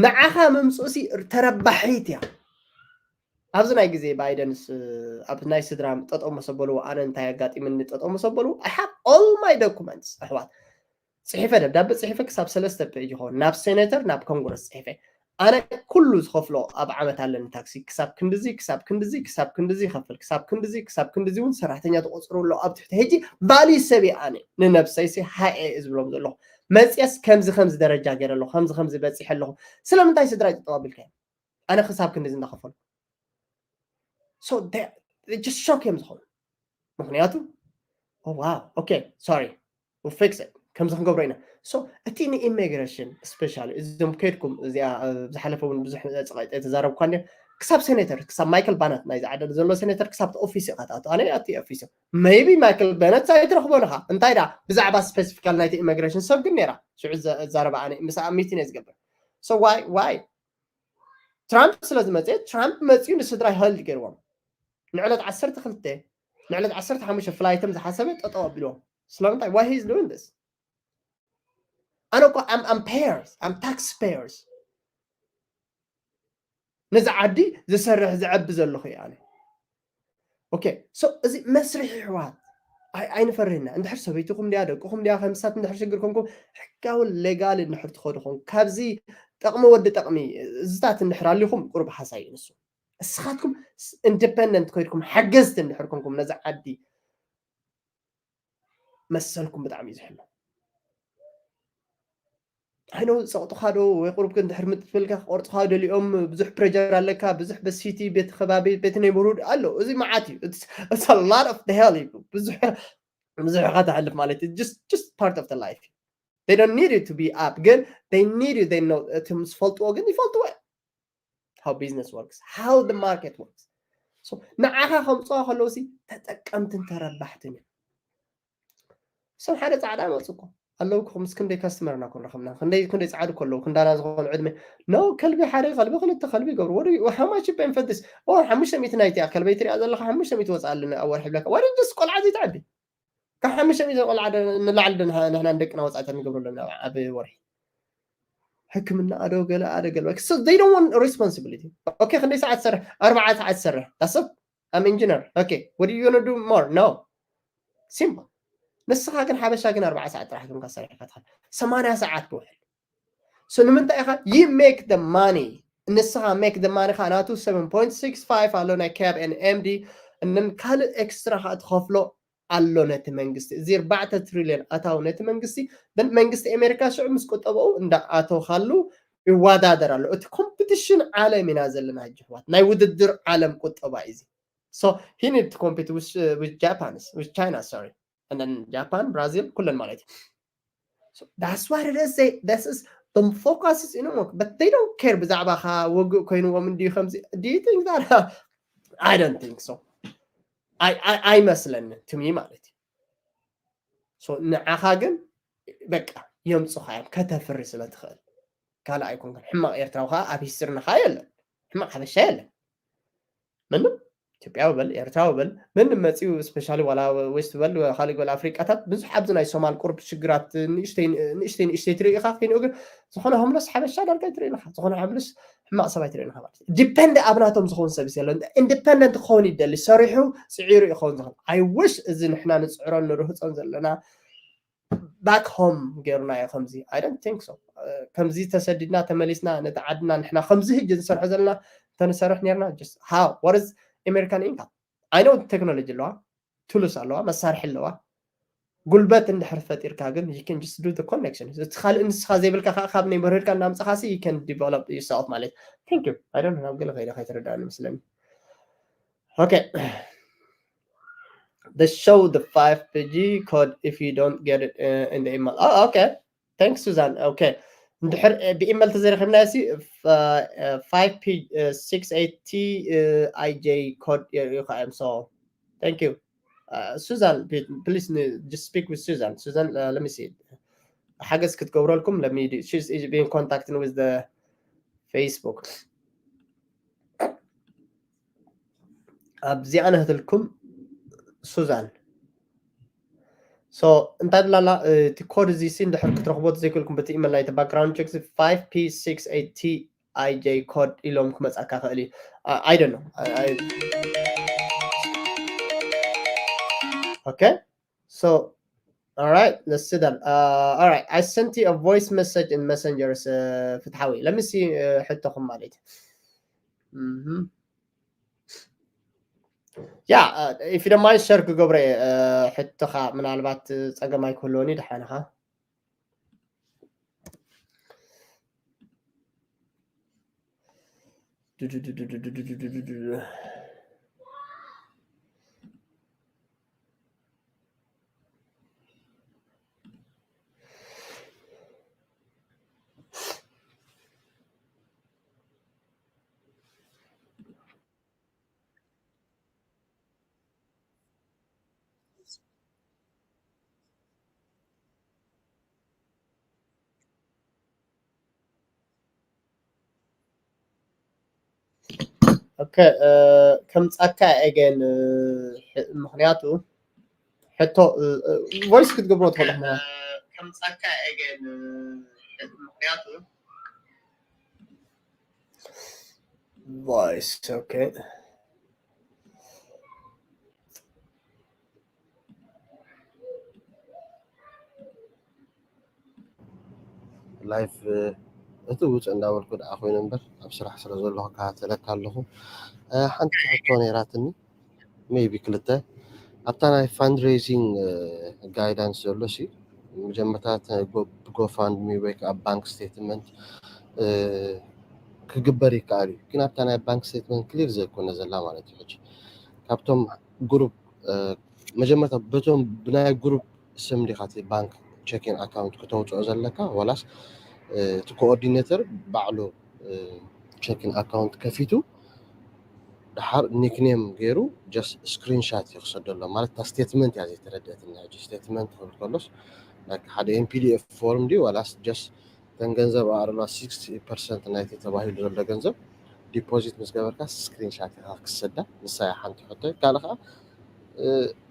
ንዓኻ ምምፅኡሲ ተረባሒት እያ ኣብዚ ናይ ግዜ ባይደንስ ኣብ ናይ ስድራ ጠጠው መሰበልዎ ኣነ እንታይ ኣጋጢምኒ ጠጠው መሰበልዎ I have all my documents ኣሕዋት ፅሒፈ ደብዳቤ ፅሒፈ ክሳብ ሰለስተ ፔጅ ይኸውን ናብ ሴኔተር ናብ ኮንግረስ ፅሒፈ ኣነ ኩሉ ዝኸፍሎ ኣብ ዓመት ኣለኒ ታክሲ ክሳብ ክንድዚ ክሳብ ክንድዚ ክሳብ ክንድዚ ይኸፍል ክሳብ ክንድዚ ክሳብ ክንድዚ እውን ሰራሕተኛ ተቆፅሩ ኣሎ ኣብ ትሕቲ ሕጂ ባሊ ሰብ ኣነ ንነብሰይሲ ሃይ ዝብሎም ዘለኹ መፅየስ ከምዚ ከምዚ ደረጃ ገይረ ኣለኹ ከምዚ ከምዚ በፂሐ ኣለኹ ስለምንታይ ስድራ ይጠጠው ኣቢልካ ኣነ ክሳብ ክንድዚ እንዳኸፈሉ so just shock እዮም ዝኾኑ ምክንያቱ wow okay sorry fix it ከምዚ ክንገብሮ ኢና so እቲ ንኢሚግሬሽን ስፔሻሊ እዞም ከይድኩም እዚኣ ዝሓለፈ እውን ብዙሕ ፀቃይጠ ተዛረብኳ እንዲ ክሳብ ሴኔተር ክሳብ ማይክል ባነት ናይ ዝዓደል ዘሎ ሴኔተር ክሳብ ኦፊስ ኢኻ ትኣቱ ኣነ ኣቲ ኦፊስ maybe ማይክል በነት ኣይትረኽቦ ንኻ እንታይ ዳ ብዛዕባ ስፔሲፊካል ናይቲ ኢሚግሬሽን ሰብ ግን ነራ ሽዑ እዛረባ ኣነ ምስ ሚቲን እየ ዝገብር so why why ትራምፕ ስለ ዝመፀ ትራምፕ መፅኡ ንስድራይ ሀልድ ገይርዎም ንዕለት ዓሰርተ ክልተ ንዕለት ዓሰርተ ሓሙሽተ ፍላይቶም ዝሓሰበ ጠጠው ኣቢልዎም ስለምንታይ why he's doing this ኣነ እኮ am am payers am tax payers ነዚ ዓዲ ዝሰርሕ ዝዐቢ ዘለኹ እዩ ኣነ okay so እዚ መስርሒ ኣሕዋት ኣይንፈርህና እንድሕር ሰበይትኹም ድያ ደቅኹም ድያ ከምሳት እንድሕር ሽግር ኮንኩም ሕጋዊ legal እንድሕር ትኸዱ ኮን ካብዚ ጠቕሚ ወዲ ጠቕሚ እዝታት እንድሕር ኣሊኹም ቁሩብ ሓሳይ ንሱ እስኻትኩም independent ኮይድኩም ሓገዝቲ እንድሕር ኮንኩም ነዚ ዓዲ መሰልኩም ብጣዕሚ እዩ ዝሕሎ I know ፀቕጥኻ ዶ ወይ ቁሩብ እንድሕር ምጥፍልካ ክቆርፅኻ ደሊኦም ብዙሕ pressure ኣለካ ብዙሕ በሲቲ ቤት ከባቢ ቤት neighborhood ኣሎ እዚ መዓት እዩ it's a lot of the hell እዩ ብዙሕ ብዙሕ ኢኻ ተሕልፍ ማለት እዩ just just part of the life they don't need you to be up ግን they need you they know እቲ ምስ ፈልጥዎ ግን ይፈልጥዎ how business works how the market works ንዓኻ ከምፅዋ ከለውሲ ተጠቀምትን ተረባሕትን እዮም ሰብ ሓደ ፃዕዳ መፁ እኮ ኣለውኩም ምስ ክንደይ ካስተመር ኢና ክንረኸብና ክንደይ ክንደይ ፃዕዱ ከለዉ ክንዳና ዝኾኑ ዕድመ ኖ ከልቢ ሓደ ከልቢ ክልተ ከልቢ ይገብሩ ወዲ ሓማች pen for this ሓሙሽተ ሚእቲ ናይቲ ከልበይ ትሪኣ ዘለካ ሓሙሽተ ሚእቲ ወፃ ኣለና ኣብ ወርሒ ብለካ ወዲ ስ ቆልዓ ዘይትዓቢ ካብ ሓሙሽተ ሚእቲ ቆልዓ ንላዕሊ ንሕና ንደቅና ወፃእታት ንገብሩ ኣለና ኣብ ወርሒ ሕክምና ኣዶ ገለ ኣደ ገለ they don't want responsibility okay ክንደይ ሰዓት ትሰርሕ ኣርባዓ ሰዓት ትሰርሕ that's it I'm engineer. Okay, what are you gonna do more? No. Simple. ንስኻ ግን ሓበሻ ግን ኣርባዓ ሰዓት ጥራሕ ግን ካሰርሕ ፈትኻ ሰማንያ ሰዓት ትውዕል። So ንምንታይ ኢኻ you make the money? ንስኻ make the money ኻ ናቱ seven point six five ኣሎ ናይ cab and M D እንን ካልእ ኤክስትራ ኻ ትኸፍሎ ኣሎ ነቲ መንግስቲ። እዚ ኣርባዕተ ትሪልዮን ኣታዊ ነቲ መንግስቲ፣ then መንግስቲ ኣሜሪካ ሽዑ ምስ ቁጠባኡ እንዳኣተወካሉ ይወዳደር ኣሎ። እቲ ኮምፒቲሽን ዓለም ኢና ዘለና ሕጂ ኣሕዋት፣ ናይ ውድድር ዓለም ቁጠባ እዩ እዚ። So he need to compete with, uh, with Japan, with China, sorry, and then Japan, Brazil ኩለን ማለት እዩ። So that's what it is. They, this is the focus is in Umok, but they don't care ብዛዕባኻ ውግእ ኮይንዎም እንዲዩ ከምዚ። Do you think that? I don't think so. I, I, ኣይመስለኒ to me ማለት እዩ። So ንዓኻ ግን በቃ የምፁኻ እዮም ከተፍሪ ስለ ትኽእል። ካልእ ኣይኮንክን። ሕማቕ ኤርትራዊ ከዓ ኣብ ሂስትርና ከዓ የለን። ሕማቕ ሓበሻ የለን። ምንም ኢትዮጵያዊ በል ኤርትራዊ በል ምን መፂኡ ስፔሻሊ ዋላ ዌስት በል ካልእ በል ኣፍሪቃታት ብዙሕ ኣብዚ ናይ ሶማል ቁርብ ሽግራት ንእሽተይ ንእሽተይ ንእሽተይ ትርኢ ኢኻ። ኮይኑ ግን ዝኾነ ሆምለስ ሓበሻ ዳርጋ ኣይትርኢ ኢኻ። ዝኾነ ሆምለስ ሕማቕ ሰብ ኣይትርኢ ኢኻ ማለት እዩ። ዲፐንድ ኣብ ናቶም ዝኸውን ሰብ የለን። ኢንዲፐንደንት ክኸውን ይደሊ ሰሪሑ ፅዒሩ ይኸውን ዝኽእል። I wish እዚ ንሕና ንፅዕሮን ንርህፆን ዘለና back home ገይሩና እዩ ከምዚ። I don't think so. ከምዚ ተሰዲድና ተመሊስና ነቲ ዓድና ንሕና ከምዚ ህጂ ንሰርሖ ዘለና እንተንሰርሕ ነርና just how what is American income? I know technology ኣለዋ፣ ቱልስ ኣለዋ፣ መሳርሒ ኣለዋ። ጉልበት እንድሕር ፈጢርካ ግን you can just do the connection። እቲ ካልእ ንስኻ ዘይብልካ ከዓ ካብ neighborhood ካ እናምፅኻሲ you can develop yourself ማለት እዩ። Thank you. I don't know ናብ ገለ ከይደ ከይተረዳእኒ መስለኒ። Okay. They show the five P G code if you don't get it uh, in the email. Oh, okay. Thanks, Susan. Okay. እንድሕር ብኢመል ተዘረኺብና ሲ five P six eight T I J code የርእዩ ከኣዮም። So thank you. Uh, Susan, please just speak with Susan. Susan, uh, let me see. ሓገዝ ክትገብረልኩም let me do. She's been contacting with the Facebook. ኣብዚኣ ነህትልኩም ሱዛን። So እንታይ ብላላ እቲ ኮድ እዚ ሲ እንድሕር ክትረኽቦ ዘይክእልኩም በቲ ኢመል ናይቲ background check five P six eight T I J ኮድ ኢሎም ክመጻካ ክእል እዩ። I don't know. Okay. So all right, let's see that. Uh, all right, I sent you a voice message in Messenger. Uh, ፍትሓዊ, let me see. Uh, ሕቶኹም ማለት እዩ። Mhm. Yeah, uh, if you don't mind, share ክገብረ uh, ሕቶኻ ምናልባት uh, ጸገም ኣይክህልዎን እዩ። ደሓንኻ Okay, uh, ከምጻካ again uh, ምክንያቱ ሕቶ voice ክትገብሮ ትኽእሉ ከምጻካ again ምክንያቱ voice okay. Live እቲ ውፅእ እንዳበልኩ ደኣ ኮይኑ እምበር ኣብ ስራሕ ስለ ዘለኹ ከታተለካ ኣለኹ። ሓንቲ ሕቶ ነይራትኒ maybe ክልተ ኣብታ ናይ fundraising guidance ዘሎ ሲ መጀመርታ ብጎፋንድሚ ወይ ከዓ ባንክ ስቴትመንት ክግበር ይከኣል እዩ ግን ኣብታ ናይ ባንክ ስቴትመንት ክሊር ዘይኮነ ዘላ ማለት እዩ ሕጂ ካብቶም ግሩፕ መጀመርታ በቶም ብናይ ግሩፕ ስም ዲኻ እቲ ባንክ ቸኪን ኣካውንት ክተውፅኦ ዘለካ ዋላስ እቲ ኮኦርዲኔተር ባዕሉ ቸኪን ኣካውንት ከፊቱ ደሓር ኒክኔም ገይሩ just screenshot እዩ ክሰደሎ ማለት እታ ስቴትመንት እያ ዘይተረድአትኒ ሕጂ ስቴትመንት ክብል ከሎስ ሓደ mpdf ፎርም ድዩ ዋላስ just እተን ገንዘብ ኣቕርባ sixty percent ናይቲ ተባሂሉ ዘሎ ገንዘብ ዲፖዚት ምስ ገበርካ screenshot ኢኻ ክሰዳ ንሳ እያ ሓንቲ ሕቶ ካልእ ከዓ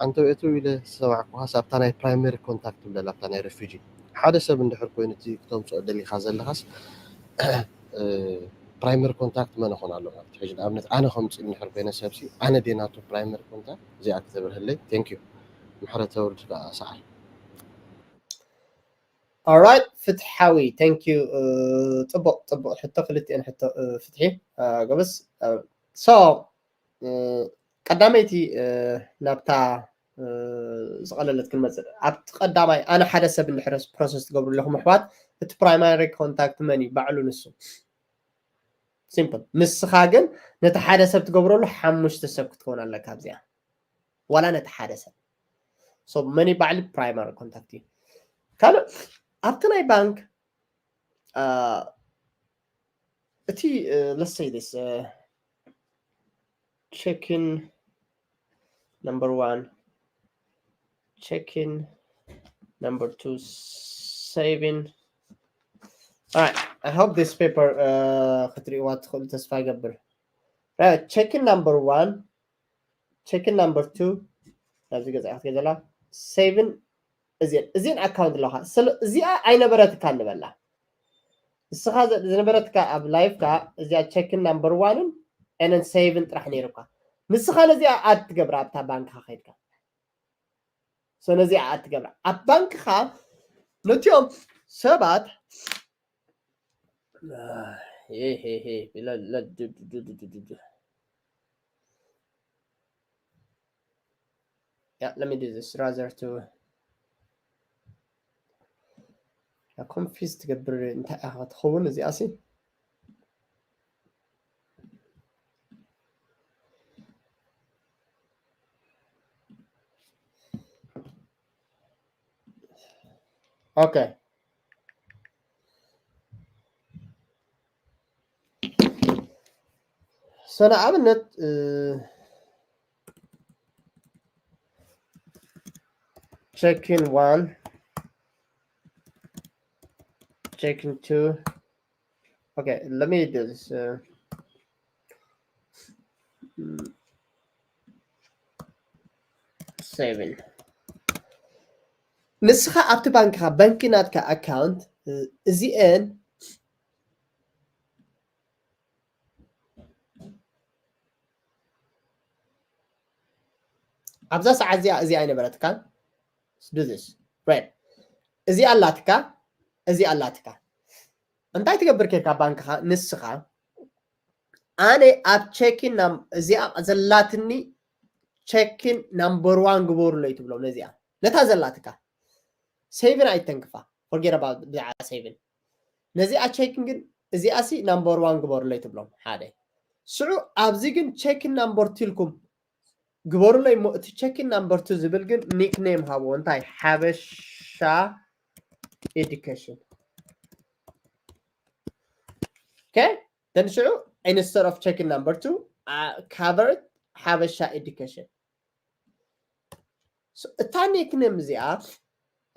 ኣንተ ቤቱ ኢለ ዝሰማዕኩኻስ ኣብታ ናይ primary contact ትብለላ ኣብታ ናይ refugee ሓደ ሰብ እንድሕር ኮይኑ እቲ ክተምፅኦ ደሊኻ ዘለኻስ primary contact መን ይኾን ኣሎ ማለት እዩ። ሕጂ ንኣብነት ኣነ ከምፅእ እንድሕር ኮይነ ሰብሲ ኣነ ድየ ናቱ primary contact? እዚኣ ክተብርህለይ። Thank you። ምሕረት ተውርድ ከዓ ሰዓል። Alright፣ ፍትሓዊ፣ thank you። ጽቡቕ ጽቡቕ ሕቶ፣ ክልቲኤን ሕቶ ፍትሒ። ጎበዝ። So ቀዳመይቲ ናብታ ዝቐለለት ክንመፅእ። ኣብቲ ቀዳማይ ኣነ ሓደ ሰብ እንድሕር process ትገብሩ ኣለኹም ኣሕዋት፣ እቲ primary contact መን እዩ? ባዕሉ ንሱ። Simple። ንስኻ ግን ነቲ ሓደ ሰብ ትገብረሉ ሓሙሽተ ሰብ ክትከውን ኣለካ ኣብዚኣ፣ ዋላ ነቲ ሓደ ሰብ። So መን እዩ ባዕሉ? Primary contact እዩ። ካልእ ኣብቲ ናይ ባንክ እቲ let's say this checking number one, checking number two, saving. Alright, I hope this paper ክትሪእዋ ትኽእሉ ተስፋ ይገብር። Checking number one, checking number two፣ ናብዚ ገዛ ክትገዘላ፣ saving እዚን እዚን account ኣለኻ። እዚኣ ኣይነበረትካ ንበላ። ንስኻ ዝነበረትካ ኣብ life ካ እዚኣ checking number one ን and then saving ጥራሕ ነይሩካ። ንስኻ ነዚኣ add ትገብራ ኣብታ ባንክኻ ከይድካ። So ነዚኣ add ትገብራ ኣብ ባንክኻ። ነቲኦም ሰባት Yeah, let me do this rather to confuse ትገብር እንታይ ኢኻ ትኸውን እዚኣ ሲ። Okay. So ንኣብነት checking one, checking two. Okay, let me do this. Saving. ንስኻ ኣብቲ ባንክኻ፣ ባንኪ ናትካ account እዚኤን ኣብዛ ሰዓት እዚኣ እዚኣ ኣይነበረትካን። Do this right። እዚኣ ኣላትካ፣ እዚኣ ኣላትካ። እንታይ ትገብር ኬድካ ባንክኻ ንስኻ? ኣነ ኣብ checking እዚኣ ዘላትኒ checking number one ግበሩለይ ትብሎም። ነዚኣ ነታ ዘላትካ saving ኣይተንክፋ፣ forget about ብዛዕባ saving። ነዚኣ checking ግን እዚኣ ሲ number one ግበሩለይ ትብሎም ሓደ። ስዑ ኣብዚ ግን checking number two ኢልኩም ግበሩለይ እሞ እቲ checking number two ዝብል ግን nickname ሃብዎ። እንታይ? ሓበሻ education። Okay? Then ሽዑ instead of checking number two cover ሓበሻ education። እታ nickname እዚኣ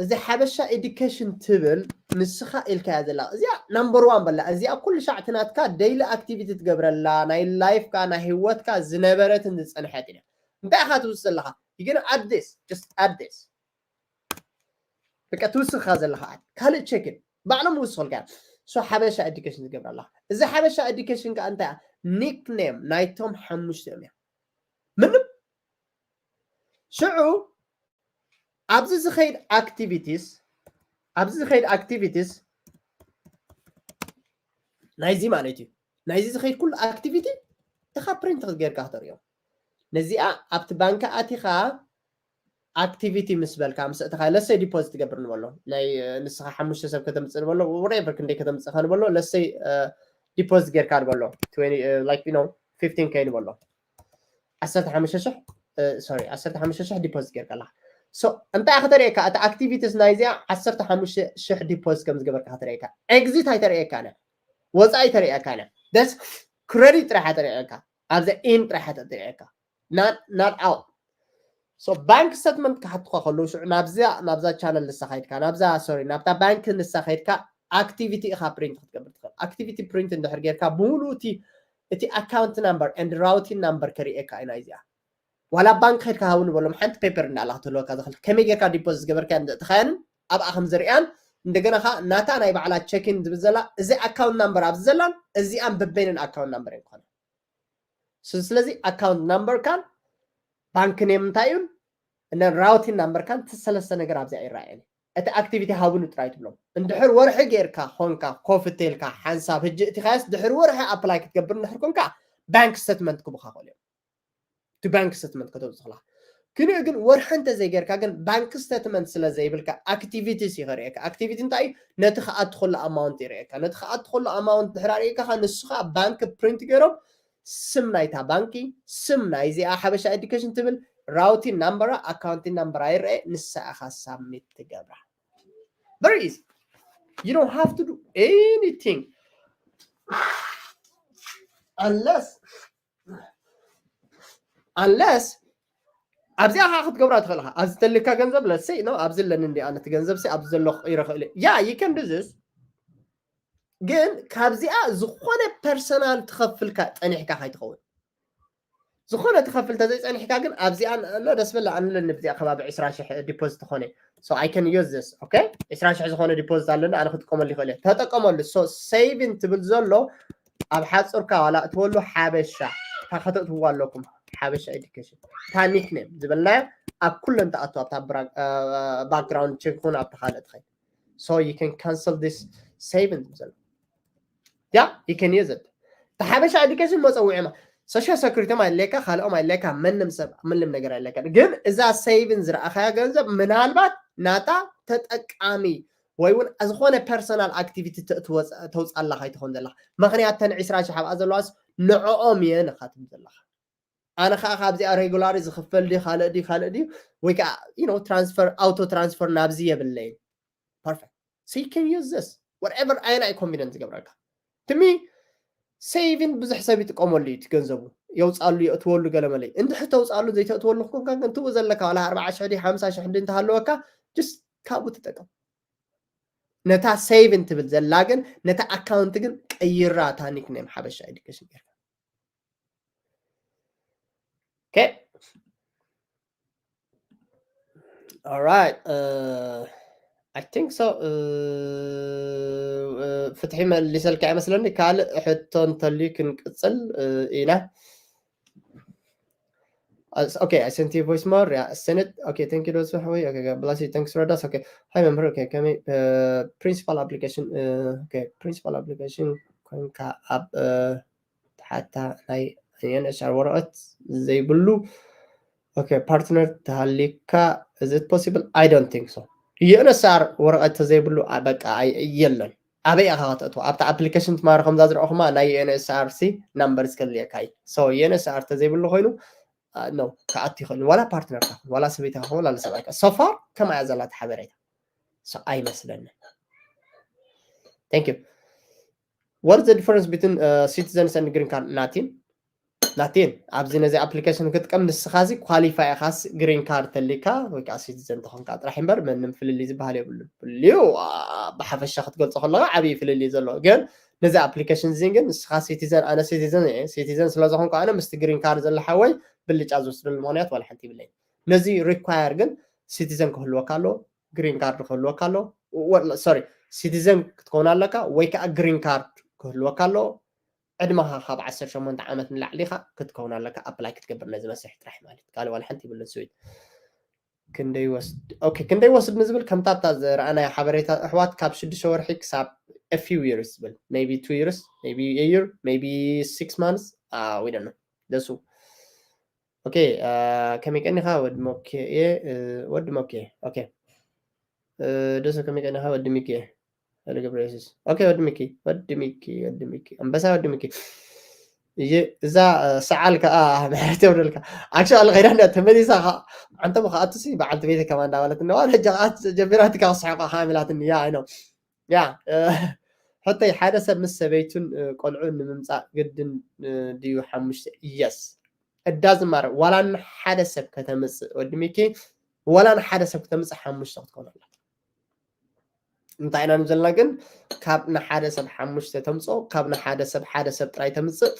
እዚ ሓበሻ education ትብል ንስኻ ኢልካያ ዘላ እዚኣ number one በላ። እዚኣ ኩሉ ሻዕ እቲ ናትካ daily activity ትገብረላ፣ ናይ life ካ ናይ ህይወትካ ዝነበረትን ዝጸንሐትን እያ። እንታይ ኢኻ ትውስኽ ዘለኻ? You gonna add this, just add this። በቃ ትውስኻ ዘለኻ ካልእ checking ባዕሎም ይውስኹልካ። So ሓበሻ education ትገብረላ። እዚ ሓበሻ education ከኣ እንታይ እያ? Nickname ናይቶም ሓሙሽቲኦም እያ። ምንም ሽዑ ኣብዚ ዝኸይድ activities ኣብዚ ዝኸይድ activities ናይዚ ማለት እዩ። ናይዚ ዝኸይድ ኩሉ activity ኢኻ print ጌርካ ክተርእዮ። ነዚኣ ኣብቲ ባንክ ኣቲኻ activity ምስ በልካ ምስ እተኻ let's say deposit ትገብር ንበሎ ናይ ንስኻ ሓሙሽተ ሰብ ከተምፅእ ንበሎ whatever ክንደይ ከተምፅእ ካ ንበሎ let's say deposit ጌርካ ንበሎ like you know fifteen K ንበሎ ዓሰርተ ሓሙሽተ ሽሕ sorry ዓሰርተ ሓሙሽተ ሽሕ deposit ጌርካ ኣለኻ። So እንታይ ከተርእየካ እቲ activities ናይዚኣ ዓሰርተ ሓሙሽተ ሽሕ deposit ከም ዝገበርካ ከተርእየካ። Exit ኣይተርእየካ ነ ወፃኢ ተርእየካ ነ ደስ credit ጥራሕ ተርእየካ ኣብዛ in ጥራሕ ተርእየካ not not out። So bank statement ክሓቱካ ከለዉ ሽዑ ናብዛ ናብዛ channel ንሳ ከይድካ ናብዛ sorry ናብታ ባንክ ንሳ ከይድካ activity ኢኻ print ክትገብር ትኽእል። Activity print እንድሕር ጌርካ ብምሉእ እቲ እቲ account number and routing number ከርእየካ እዩ ናይዚኣ። ዋላ ባንክ ከይድካ ሃቡ ንበሎም ሓንቲ paper እንዳላ ክትህልወካ ዝኽእል ከመይ ጌርካ deposit ዝገበርካ እንድእትኻያንን ኣብኣ ከም ዝርእያን እንደገና ከዓ ናታ ናይ ባዕላ ቸኪን ዝብል ዘላ እዚ ኣካውንት ናምበር ኣብዚ ዘላን እዚኣን በበይነን ኣካውንት ናምበር እዮም ክኾና። ስለዚ ኣካውንት ናምበርካን ባንክ ኔም እንታይ እዩን እነን ራውቲን ናምበርካን እቲ ሰለስተ ነገር ኣብዚኣ ይረኣየኒ። እቲ ኣክቲቪቲ ሃቡኒ ጥራይ ትብሎም። እንድሕር ወርሒ ጌርካ ኾንካ ኮፍ እተልካ ሓንሳብ ህጂ እቲ ካያስ ድሕሪ ወርሒ ኣፕላይ ክትገብር እንድሕር ኮንካ ባንክ ስተትመንት ክቡካ ክእል እዮም። እቲ ባንክ ስተትመንት ከተውፅእ ከለካ ክንኡ ግን ወርሒ እንተዘይጌርካ ግን ባንክ ስተትመንት ስለ ዘይብልካ ኣክቲቪቲስ እዩ ከርእየካ። ኣክቲቪቲ እንታይ እዩ? ነቲ ክኣቲ ከሎ ኣማውንት ይርእየካ። ነቲ ክኣቲ ከሎ ኣማውንት ድሕር ኣርእየካ ንስኻ ባንክ ፕሪንት ገይሮም ስም ናይታ ባንኪ፣ ስም ናይዚኣ ሓበሻ ኤዱኬሽን ትብል፣ ራውቲን ናምበራ ኣካውንቲን ናምበራ ይረአ፣ ንሳ ኢኻ ሳብሚት ትገብራ። Very easy. You don't have to do anything unless unless ኣብዚኣ ከዓ ክትገብራ ትኽእል ኢኻ። ኣብዚ ተልካ ገንዘብ ለሰይ ነው ኣብዚ ኣለኒ እንዲ ኣነ እቲ ገንዘብ ሲ ኣብዚ ዘሎ ክቕይረ ክእል እየ። Yeah, you can do this. ግን ካብዚኣ ዝኾነ ፐርሰናል ትኸፍልካ ጸኒሕካ ካይትኸውን። ዝኾነ ትኸፍል ተዘይጸኒሕካ ግን ኣብዚኣ ኣሎ ደስ በላ ኣንለኒ ብዚኣ ከባቢ ዕስራ ሽሕ ዲፖዚት ዝኾነ so I can use this. Okay, ዕስራ ሽሕ ዝኾነ ዲፖዚት ኣለኒ ኣነ ክጥቀመሉ ይኽእል እየ። ተጠቀመሉ። So ሴቪን ትብል ዘሎ ኣብ ሓፁርካ ዋላ እትበሉ ሓበሻ እታ ከተእትውዋ ኣለኩም። ሓበሻ ኤዱኬሽን እታ ኒክኔም ዝበልናዮ ኣብ ኩለን ተኣቱ ኣብታ ባክግራውንድ ቼክ ኹን ኣብቲ ካልእ ትኸይድ። So you can cancel this ሴቪን ትብል ዘሎ። Yeah, you can use it. እታ ሓበሻ ኤዱኬሽን መፀውዒ ማ ሶሻል ሰኩሪቲ ኣይድለየካ፣ ካልኦም ኣይድለየካ፣ መንም ሰብ ምንም ነገር ኣይድለየካ። ግን እዛ ሴቪን ዝረኣኻያ ገንዘብ ምናልባት ናታ ተጠቃሚ ወይ እውን ዝኾነ ፐርሰናል ኣክቲቪቲ ተውፃላ ከይትኾን ዘላ። ምክንያት ተን ዕስራ ሽሕ ኣብኣ ዘለዋስ ንዕኦም እየ ንካትም ዘለካ። ኣነ ከዓ ካብዚኣ ሬጉላሪ ዝኽፈል ድዩ ካልእ ድዩ ካልእ ድዩ ወይ ከዓ ትራንስፈር ኣውቶ ትራንስፈር ናብዚ የብለይን። ፐርፌክት። So you can use this whatever ኣየና እዩ ኮንቪደንት ዝገብረካ። ትሚ ሴቪን ብዙሕ ሰብ ይጥቀመሉ እዩ እቲ ገንዘቡ የውፃሉ የእትወሉ ገለመለይ እንድሕ ተውፃሉ ዘይተእትወሉ ክኮንካ ግን ትኡ ዘለካ ዋላ ኣርባዓ ሽሕ ድዩ ሓምሳ ሽሕ እንዲ እንተሃለወካ ጅስት ካብኡ ትጠቀም። ነታ ሴቪን ትብል ዘላ ግን ነታ ኣካውንት ግን ቀይራ እታ ኒክኔም ሓበሻ ኤዱኬሽን ጌርካ። Okay. All right. Uh, I think so. Uh, uh, ፍትሒ መሊሰልካ ይመስለኒ። ካልእ ሕቶ እንተልዩ ክንቅጽል uh, ኢና። Uh, okay, I sent you voice more. Yeah, send it. Okay, thank you, Dosu. Okay, God bless you. Thanks, Rodas. Okay, hi, member. Okay, can we, uh, principal application? Uh, okay, principal application. ኮንካ ኣብ ተሓታ ናይ ዩኤንኤችሲኣር ወረቐት ዘይብሉ ኦኬ ፓርትነር ተሃሊካ is it possible? I don't think so. ዩኤንኤችሲኣር ወረቐት ተዘይብሉ በቃ የለን። ኣበይ ኢኻ ከተእትዎ? ኣብታ ኣፕሊኬሽን ትማሪ ከምዛ ዝረእኹማ ናይ ዩኤንኤችሲኣር ሲ ናምበር ዝከልየካ እዩ። So ዩኤንኤችሲኣር ተዘይብሉ ኮይኑ ነው ክኣቱ ይኽእል ዋላ ፓርትነርካ ዋላ ሰበይትካ ዋላ ሰብኣይካ። So far ከምኣ እያ ዘላ ሓበሬታ። So ኣይመስለንን። Thank you. What is the difference between uh, citizens and green card? ናቲን ናቲን ኣብዚ ነዚ ኣፕሊኬሽን ክትጥቀም ንስኻዚ ኳሊፋይ ኢኻስ ግሪን ካርድ ተሊካ ወይ ከዓ ሲቲዘን ተኾንካ ጥራሕ እምበር ምንም ፍልልይ ዝበሃል የብሉን። ፍልልዩ ብሓፈሻ ክትገልፆ ከለካ ዓብዪ ፍልልይ ዘለዎ ግን ነዚ ኣፕሊኬሽን እዚ ግን ንስኻ ሲቲዘን ኣነ ሲቲዘን እየ። ሲቲዘን ስለዝኾንኩ ኣነ ምስቲ ግሪን ካርድ ዘሎ ሓወይ ብልጫ ዝወስደሉ ምክንያት ዋላ ሓንቲ ይብለይ። ነዚ ሪኳየር ግን ሲቲዘን ክህልወካ ኣለዎ፣ ግሪን ካርድ ክህልወካ ኣለዎ። ሶሪ ሲቲዘን ክትከውን ኣለካ ወይ ከዓ ግሪን ካርድ ክህልወካ ኣለዎ። ዕድመኻ ካብ ዓሰርተ ሸሞንተ ዓመት ንላዕሊ ኢኻ ክትከውን ኣለካ ኣፕላይ ክትገብር ነዚ መስርሕ ጥራሕ ማለት ካልእ ዋላ ሓንቲ ይብልን ስዊት ክንደይ ወስድ ኦኬ ክንደይ ወስድ ንዝብል ከምታ እታ ዝረኣናዮ ሓበሬታ ኣሕዋት ካብ ሽዱሽተ ወርሒ ክሳብ a few years ዝብል maybe two years maybe a year maybe six months we don't know ደሱ ኦኬ ከመይ ቀኒኻ ወዲ ሞኬ እየ ወዲ ሞኬ ኦኬ ደሱ ከመይ ቀኒኻ ወዲ ሚኬ ወዲ ገብረ የሱስ ኦኬ ወዲ ሚኪ ወዲ ሚኪ ወዲ ሚኪ ኣንበሳ ወዲ ሚኪ እዛ ሰዓል ከዓ ምሕረት የብረልካ ኣክቹዋሊ ከይዳ እንዳ ተመሊሳ ከዓ ኣንተ ምኸኣቱሲ በዓልቲ ቤተ ከማ እንዳበለት እነዋ ሕጂ ከዓ ጀሚራትካ ክስሕቋ ከዓ ሚላትኒ ያ ኣይኖ ያ ሕተይ ሓደ ሰብ ምስ ሰበይቱን ቆልዑ ንምምፃእ ግድን ድዩ ሓሙሽተ የስ እዳ ዝማረ ዋላ ንሓደ ሰብ ከተምፅእ ወዲ ሚኪ ዋላ ንሓደ ሰብ ከተምፅእ ሓሙሽተ ክትኮን ኣላ እንታይ ኢና ንብ ዘለና ግን ካብ ንሓደ ሰብ ሓሙሽተ ተምፅኦ ካብ ንሓደ ሰብ ሓደ ሰብ ጥራይ ተምፅእ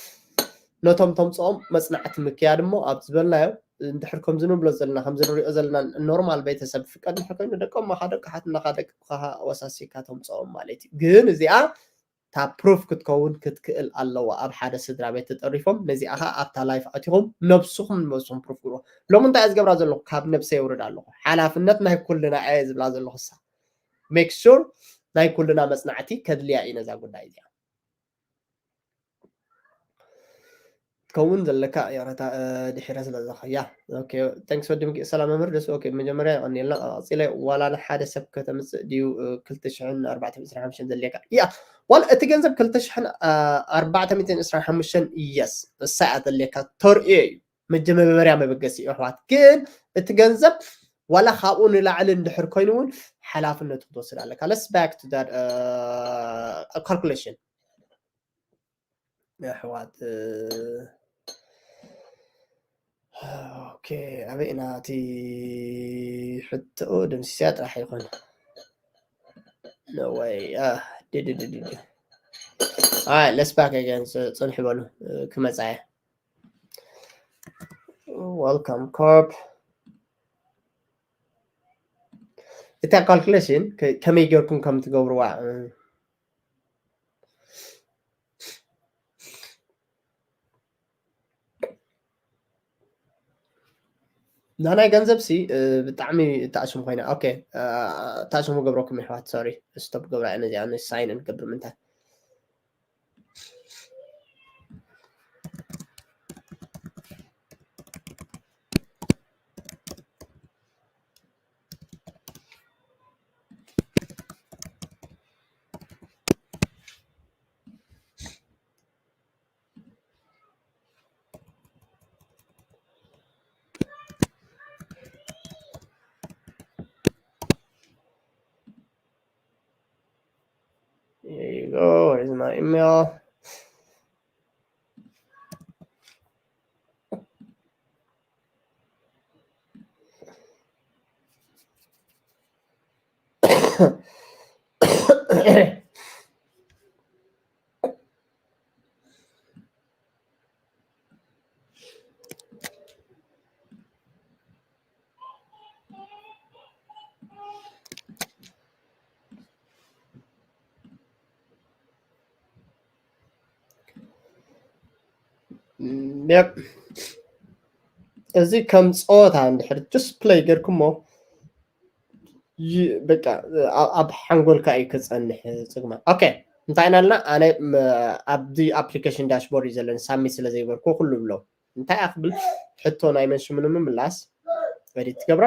ነቶም ተምፅኦም መፅናዕቲ ምክያድ እሞ ኣብ ዝበልናዮ እንድሕር ከምዚ ንብሎ ዘለና፣ ከምዚ ንሪኦ ዘለና ኖርማል ቤተሰብ ፍቃድ እንድሕር ኮይኑ፣ ደቆም ማኻ ደቂ ሓትናኻ ደቅኻ ወሳሲካ ተምፅኦም ማለት እዩ። ግን እዚኣ እታ ፕሩፍ ክትከውን ክትክእል ኣለዋ። ኣብ ሓደ ስድራ ቤት ተጠሪፎም ነዚኣ ኸዓ ኣብታ ላይፍ ኣቲኹም ነብስኹም ንነብስኹም ፕሩፍ ግብሮ። ሎሚ እንታይ እየ ዝገብራ ዘለኹ? ካብ ነብሰ የውርድ ኣለኹ። ሓላፍነት ናይ ኩልና እየ ዝብላ ዘለኹ እሳ። ሜክ ሹር ናይ ኩልና መጽናዕቲ ከድልያ እዩ ነዛ ጉዳይ እዚኣ። ትከውን ዘለካ ይቕረታ፣ እ፣ ድሒረ ስለ ዘለኹ። ያ፣ ኦኬ፣ ታንክስ ወዲ ምኪ። ሰላም መምህር፣ ደስ፣ ኦኬ፣ መጀመርያ የቐንየልና። ቀጺለ ዋላ ንሓደ ሰብ ከተምጽእ ድዩ፣ እ፣ ክልተ ሽሕን ኣርባዕተ ሚእትን ዕስራን ሓሙሽተን ዘድልየካ? ያ፣ ዋላ እቲ ገንዘብ ክልተ ሽሕን፣ እ፣ ኣርባዕተ ሚእትን ዕስራን ሓሙሽተን፣ የስ፣ እሳ እያ ዘድልየካ። ተርእዮ እዩ። መጀመርያ መበገሲ እዩ፣ ኣሕዋት። ግን እቲ ገንዘብ ዋላ ካብኡ ንላዕሊ እንድሕር ኮይኑ እውን ሓላፍነቱ ክትወስድ ኣለካ። Let's back to that, እ፣ calculation። ኣሕዋት፣ እ፣ ኦኬ፣ ኣበይ ኢና እቲ ሕቶ? ደምሲስያ ጥራሕ ይኾን? No way። አ፣ ድድድድድ። ኣይ፣ let's back again። ጽ-፣ ጽንሕ በሉ፣ እ፣ ክመጻ እየ። Welcome corp። እታ ካልኩሌሽን ከ-፣ ከመይ ጌርኩም ከም ትገብርዋ፣ እ፣ ናናይ ገንዘብ ሲ፣ እ፣ ብጣዕሚ ተኣሽሙ ኮይና። ኦኬ፣ እ፣ ተኣሽሙ ገብረኩም ይሕዋት፣ ሶሪ፣ ስቶፕ ገብራ እየ ነዚኣ፣ ን ሳይን እንገብር ምንታይ። Here you go. Where's my email? ም፣ ያፕ። እዚ ከም ጸወታ እንድሕር just play ጌርኩሞ፣ ይ-፣ በቃ፣ ኣ-፣ ኣብ ሓንጎልካ እዩ ክጸንሕ ጽግማ። ኦኬ፣ እንታይ ኢና ኢልና? ኣነ፣ ም፣ ኣብዚ ኣፕሊኬሽን ዳሽቦርድ እዩ ዘለኒ፣ ሳሚት ስለ ዘይበልኩ ኩሉ ብሎ። እንታይ እያ ክብል? ሕቶ ናይ መን ሽሙ ንምምላስ ኤዲት ትገብራ።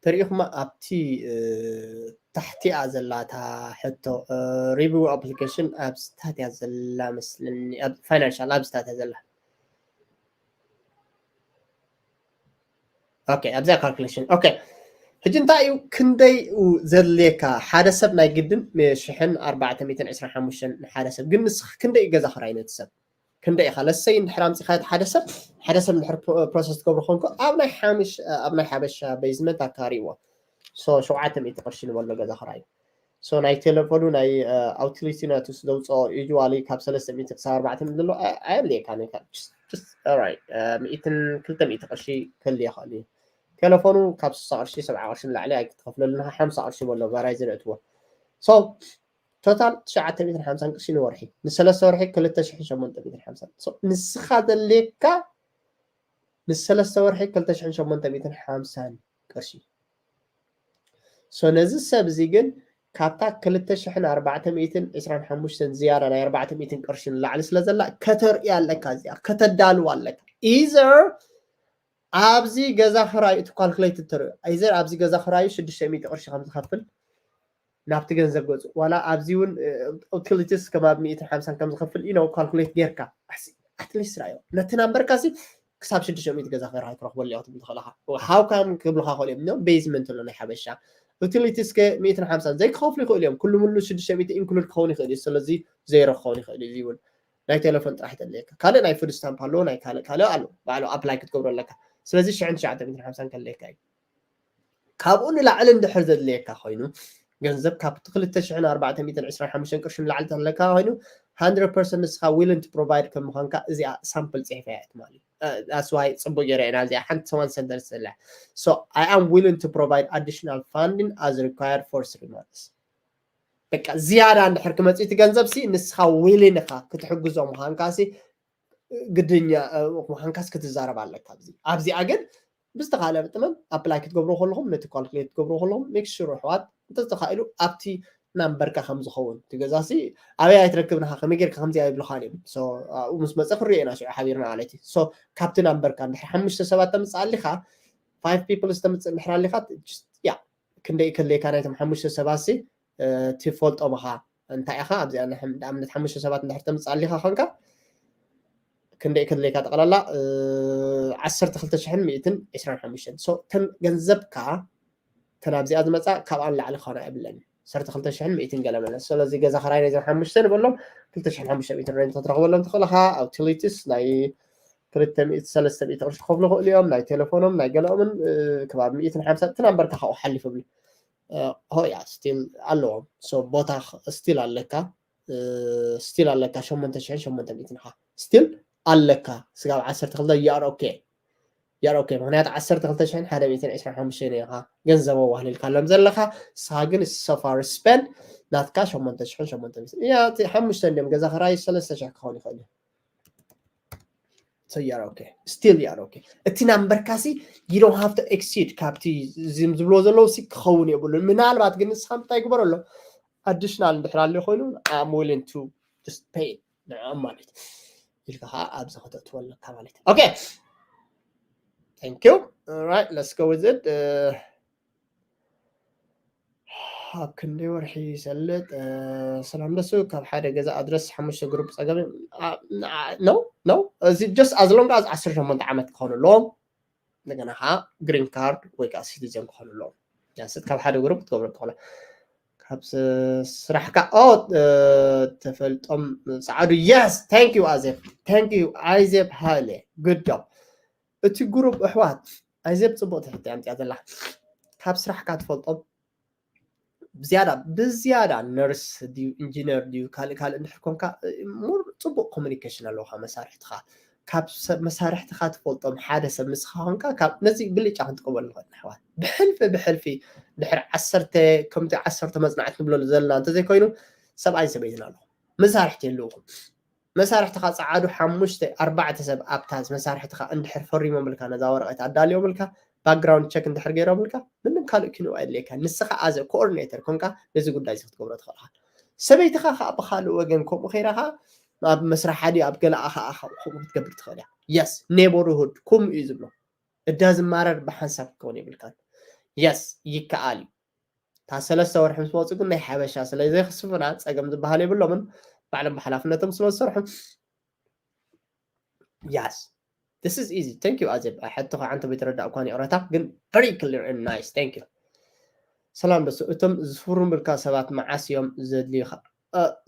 ተሪኢኹማ ኣብቲ፣ እ፣ ታሕቲኣ ዘላ እታ ሕቶ፣ እ፣ ሪቪው ኣፕሊኬሽን ኣብዚ ታሕቲኣ ዘላ መስለኒ፣ ኣብ ፋይናንሻል ኣብዚ ታሕቲኣ ዘላ። ኦኬ፣ ኣብዚኣ ካልኩሌሽን። ኦኬ፣ ሕጂ እንታይ እዩ፣ ክንደይ እዩ ዘድልየካ? ሓደ ሰብ ናይ ግድን ሽሕን ኣርባዕተ ሚእትን ዕስራን ሓሙሽተን ንሓደ ሰብ። ግን ንስኻ ክንደይ እዩ ገዛ ክራይ ነቲ ሰብ? ክንደይ ኢኻ? ለሰይ እንድሕር ኣምጺኻ እቲ ሓደ ሰብ፣ ሓደ ሰብ እንድሕር ፕሮ-፣ ፕሮሰስ ትገብሮ ኮንኩ፣ ኣብ ናይ ሓምሽ-፣ ኣብ ናይ ሓበሻ ቤዝመንት ኣካሪዎ። ሶ፣ ሸውዓተ ሚእቲ ቅርሺ ንበሎ ገዛ ክራይ። ሶ፣ ናይ ቴሌፎኑ ናይ፣ እ፣ ኣውቲሊቲ ናቱ ዘውፅኦ ዩዥዋሊ ካብ ሰለስተ ሚእቲ ክሳብ ኣርባዕተ ሚእቲ ዘሎ፣ ኣ-፣ ኣየድልየካን እዩ። ጀስት፣ ጀስት፣ ኦራይት፣ እ፣ ሚእትን ክልተ ሚእቲ ቅርሺ ክህልዮ ይኽእል እዩ። ቴሌፎኑ ካብ ስሳ ቅርሺ፣ ሰብዓ ቅርሺ ንላዕሊ ኣይክትኸፍለሉን ኢኻ፣ ሓምሳ ቅርሺ በሎ ቨራይዘን እትዎ። ሶ፣ ቶታል ትሽዓተ ሚእትን ሓምሳን ቅርሺ ንወርሒ። ንሰለስተ ወርሒ ክልተ ሽሕን ሸሞንተ ሚእትን ሓምሳን። ሶ፣ ንስኻ ዘድልየካ፣ ንሰለስተ ወርሒ ክልተ ሽሕን ሸሞንተ ሚእትን ሓምሳን ቅርሺ። ሶ፣ ነዚ ሰብ እዚ ግን ካብታ ክልተ ሽሕን ኣርባዕተ ሚእትን ዕስራን ሓሙሽተን ዝያዳ ናይ ኣርባዕተ ሚእትን ቅርሺ ንላዕሊ ስለ ዘላ ከተርእያ ኣለካ፣ እዚኣ ከተዳልዋ ኣለካ። ኢዘር ኣብዚ ገዛ ክራይ እቲ ካልኩሌት ተርእዮ፣ ኢዘር ኣብዚ ገዛ ክራዩ ሽዱሽተ ሚእቲ ቅርሺ ከም ዝኸፍል ናብቲ ገንዘብ ገጹ፣ ዋላ ኣብዚ እውን፣ እ፣ ዩቲሊቲስ ከም ኣብ ሚእትን ሓምሳን ከም ዝኸፍል እዩ ነው ካልኩሌት ጌርካ። ኣስ-፣ ኣትሊስት ራዮ። ነቲ ናምበርካ ሲ ክሳብ ሽዱሽተ ሚእቲ ገዛ ክራይ ክትረኽበሉ ኢኻ ክትብል ትኽእል ኢኻ። ሃው ካም ክብሉኻ ይኽእሉ እዮም። ኖ ቤዝመንት ኣሎ ናይ ሓበሻ። ዩቲሊቲስ ከ ሚእትን ሓምሳን ዘይክኸፍሉ ይኽእሉ እዮም። ኩሉ ሙሉ ሽዱሽተ ሚእቲ ኢንክሉድ ክኸውን ይኽእል እዩ። ስለዚ ዜሮ ክኸውን ይኽእል እዩ። እዚ እውን ናይ ቴሌፎን ጥራሕ ተድልየካ። ካልእ ናይ ፉድ ስታምፕ ኣለዎ፣ ናይ ካልእ ካልእ ኣሎ። ባዕሉ ኣፕላይ ክትገብሮ ኣለካ። ስለዚ ሽሕን ትሽዓተ ሚእትን ሓምሳን ከድልየካ እዩ። ካብኡ ንላዕሊ እንድሕር ዘድልየካ ኮይኑ፣ ገንዘብ ካብ ክልተ ሽሕን ኣርባዕተ ሚእትን ዕስራን ሓሙሽተን ቅርሺ ንላዕሊ ተለካ ኮይኑ፣ hundred percent ንስኻ willing to provide ከም ምዃንካ እዚኣ ሳምፕል ፅሒፈ እያ ትማሊ። That's why ፅቡቅ ገይረ ኢና እዚኣ ሓንቲ one sentence ዘላ። So I am willing to provide additional funding as required for three months. በቃ ዝያዳ እንድሕር ክመፅእ እቲ ገንዘብ ሲ ንስኻ willing ኢኻ ክትሕግዞ ምዃንካ ሲ ግድኛ ምዃንካስ ክትዛረብ ኣለካ። ኣብዚኣ ግን ብዝተኻለ መጠን apply ክትገብሩ ከለኹም ነቲ calculate ክትገብሩ ከለኹም make sure ኣሕዋት እንተተኻኢሉ ኣብቲ ናምበርካ ከም ዝኸውን እቲ ገዛ ሲ ኣበይ ኣይትረክብን ኢኻ ከመይ ጌርካ ከምዚ ኣይብሉኻን እዮም። So ኣብኡ ምስ መፀ ክንሪኦ ኢና ሽዑ ሓቢርና ማለት እዩ። So ካብቲ ናምበርካ እንድሕር ሓሙሽተ ሰባት ተምፅእ ኣሊኻ five people ዝተምፅእ እንድሕር ኣሊኻ ያ ክንደይ ከለካ ናይቶም ሓሙሽተ ሰባት ሲ ትፈልጦም ኢኻ እንታይ ኢኻ ኣብዚኣ ንኣብነት ሓሙሽተ ሰባት እንድሕር ተምፅእ ኣሊኻ ኮንካ ክንደይ ከድለካ ጠቕላላ ዓሰርተ ክልተ ሽሕን ሚእትን ዕስራን ሓሙሽተን። So ተን ገንዘብካ ተን ኣብዚኣ ዝመፃ ካብኣን ላዕሊ ክኾና የብለን። ዓሰርተ ክልተ ሽሕን ሚእትን ገለ መለ። ስለዚ ገዛ ኸራይ ናይዘን ሓሙሽተ ንበሎም ክልተ ሽሕን ሓሙሽተ ሚእትን ሬንት ክትረኽበሎም ትኽእል ኢኻ። ኣብ ዩቲሊቲስ ናይ ክልተ ሚእቲ ሰለስተ ሚእቲ ቅርሺ ክኸፍሉ ይኽእሉ እዮም። ናይ ቴሌፎኖም ናይ ገለኦምን ከባቢ ሚእትን ሓምሳ እቲ ናምበርካ ካብኡ ሓሊፉ ብሉ ሆያ ስቲል ኣለዎም። So ቦታ ስቲል ኣለካ ስቲል ኣለካ ሸሞንተ ሽሕን ሸሞንተ ሚእትን ኢኻ ስቲል ኣለካ ስጋብ ዓሰርተ ክልተ you are okay you are okay ምክንያቱ ዓሰርተ ክልተ ሽሕን ሓደ ሚእትን ዕስራን ሓሙሽተን ኢኻ ገንዘብ ኣዋህሊልካሎም ዘለኻ ንስኻ ግን so far spend ናትካ ሸሞንተ ሽሕን ሸሞንተ ሚእትን እያ እቲ ሓሙሽተ እንዲዮም ገዛ ኸራይ ሰለስተ ሽሕ ክኸውን ይኽእል እዩ So you are okay. Still you are okay. እቲ ናምበርካ ሲ you don't have to exceed ካብቲ ዝም ዝብሎ ዘለዉ ሲ ክኸውን የብሉን። ምናልባት ግን ንስኻ እንታይ ግበረሎም additional እንድሕር ኣሎ ኮይኑ I'm willing to just pay ንዕኦም ማለት ኢልካ ከዓ ኣብዚ ከተእትዎ ኣለካ ማለት እዩ። Okay. Thank you. All right, let's go with it. Uh, ኣብ ክንደይ ወርሒ ይሰልጥ ሰላም ደሱ ካብ ሓደ ገዛ ኣድረስ ሓሙሽተ ግሩፕ ፀገም ነው ነው እዚ just as long as ዓሰርተ ሸሞንተ ዓመት ክኾኑ ኣለዎም እንደገና ከዓ ግሪን ካርድ ወይ ከዓ ሲቲዘን ክኾኑ ኣለዎም ያስት ካብ ሓደ ግሩፕ ክትገብሮ ትኽእሎ ካብ ስራሕካ ኦ ተፈልጦም ፀዓዱ yes thank you ኣዜብ thank you ኣይዜብ ሃይለ good job እቲ ግሩፕ ኣሕዋት ኣይዜብ ፅቡቅ ትሕቲ ኣምፅያ ዘላ ካብ ስራሕካ ትፈልጦም ብዝያዳ ብዝያዳ ነርስ ድዩ ኢንጂነር ድዩ ካልእ ካልእ እንድሕር ኮንካ ሙር ፅቡቅ ኮሚኒኬሽን ኣለውካ መሳርሕትኻ ካብ ሰብ መሳርሕትኻ ትፈልጦም ሓደ ሰብ ምስኻ ኮንካ ካብ ነዚ ብልጫ ክንጥቀመሉ ንኽእል ኣሕዋት ብሕልፊ ብሕልፊ ድሕሪ ዓሰርተ ከምቲ ዓሰርተ መፅናዕቲ ንብለሉ ዘለና እንተዘይኮይኑ ሰብኣይን ሰበይትን ኣለኹም መሳርሕቲ የለውኹም መሳርሕትኻ ጸዓዱ ሓሙሽተ ኣርባዕተ ሰብ ኣብታ መሳርሕትኻ እንድሕር ፈሪሞምልካ ነዛ ወረቐት ኣዳልዮምልካ ባክግራውንድ ቸክ እንድሕር ገይሮምልካ ምንም ካልእ ኪንኡ ኣየድልየካ ንስኻ ኣዘ ኮኦርዲኔተር ኮንካ ነዚ ጉዳይ እዚ ክትገብሮ ትኽእል ኢኻ ሰበይትኻ ከዓ ብካልእ ወገን ከምኡ ከይራ ከዓ ኣብ መስራሓ ድዩ ኣብ ገለኣ ከዓ ከምኡ ክትገብር ትኽእል እያ የስ ኔበርሁድ ከምኡ እዩ ዝብሎ እዳ ዝማረር ብሓንሳብ ክኸውን የብልካን የስ ይከኣል እዩ እታ ሰለስተ ወርሒ ምስ መፁ ግን ናይ ሓበሻ ስለ ዘይክስፉና ፀገም ዝበሃል የብሎምን ባዕሎም ብሓላፍነቶም ስለ ዝሰርሑ yes this is easy thank you ኣዜብ ሕቶ ከዓ እንተ በይተረዳእ እኳ ይቕረታ ግን very clear and nice thank you ሰላም ደሱ እቶም ዝፍርሙልካ ሰባት መዓስ እዮም ዘድልዩኻ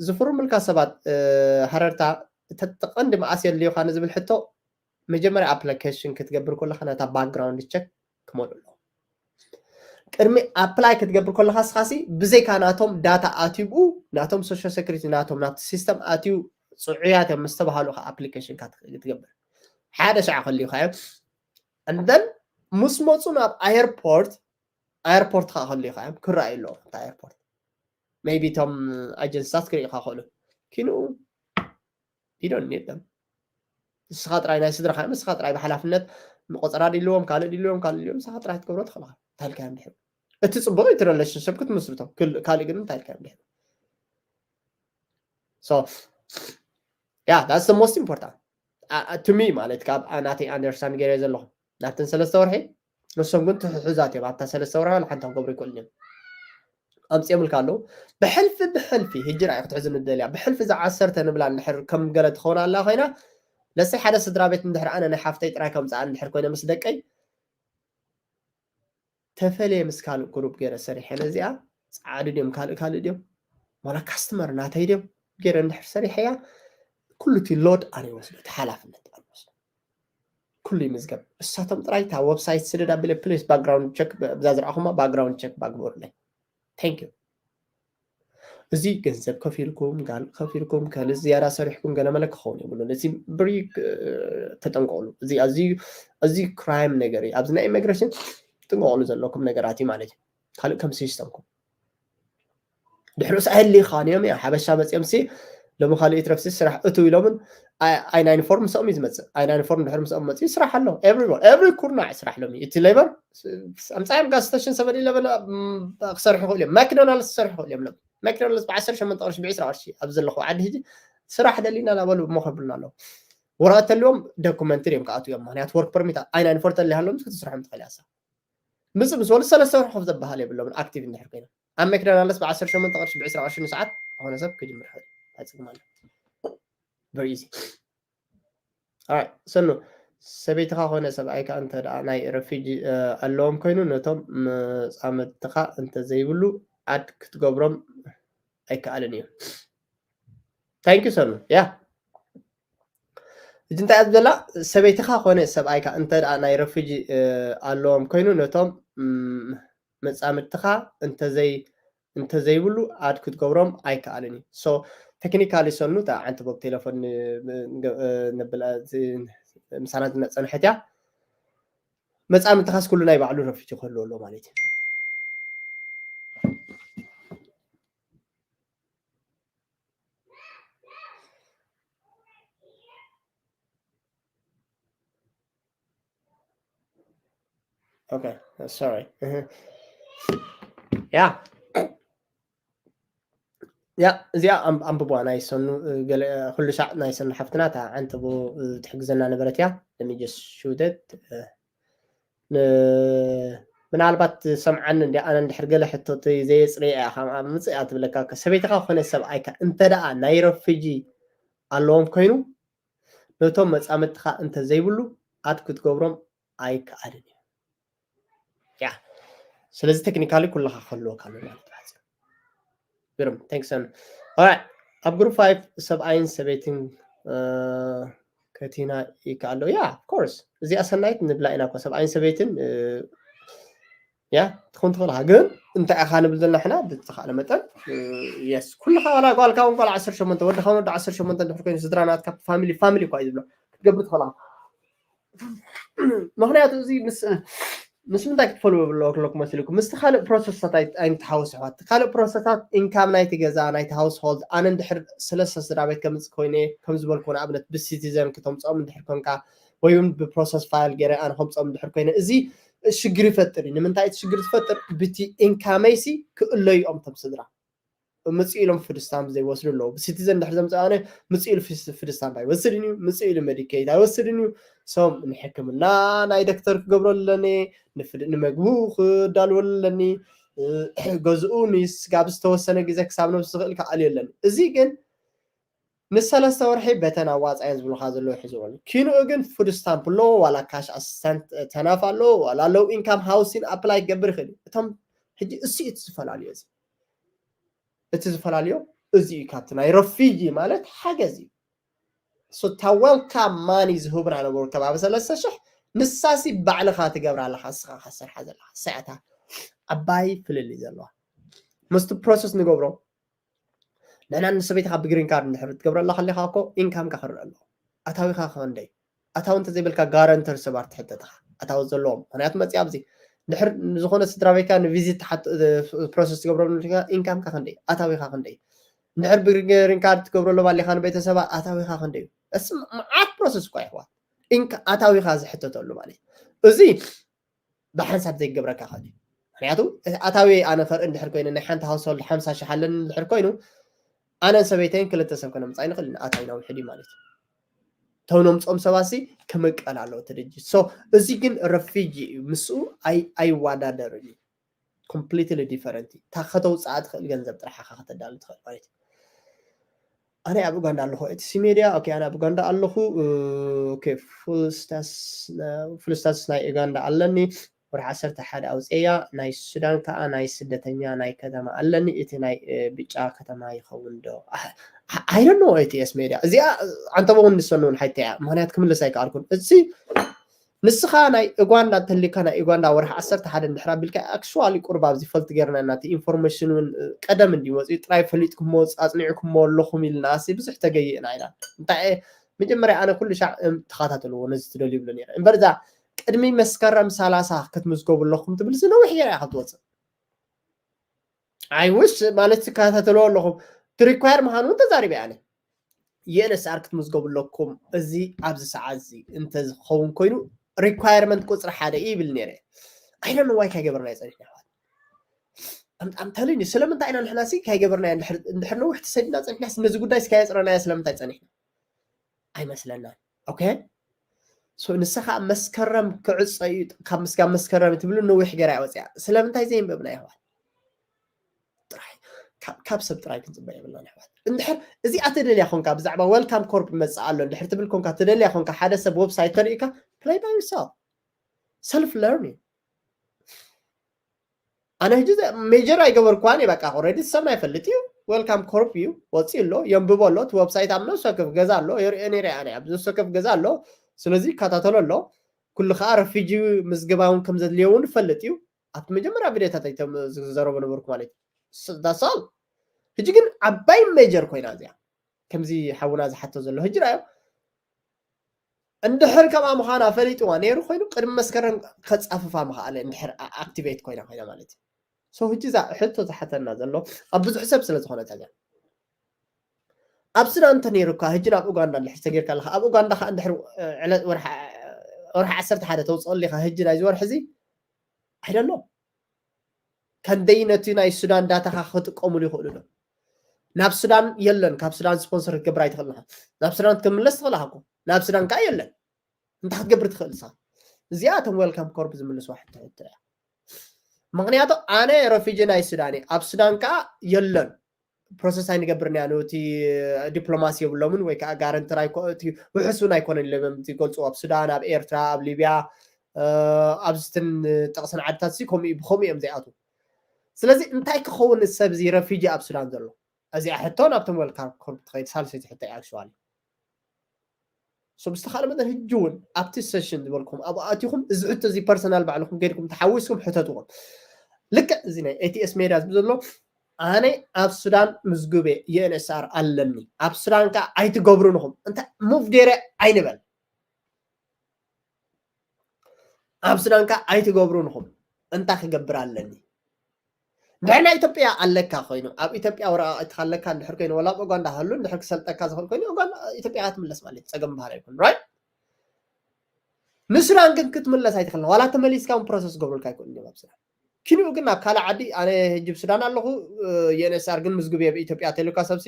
ዝፍርሙልካ ሰባት ሃረርታ ተቐንዲ መዓስ የድልዩኻ ንዝብል ሕቶ መጀመርያ ኣፕሊኬሽን ክትገብር ከለካ ነታ ባክግራውንድ ቸክ ክመልኡ ኣለዎ ቅድሚ ኣፕላይ ክትገብር ከለካ ስኻሲ ብዘይካ ናቶም ዳታ ኣትዩ ብኡ ናቶም ሶሻል ሴኩሪቲ ናቶም ናብቲ ሲስተም ኣትዩ ፅዑያት እዮም ምስተባሃሉ ካ ኣፕሊኬሽን ካ ትገብር ሓደ ሻዕ ከልዩካ እዮም and then ምስ መፁ ናብ ኣየርፖርት ኣየርፖርት ካ ከልዩካ እዮም ክረኣዩ ኣለዎም ኣብቲ ኣየርፖርት maybe እቶም ኣጀንስታት ክርእዩካ ክእሉ ኪንኡ you don't need them ንስኻ ጥራይ ናይ ስድራኻ ንስኻ ጥራይ ብሓላፍነት ቆፀራ ድልዎም ካልእ ድልዎም ካልእ ድልዎም ንስኻ ጥራይ ክትገብሮ ትኽእልካ እንታይ ኢልካ እዮም ድሕር እቲ ፅቡቅ እቲ ሪሌሽንሽፕ ክትምስርቶ ካልእ ግን እንታይ ኢልካ እዮም ድሕር so yeah that's the most important to me ማለት ካብ ናተይ ኣንደርስታንድ ገይረ ዘለኹ ናብተን ሰለስተ ወርሒ ንሶም ግን ትሕሑዛት እዮም ኣብታ ሰለስተ ወርሒ ዋላ ሓንቲ ክገብሩ ይክእሉ እዮም ኣምፅኦምልካ ኣለዉ ብሕልፊ ብሕልፊ ህጂ ርኣይ ክትሕዙ ንደልያ ብሕልፊ እዛ ዓሰርተ ንብላ እንድሕር ከም ገለ ትኸውን ኣላ ኮይና ለሰይ ሓደ ስድራ ቤት እንድሕር ኣነ ናይ ሓፍተይ ጥራይ ከምፅኣ እንድሕር ኮይነ ምስ ደቀይ ተፈለየ ምስ ካልእ ግሩፕ ገይረ ሰሪሐ ነዚኣ ፃዓዱ ድዮም ካልእ ካልእ ድዮም ዋላ ካስተመር ናተይ ድዮም ገይረ እንድሕር ሰሪሐያ ኩሉ እቲ ሎድ ኣነ ይወስዶ እቲ ሓላፍነት ኣነ ይወስዶ ኩሉ ይምዝገብ እሳቶም ጥራይ እታ ወብሳይት ስደድ ኣቢለ ፕሊስ ባክግራውንድ ቸክ ብዛ ዝረኣኹማ ባክግራውንድ ቸክ ባግበሩለይ thank you እዚ ገንዘብ ከፊልኩም፣ ጋል ከፊልኩም፣ ካልእ ዝያዳ ሰሪሕኩም ገለ መለ ክኸውን የብሉን። እዚ ብሪክ ተጠንቀቕሉ። እዚ ኣዝዩ፣ ኣዝዩ ክራይም ነገር እዩ። ኣብዚ ናይ ኢሚግሬሽን ጥንቀቕሉ ዘለኩም ነገራት እዩ ማለት እዩ። ካልእ ከም ሲስተምኩም ድሕሪኡስ ኣየድልይኻን እዮም። ያ ሓበሻ መፂኦም ሲ ሎሚ ካልእ ይትረፍሲ ስራሕ እቱ ኢሎምን ኣይ ናይን ፎር ምስኦም እዩ ዝመፅእ። ኣይ ናይን ፎር ድሕሪ ምስኦም መፅኡ ስራሕ ኣሎ። ኤቭሪ ኩርናዕ ስራሕ ሎሚ እቲ ሌበር ኣምፃዮም ጋዝ ስቴሽን ሰቨን ኢለቨን ክሰርሑ ይኽእሉ እዮም። ማክዶናልድስ ክሰርሑ ይኽእሉ እዮም። ሎሚ ማክዶናልድስ ብዓሰርተ ሸሞንተ ቅርሺ ብዕስራ ቅርሺ ኣብ ዘለኹ ዓዲ ሕጂ ስራሕ ደሊና ናበሉ እሞ ከብሉና ኣለዉ። ወረቐት ተልዎም ዶኩመንትሪ እዮም ክኣትዉ እዮም። ምክንያቱ ወርክ ፐርሚት ኣይ ናይን ፎር ተሊሃሎም ክትስርሖም ትኽእል እያ። ምጽእ ምስ በሉ ሰለስተ ወርሒ ኮፍ ዘበሃል የብሎምን ኣክቲቭ እንድሕር ኮይኖም። ኣብ ማክዶናልድስ ብዓሰርተ ሸሞንተ ቅርሺ ብዕስራ ቅርሺ ንሰዓት ዝኾነ ሰብ ክጅምር ይኽእል። ኣይጽግም ኣሎ። Very easy. Alright. ሰኑ ሰበይትኻ ኮነ ሰብኣይካ እንተ ደኣ ናይ ረፊጂ ኣለዎም ኮይኑ ነቶም መጻምድትኻ እንተ ዘይብሉ ኣድ ክትገብሮም ኣይከኣልን እዩ። Thank you ሰኑ። ያ ሕጂ እንታይ እያ ዝብላ? ሰበይትኻ ኮነ ሰብኣይካ እንተ ደኣ ናይ ረፊጂ ኣለዎም ኮይኑ ነቶም መጻምድትኻ እንተዘይ እንተዘይብሉ ኣድ ክትገብሮም ኣይከኣልን እዩ። So ቴክኒካሊ ሰኑ እታ ዓንተቦ ቴሌፎን ምሳና ዝነፀንሐት እያ። መጻምድትኻስ ኩሉ ናይ ባዕሉ ረፊጂ ክህልዎ ኣለዎ ማለት እዩ። Okay, sorry. ያ ያ እዚኣ ኣንብቧ ናይ ሰኑ ገለ ኩሉ ሻዕ ናይ ሰኑ ሓፍትና እታ ዓንተቦ ትሕግዘና ነበረት እያ። Let me just shoot it. ምናልባት ሰምዓኒ እንዲ ኣነ እንድሕር ገለ ሕቶተይ ዘየፅረየ እያ ካብ ምፅእ እያ ትብለካ። ሰበይትኻ ኮነ ሰብኣይካ እንተ ደኣ ናይ ረፊጂ ኣለዎም ኮይኑ ነቶም መፃምድትኻ እንተዘይብሉ ኣድ ክትገብሮም ኣይከኣልን እዩ። ያ ስለዚ ቴክኒካሊ ኩልኻ ክህልወካ ኣሎ ማለት እዩ። ግርም thanks ሰኑ። Alright ኣብ ግሩፕ ፋይቭ ሰብኣይን ሰበይትን ከቲና ይከኣሎ። ያ of course እዚኣ ሰናይት ንብላ ኢና እኮ ሰብኣይን ሰበይትን ያ ትኾን ትኽእል ኢኻ። ግን እንታይ ኢኻ ንብል ዘለና ሕና ብዝተኻእለ መጠን የስ ኩልኻ ዋላ ጓልካ እውን ጓል ዓሰርተ ሸሞንተ ወድኻ እውን ወዲ ዓሰርተ ሸሞንተ እንድሕር ኮይኑ ስድራ ናትካ ፋሚሊ ፋሚሊ እኳ እዩ ዝብሎ ክትገብር ትኽእል ኢኻ። ምክንያቱ እዚ ምስ ምስ ምንታይ ክትፈልዎ ብለዎ ክለኩም መሲልኩም ምስቲ ካልእ ፕሮሰስታት ኣይንተሓወስ ኣሕዋት። ካልእ ፕሮሰስታት ኢንካም ናይቲ ገዛ ናይቲ ሃውስሆልድ ኣነ እንድሕር ሰለስተ ስድራ ቤት ከምፅእ ኮይነ ከም ዝበልኩ ንኣብነት ብሲቲዘን ክተምፅኦም እንድሕር ኮንካ ወይ እውን ብፕሮሰስ ፋይል ገይረ ኣነ ከምፅኦም እንድሕር ኮይነ እዚ ሽግር ይፈጥር እዩ። ንምንታይ እቲ ሽግር ዝፈጥር ብቲ ኢንካመይሲ ክእለዩ እዮም እቶም ስድራ ምጽእ ኢሎም ፉድ ስታምፕ ዘይወስዱ ኣለዉ። ብሲቲዘን ድሕር ዘምፅኣነ ምጽእ ኢሉ ፉድ ስታምፕ ኣይወስድን እዩ፣ ምጽእ ኢሉ ሜዲኬድ ኣይወስድን እዩ። ሶም ንሕክምና ናይ ዶክተር ክገብሮ ኣለኒ፣ ንምግቡ ክዳልወሉ ኣለኒ፣ ገዝኡ ንስጋብ ዝተወሰነ ግዜ ክሳብ ነብሱ ዝኽእል ክኣልዮ ኣለኒ። እዚ ግን ንሰለስተ ወርሒ በተን ኣዋፃእየን ዝብሉካ ዘለዉ ይሕዝዎ ኣለዉ። ኪንኡ ግን ፉድ ስታምፕ ኣለዎ ዋላ ካሽ ኣሲስታንት ተናፍ ኣለዎ ዋላ ሎው ኢንካም ሃውሲን ኣፕላይ ክገብር ይኽእል እዩ። እቶም ሕጂ እሱ እዩ እቲ ዝፈላለዩ እዚ እቲ ዝፈላለዮ እዚ እዩ። ካብቲ ናይ ረፊጂ ማለት ሓገዝ እዩ። እሱ እታ ዌልካም ማኒ ዝህቡና ነበሩ ከባቢ ሰለስተ ሽሕ ንሳሲ ባዕልኻ ትገብራ ኣለኻ እስኻ ካሰርሓ ዘለኻ እሳያታ ዓባይ ፍልልይ ዘለዋ ምስቲ ፕሮሰስ ንገብሮ ንሕና ንሰበይትኻ ብግሪን ካርድ እንድሕር ትገብረላ ከለኻ እኮ ኢንካምካ ክረአ ኣለዎ። ኣታዊኻ ክንደይ ኣታዊ እንተዘይበልካ ጋረንተር ሰባት ትሕተትኻ ኣታዊ ዘለዎም ምክንያቱ መፅእ ኣብዚ ድሕር ዝኾነ ስድራ ቤትካ ንቪዚት ፕሮሰስ ትገብረሉ ኢንካምካ ክንደይ ኣታዊኻ ክንደይ እንድሕር ብግሪን ካርድ ትገብረሉ ባሊኻ ንቤተሰባ ኣታዊኻ ክንደይ እዩ። እስ መዓት ፕሮሰስ እኳ ይሕዋት ኣታዊኻ ዝሕተተሉ ማለት እዩ። እዚ ብሓንሳብ ዘይገብረካ ኸ ምክንያቱ ኣታዊ ኣነ ከርኢ እንድሕር ኮይኑ ናይ ሓንቲ ሃውስሆልድ ሓምሳ ሽሕ ኣለኒ እንድሕር ኮይኑ ኣነን ሰበይተይን ክልተ ሰብ ከነምፃ ይንኽእል ኣታዊና ውሕድ እዩ ማለት እዩ። ተው ነምፅኦም ሰባሲ ክምቀል ኣለዎ እቲ ድርጅት ሶ እዚ ግን ረፊጂ እዩ ምስኡ ኣይዋዳደርን እዩ። ኮምፕሊትሊ ዲፈረንት እዩ። እታ ከተውፅኣ ትኽእል ገንዘብ ጥራሕ ኢኻ ከተዳሉ ትኽእል ማለት እዩ። ኣነ ኣብ ኡጋንዳ ኣለኹ እቲ ሲ ሜድያ ኦኬ ኣነ ኣብ ኡጋንዳ ኣለኹ። ኦኬ ፉል ስታትስ ናይ ኡጋንዳ ኣለኒ። ወርሒ ዓሰርተ ሓደ ኣውፅኤያ ናይ ሱዳን ከዓ ናይ ስደተኛ ናይ ከተማ ኣለኒ እቲ ናይ ብጫ ከተማ ይኸውን ዶ? ኣይደኖ እቲ ኤስ ሜድያ እዚኣ ዓንተቦ እውን ንሰኑ እውን ሓይተ እያ ምክንያት ክምልስ ኣይከኣልኩን እዚ ንስኻ ናይ ኡጋንዳ እንተሊካ ናይ ኡጋንዳ ወርሒ ዓሰርተ ሓደ እንድሕር ኣቢልካ ኣክሽዋሊ ቁርብ ኣብዚ ፈልቲ ገርና ናቲ ኢንፎርሜሽን እውን ቀደም እንዲ መፅኡ ጥራይ ፈሊጥኩሞ ኣፅኒዕኩሞ ኣለኹም ኢልና ሲ ብዙሕ ተገይእና ኢና። እንታይ መጀመርያ ኣነ ኩሉ ሻዕ ተኸታተልዎ ነዚ ትደልዩ ይብሎ ነረ እምበር እዛ ቅድሚ መስከረም ሰላሳ ክትምዝገቡ ኣለኹም ትብል ሲ ነዊሕ ገይራ ክትወፅእ ኣይውስ ማለት ትከታተልዎ ኣለኹም ትሪኳየር ምዃኑ እውን ተዛሪበ ኣነ የነስኣር ክትምዝገቡ ኣለኩም። እዚ ኣብዚ ሰዓት እዚ እንተዝኸውን ኮይኑ ሪኳየርመንት ቁፅሪ ሓደ እዩ ይብል ነረ። ኣይደን ዋይ ካይገበርና ይፀኒሕና ኣምተልኒ ስለምንታይ ኢና ንሕና ሲ ካይገበርና እንድሕር ነዊሕ ተሰዲና ፀኒሕና ነዚ ጉዳይ ስካየፅረናዮ ስለምንታይ ፀኒሕና ኣይመስለናን። ኦኬ ንሳ ከዓ መስከረም ክዕፀ እዩ ካብ ምስጋብ መስከረም ትብሉ ነዊሕ ገራ ወፅያ ስለምንታይ ዘይንበብና ይዋል ጥራይ ካብ ሰብ ጥራይ ክንፅበ የብልና ንሕዋት እንድሕር እዚኣ ትደልያ ኮንካ ብዛዕባ ወልካም ኮርፕ ይመፅእ ኣሎ እንድሕር ትብል ኮንካ ትደልያ ኮንካ ሓደ ሰብ ዌብሳይት ተርእካ play by yourself self learning ኣነ ሕጂ ሜጀር ኣይገበርኳን በቃ ኦልሬዲ ሰብ ናይ ፈልጥ እዩ ወልካም ኮርፕ እዩ ወፂ ኣሎ የንብቦ ኣሎ እቲ ዌብሳይት ኣብ ነፍሲ ወከፍ ገዛ ኣሎ የርእዮ ነይረ ኣነ ኣብዚ ነፍሲ ወከፍ ገዛ ኣሎ ስለዚ ይከታተሎ ኣሎ ኩሉ ከዓ ረፊጂ ምዝግባውን ከም ዘድልዮ እውን ይፈልጥ እዩ ኣብቲ መጀመርያ ቪድዮታት ኣይቶም ዝዘረቡ ነበርኩ ማለት እዩ ዳሳል ሕጂ ግን ዓባይ ሜጀር ኮይና እዚኣ ከምዚ ሓውና ዝሓቶ ዘሎ ሕጂ ራዮ እንድሕር ከምኣ ምዃና ፈሊጥዋ ነይሩ ኮይኑ ቅድሚ መስከረም ከፃፍፋ ምኽኣለ እንድሕር ኣክቲቬት ኮይና ኮይና ማለት እዩ ሶ ሕጂ እዛ ሕቶ ዝሓተና ዘሎ ኣብ ብዙሕ ሰብ ስለ ዝኾነ ታዚያ ኣብ ሱዳን እንተ ነይሩካ ሕጂ ናብ ኡጋንዳ እንድሕር ተጌርካ ኣለካ ኣብ ኡጋንዳ ከዓ እንድሕር ዕለት ወርሒ ዓሰርተ ሓደ ተውፅኦ ኣሊካ ሕጂ ናይዚ ወርሒ እዚ ኣይደሎ ከንደይ ነቲ ናይ ሱዳን ዳታኻ ክጥቀሙሉ ይኽእሉ ዶ ናብ ሱዳን የለን ካብ ሱዳን ስፖንሰር ክትገብር ኣይትኽእልኻ ናብ ሱዳን ክትምለስ ትኽእልኻ እኮ ናብ ሱዳን ከዓ የለን እንታይ ክትገብር ትኽእል ሳ እዚኣ እቶም ዌልካም ኮርፕ ዝምልስዋ ሕቶ ሕቶ እያ ምክንያቱ ኣነ ረፊጂ ናይ ሱዳን ኣብ ሱዳን ከዓ የለን ፕሮሰስ ኣይንገብርን እያ ነቲ ዲፕሎማሲ የብሎምን ወይ ከዓ ጋረንተር ውሕስ እውን ኣይኮነን ኢሎም እዮም ዝገልፁ ኣብ ሱዳን ኣብ ኤርትራ ኣብ ሊብያ ኣብዝትን ጥቕስን ዓድታት ሲ ከምኡ ብከምኡ እዮም ዘይኣትዉ ስለዚ እንታይ ክኸውን ሰብ እዚ ረፊጂ ኣብ ሱዳን ዘሎ እዚኣ ሕቶ ናብቶም ወልካም ኮርፕ ትኸይድ ሳልሰይቲ ሕቶ እያ ኣክሽዋሊ ሶ ብዝተኻለ መጠን ሕጂ እውን ኣብቲ ሰሽን ዝበልኩም ኣብኡ ኣቲኹም እዚ ሕቶ እዚ ፐርሰናል ባዕልኩም ከይድኩም ተሓዊስኩም ሕተትዎም ልክዕ እዚ ናይ ኤቲኤስ ሜዳ ዝብ ዘሎ ኣነ ኣብ ሱዳን ምዝጉብ የኤንኤስኣር ኣለኒ ኣብ ሱዳን ከዓ ኣይትገብሩን ኢኹም እንታይ ሙቭ ገይረ ኣይንበል ኣብ ሱዳን ከዓ ኣይትገብሩን ኢኹም እንታይ ክገብር ኣለኒ እንድሕር ናይ ኢትዮጵያ ኣለካ ኮይኑ ኣብ ኢትዮጵያ ወረቃቅቲ ኣለካ እንድሕር ኮይኑ ወላ ኡጋንዳ ሃሉ እንድሕር ክሰልጠካ ዝኽእል ኮይኑ ኢትዮጵያ ትምለስ ማለት ፀገም ባህር ኣይኮን ራይት ንሱዳን ግን ክትምለስ ኣይትኽእልን ዋላ ተመሊስካ ውን ፕሮሰስ ገብሩልካ ኣይኮን እዮም ኣብ ሱዳን ኪንኡ ግን ኣብ ካልእ ዓዲ ኣነ ህጂ ብ ሱዳን ኣለኹ የንኤስኣር ግን ምዝግብ እየ ብኢትዮጵያ ተልካ ሰብሲ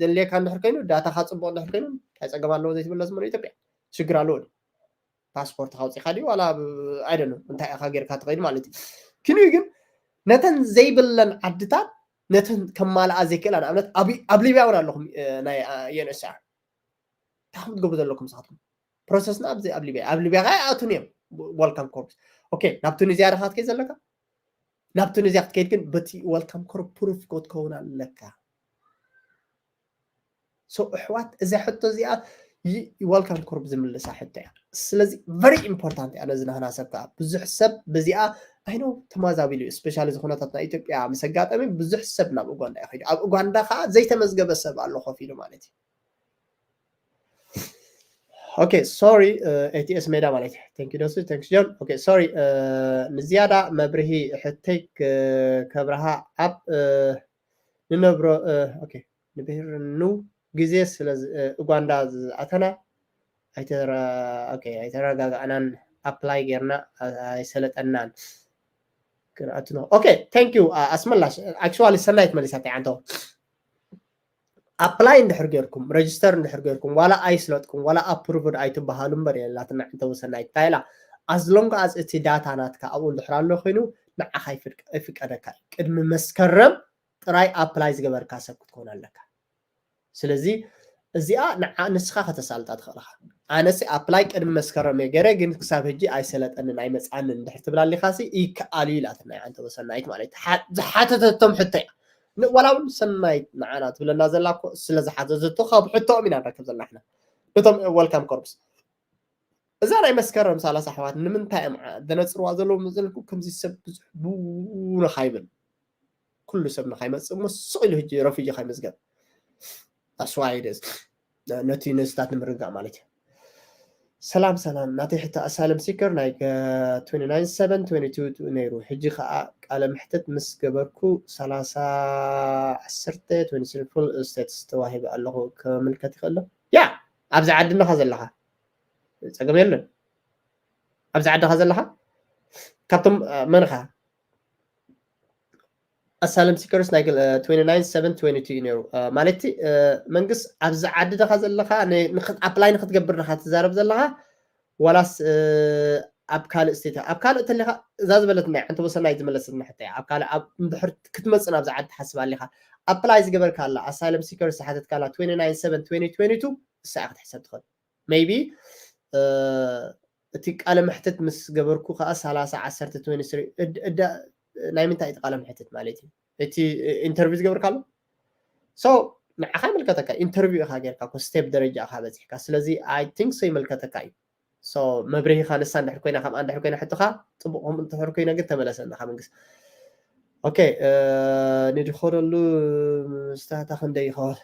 ደልየካ እንድሕር ኮይኑ ዳታካ ፅቡቅ እንድሕር ኮይኑ እንታይ ፀገም ኣለዎ ዘይትምለስ ምኖ ኢትዮጵያ ሽግር ኣለዎ ፓስፖርት ካውፂካ ድዩ ዋላ ኣይደነ እንታይ ኢካ ጌርካ ትኸይድ ማለት እዩ ክንኡ ግን ነተን ዘይብለን ዓድታት ነተን ከማልኣ ዘይክእላ ንኣብነት ኣብ ሊብያ እውን ኣለኹም ናይ የንኤስኣር እንታይ ከም ትገብሩ ዘለኩም ንስኻትኩም ፕሮሰስና ኣብዚ ኣብ ሊብያ ኣብ ሊብያ ካይ ኣቱን እዮም ወልካም ኮርፕስ ኦኬ ናብ ቱኒዝያ ዲኻ ክትከይድ ዘለካ ናብ ቱኒዝያ ክትከይድ ግን በቲ ወልካም ኮርፕ ፕሩፍ ክትከውን ኣለካ ሶ ኣሕዋት እዚኣ ሕቶ እዚኣ ወልካም ኮርፕ ዝምልሳ ሕቶ እያ ስለዚ ቨሪ ኢምፖርታንት እያ ነዚ ናህና ሰብ ከዓ ብዙሕ ሰብ በዚኣ ኣይኖ ተማዛቢሉ እዩ ስፔሻሊ ዝኩነታት ናይ ኢትዮጵያ ምስ ኣጋጠሚ ብዙሕ ሰብ ናብ ኡጋንዳ እዩ ከይዱ ኣብ ኡጋንዳ ከዓ ዘይተመዝገበ ሰብ ኣሎ ኮፍ ኢሉ ማለት እዩ ኦኬ ሶሪ ኤቲኤስ ሜዳ ማለት እዩ ቴንክ ደሱ ቴንክ ጆን ኦኬ ሶሪ ንዝያዳ መብርሂ ሕተይ ከብርሃ ኣብ ንነብሮ ኦኬ ንብህርኑ ግዜ ስለ ኡጋንዳ ዝኣተና ኣይተረጋጋዕናን ኣፕላይ ጌርና ኣይሰለጠናን ክንኣትኖ ኦኬ ቴንክ ዩ ኣስመላሽ ኣክቹዋሊ ሰናይት መሊሳት ዓንተው ኣፕላይ እንድሕር ጌርኩም ረጅስተር እንድሕር ጌርኩም ዋላ ኣይስለጥኩም ዋላ ኣፕሩቭድ ኣይትበሃሉ እምበር የላትና ዕንተው ሰናይት እንታይ ኢላ ኣዝሎንግ ኣዝ እቲ ዳታ ናትካ ኣብኡ እንድሕር ኣሎ ኮይኑ ንዓኻ ይፍቀደካ እዩ ቅድሚ መስከረም ጥራይ ኣፕላይ ዝገበርካ ሰብ ክትኮን ኣለካ ስለዚ እዚኣ ንስኻ ከተሳልጣ ትኽእልኻ ኣነሲ ኣፕላይ ቅድሚ መስከረም እየ ገረ ግን ክሳብ ሕጂ ኣይሰለጠንን ኣይመፅኣንን እንድሕር ትብል ኣሊኻሲ ይከኣል እዩ ኢላትና ዓንተ ወሰናይት ማለት ዝሓተተቶም ሕቶ እያ ዋላ እውን ሰናይት ንዓና ትብለና ዘላ ስለ ዝሓዘዘቶ ካብ ሕቶኦም ኢና ንረክብ ዘለና ሕና ነቶም ወልካም ኮርፕስ እዛ ናይ መስከረም ሰላሳ ኣሕዋት ንምንታይ እዮም ዓ- ዘነፅርዋ ዘለዉ መዘልኩ? ከምዚ ሰብ ብዙሕ ብኡ ንኻይብል፣ ኩሉ ሰብ ንኻይመፅእ እሞ ስቕ ኢሉ ሕጂ ረፊጂ ካይመዝገብ። ኣስዋይደስ ነቲ ነስታት ንምርጋእ ማለት እዩ። ሰላም ሰላም፣ ናተይ ሕቶ ኣሳይለም ሲከር ናይ ትዌንቲ ናይን ሰቨን ትዌንቲ ቱ ነይሩ፣ ሕጂ ከዓ ቃለ መሕትት ምስ ገበርኩ ሰላሳ ዓሰርተ ትዌንቲ ስሪ ፉል ስቴትስ ተዋሂበ ኣለኹ፣ ከምልከት ይኽእል ዶ? ያ፣ ኣብዚ ዓዲ እንዲኻ ዘለኻ ጸገም የለን። ኣብዚ ዓድኻ ዘለኻ ካብቶም መን ኢኻ? ኣሳይለም ሲከርስ ናይ ትዌንቲ ናይን ሰቨን ትዌንቲ ቱ እዩ ነይሩ። ማለት መንግስት ኣብዚ ዓዲ ዲኻ ዘለኻ፣ ኣፕላይ ንክትገብር ዲኻ ትዛረብ ዘለኻ፣ ዋላስ ኣብ ካልእ ስቴት? ኣብ ካልእ ተለኻ እዛ ዝበለትና ዓንተ ወሰናይ ዝመለሰትና ሕቶ እያ። ኣብ ካልእ ኣብ እንድሕር ክትመጽእ ናብዚ ዓዲ ትሓስብ ኣሊኻ፣ ኣፕላይ ዝገበርካ ኣላ፣ ኣሳይለም ሲከርስ ዝሓተትካ ኣላ፣ ትዌንቲ ናይን ሰቨን ትዌንቲ ትዌንቲ ቱ፣ እሳ እያ ክትሕሰብ ትኽእል። ሜይቢ እቲ ቃለ መሕትት ምስ ገበርኩ ከዓ ሰላሳ ዓሰርተ ትዌንቲ ስሪ እዳ ናይ ምንታይ እቲ ቃለ መሕትት ማለት እዩ? እቲ ኢንተርቪው ዝገብርካ ኣሎ? ሶ ንዓኻ ይምልከተካ፣ ኢንተርቪው ኢኻ ጌርካ እኮ፣ ስቴፕ ደረጃ ኢኻ በፂሕካ። ስለዚ ኣይ ቲንክ ሶ ይምልከተካ እዩ። ሶ መብርሂኻ ንሳ እንድሕር ኮይና፣ ከምኣ እንድሕር ኮይና ሕቶኻ ፅቡቕ፣ ከምኡ እንድሕር ኮይና ግን ተመለሰና ካብ መንግስቲ። ኦኬ፣ ንድኾደሉ ምስታታ ክንደይ ይኸውን?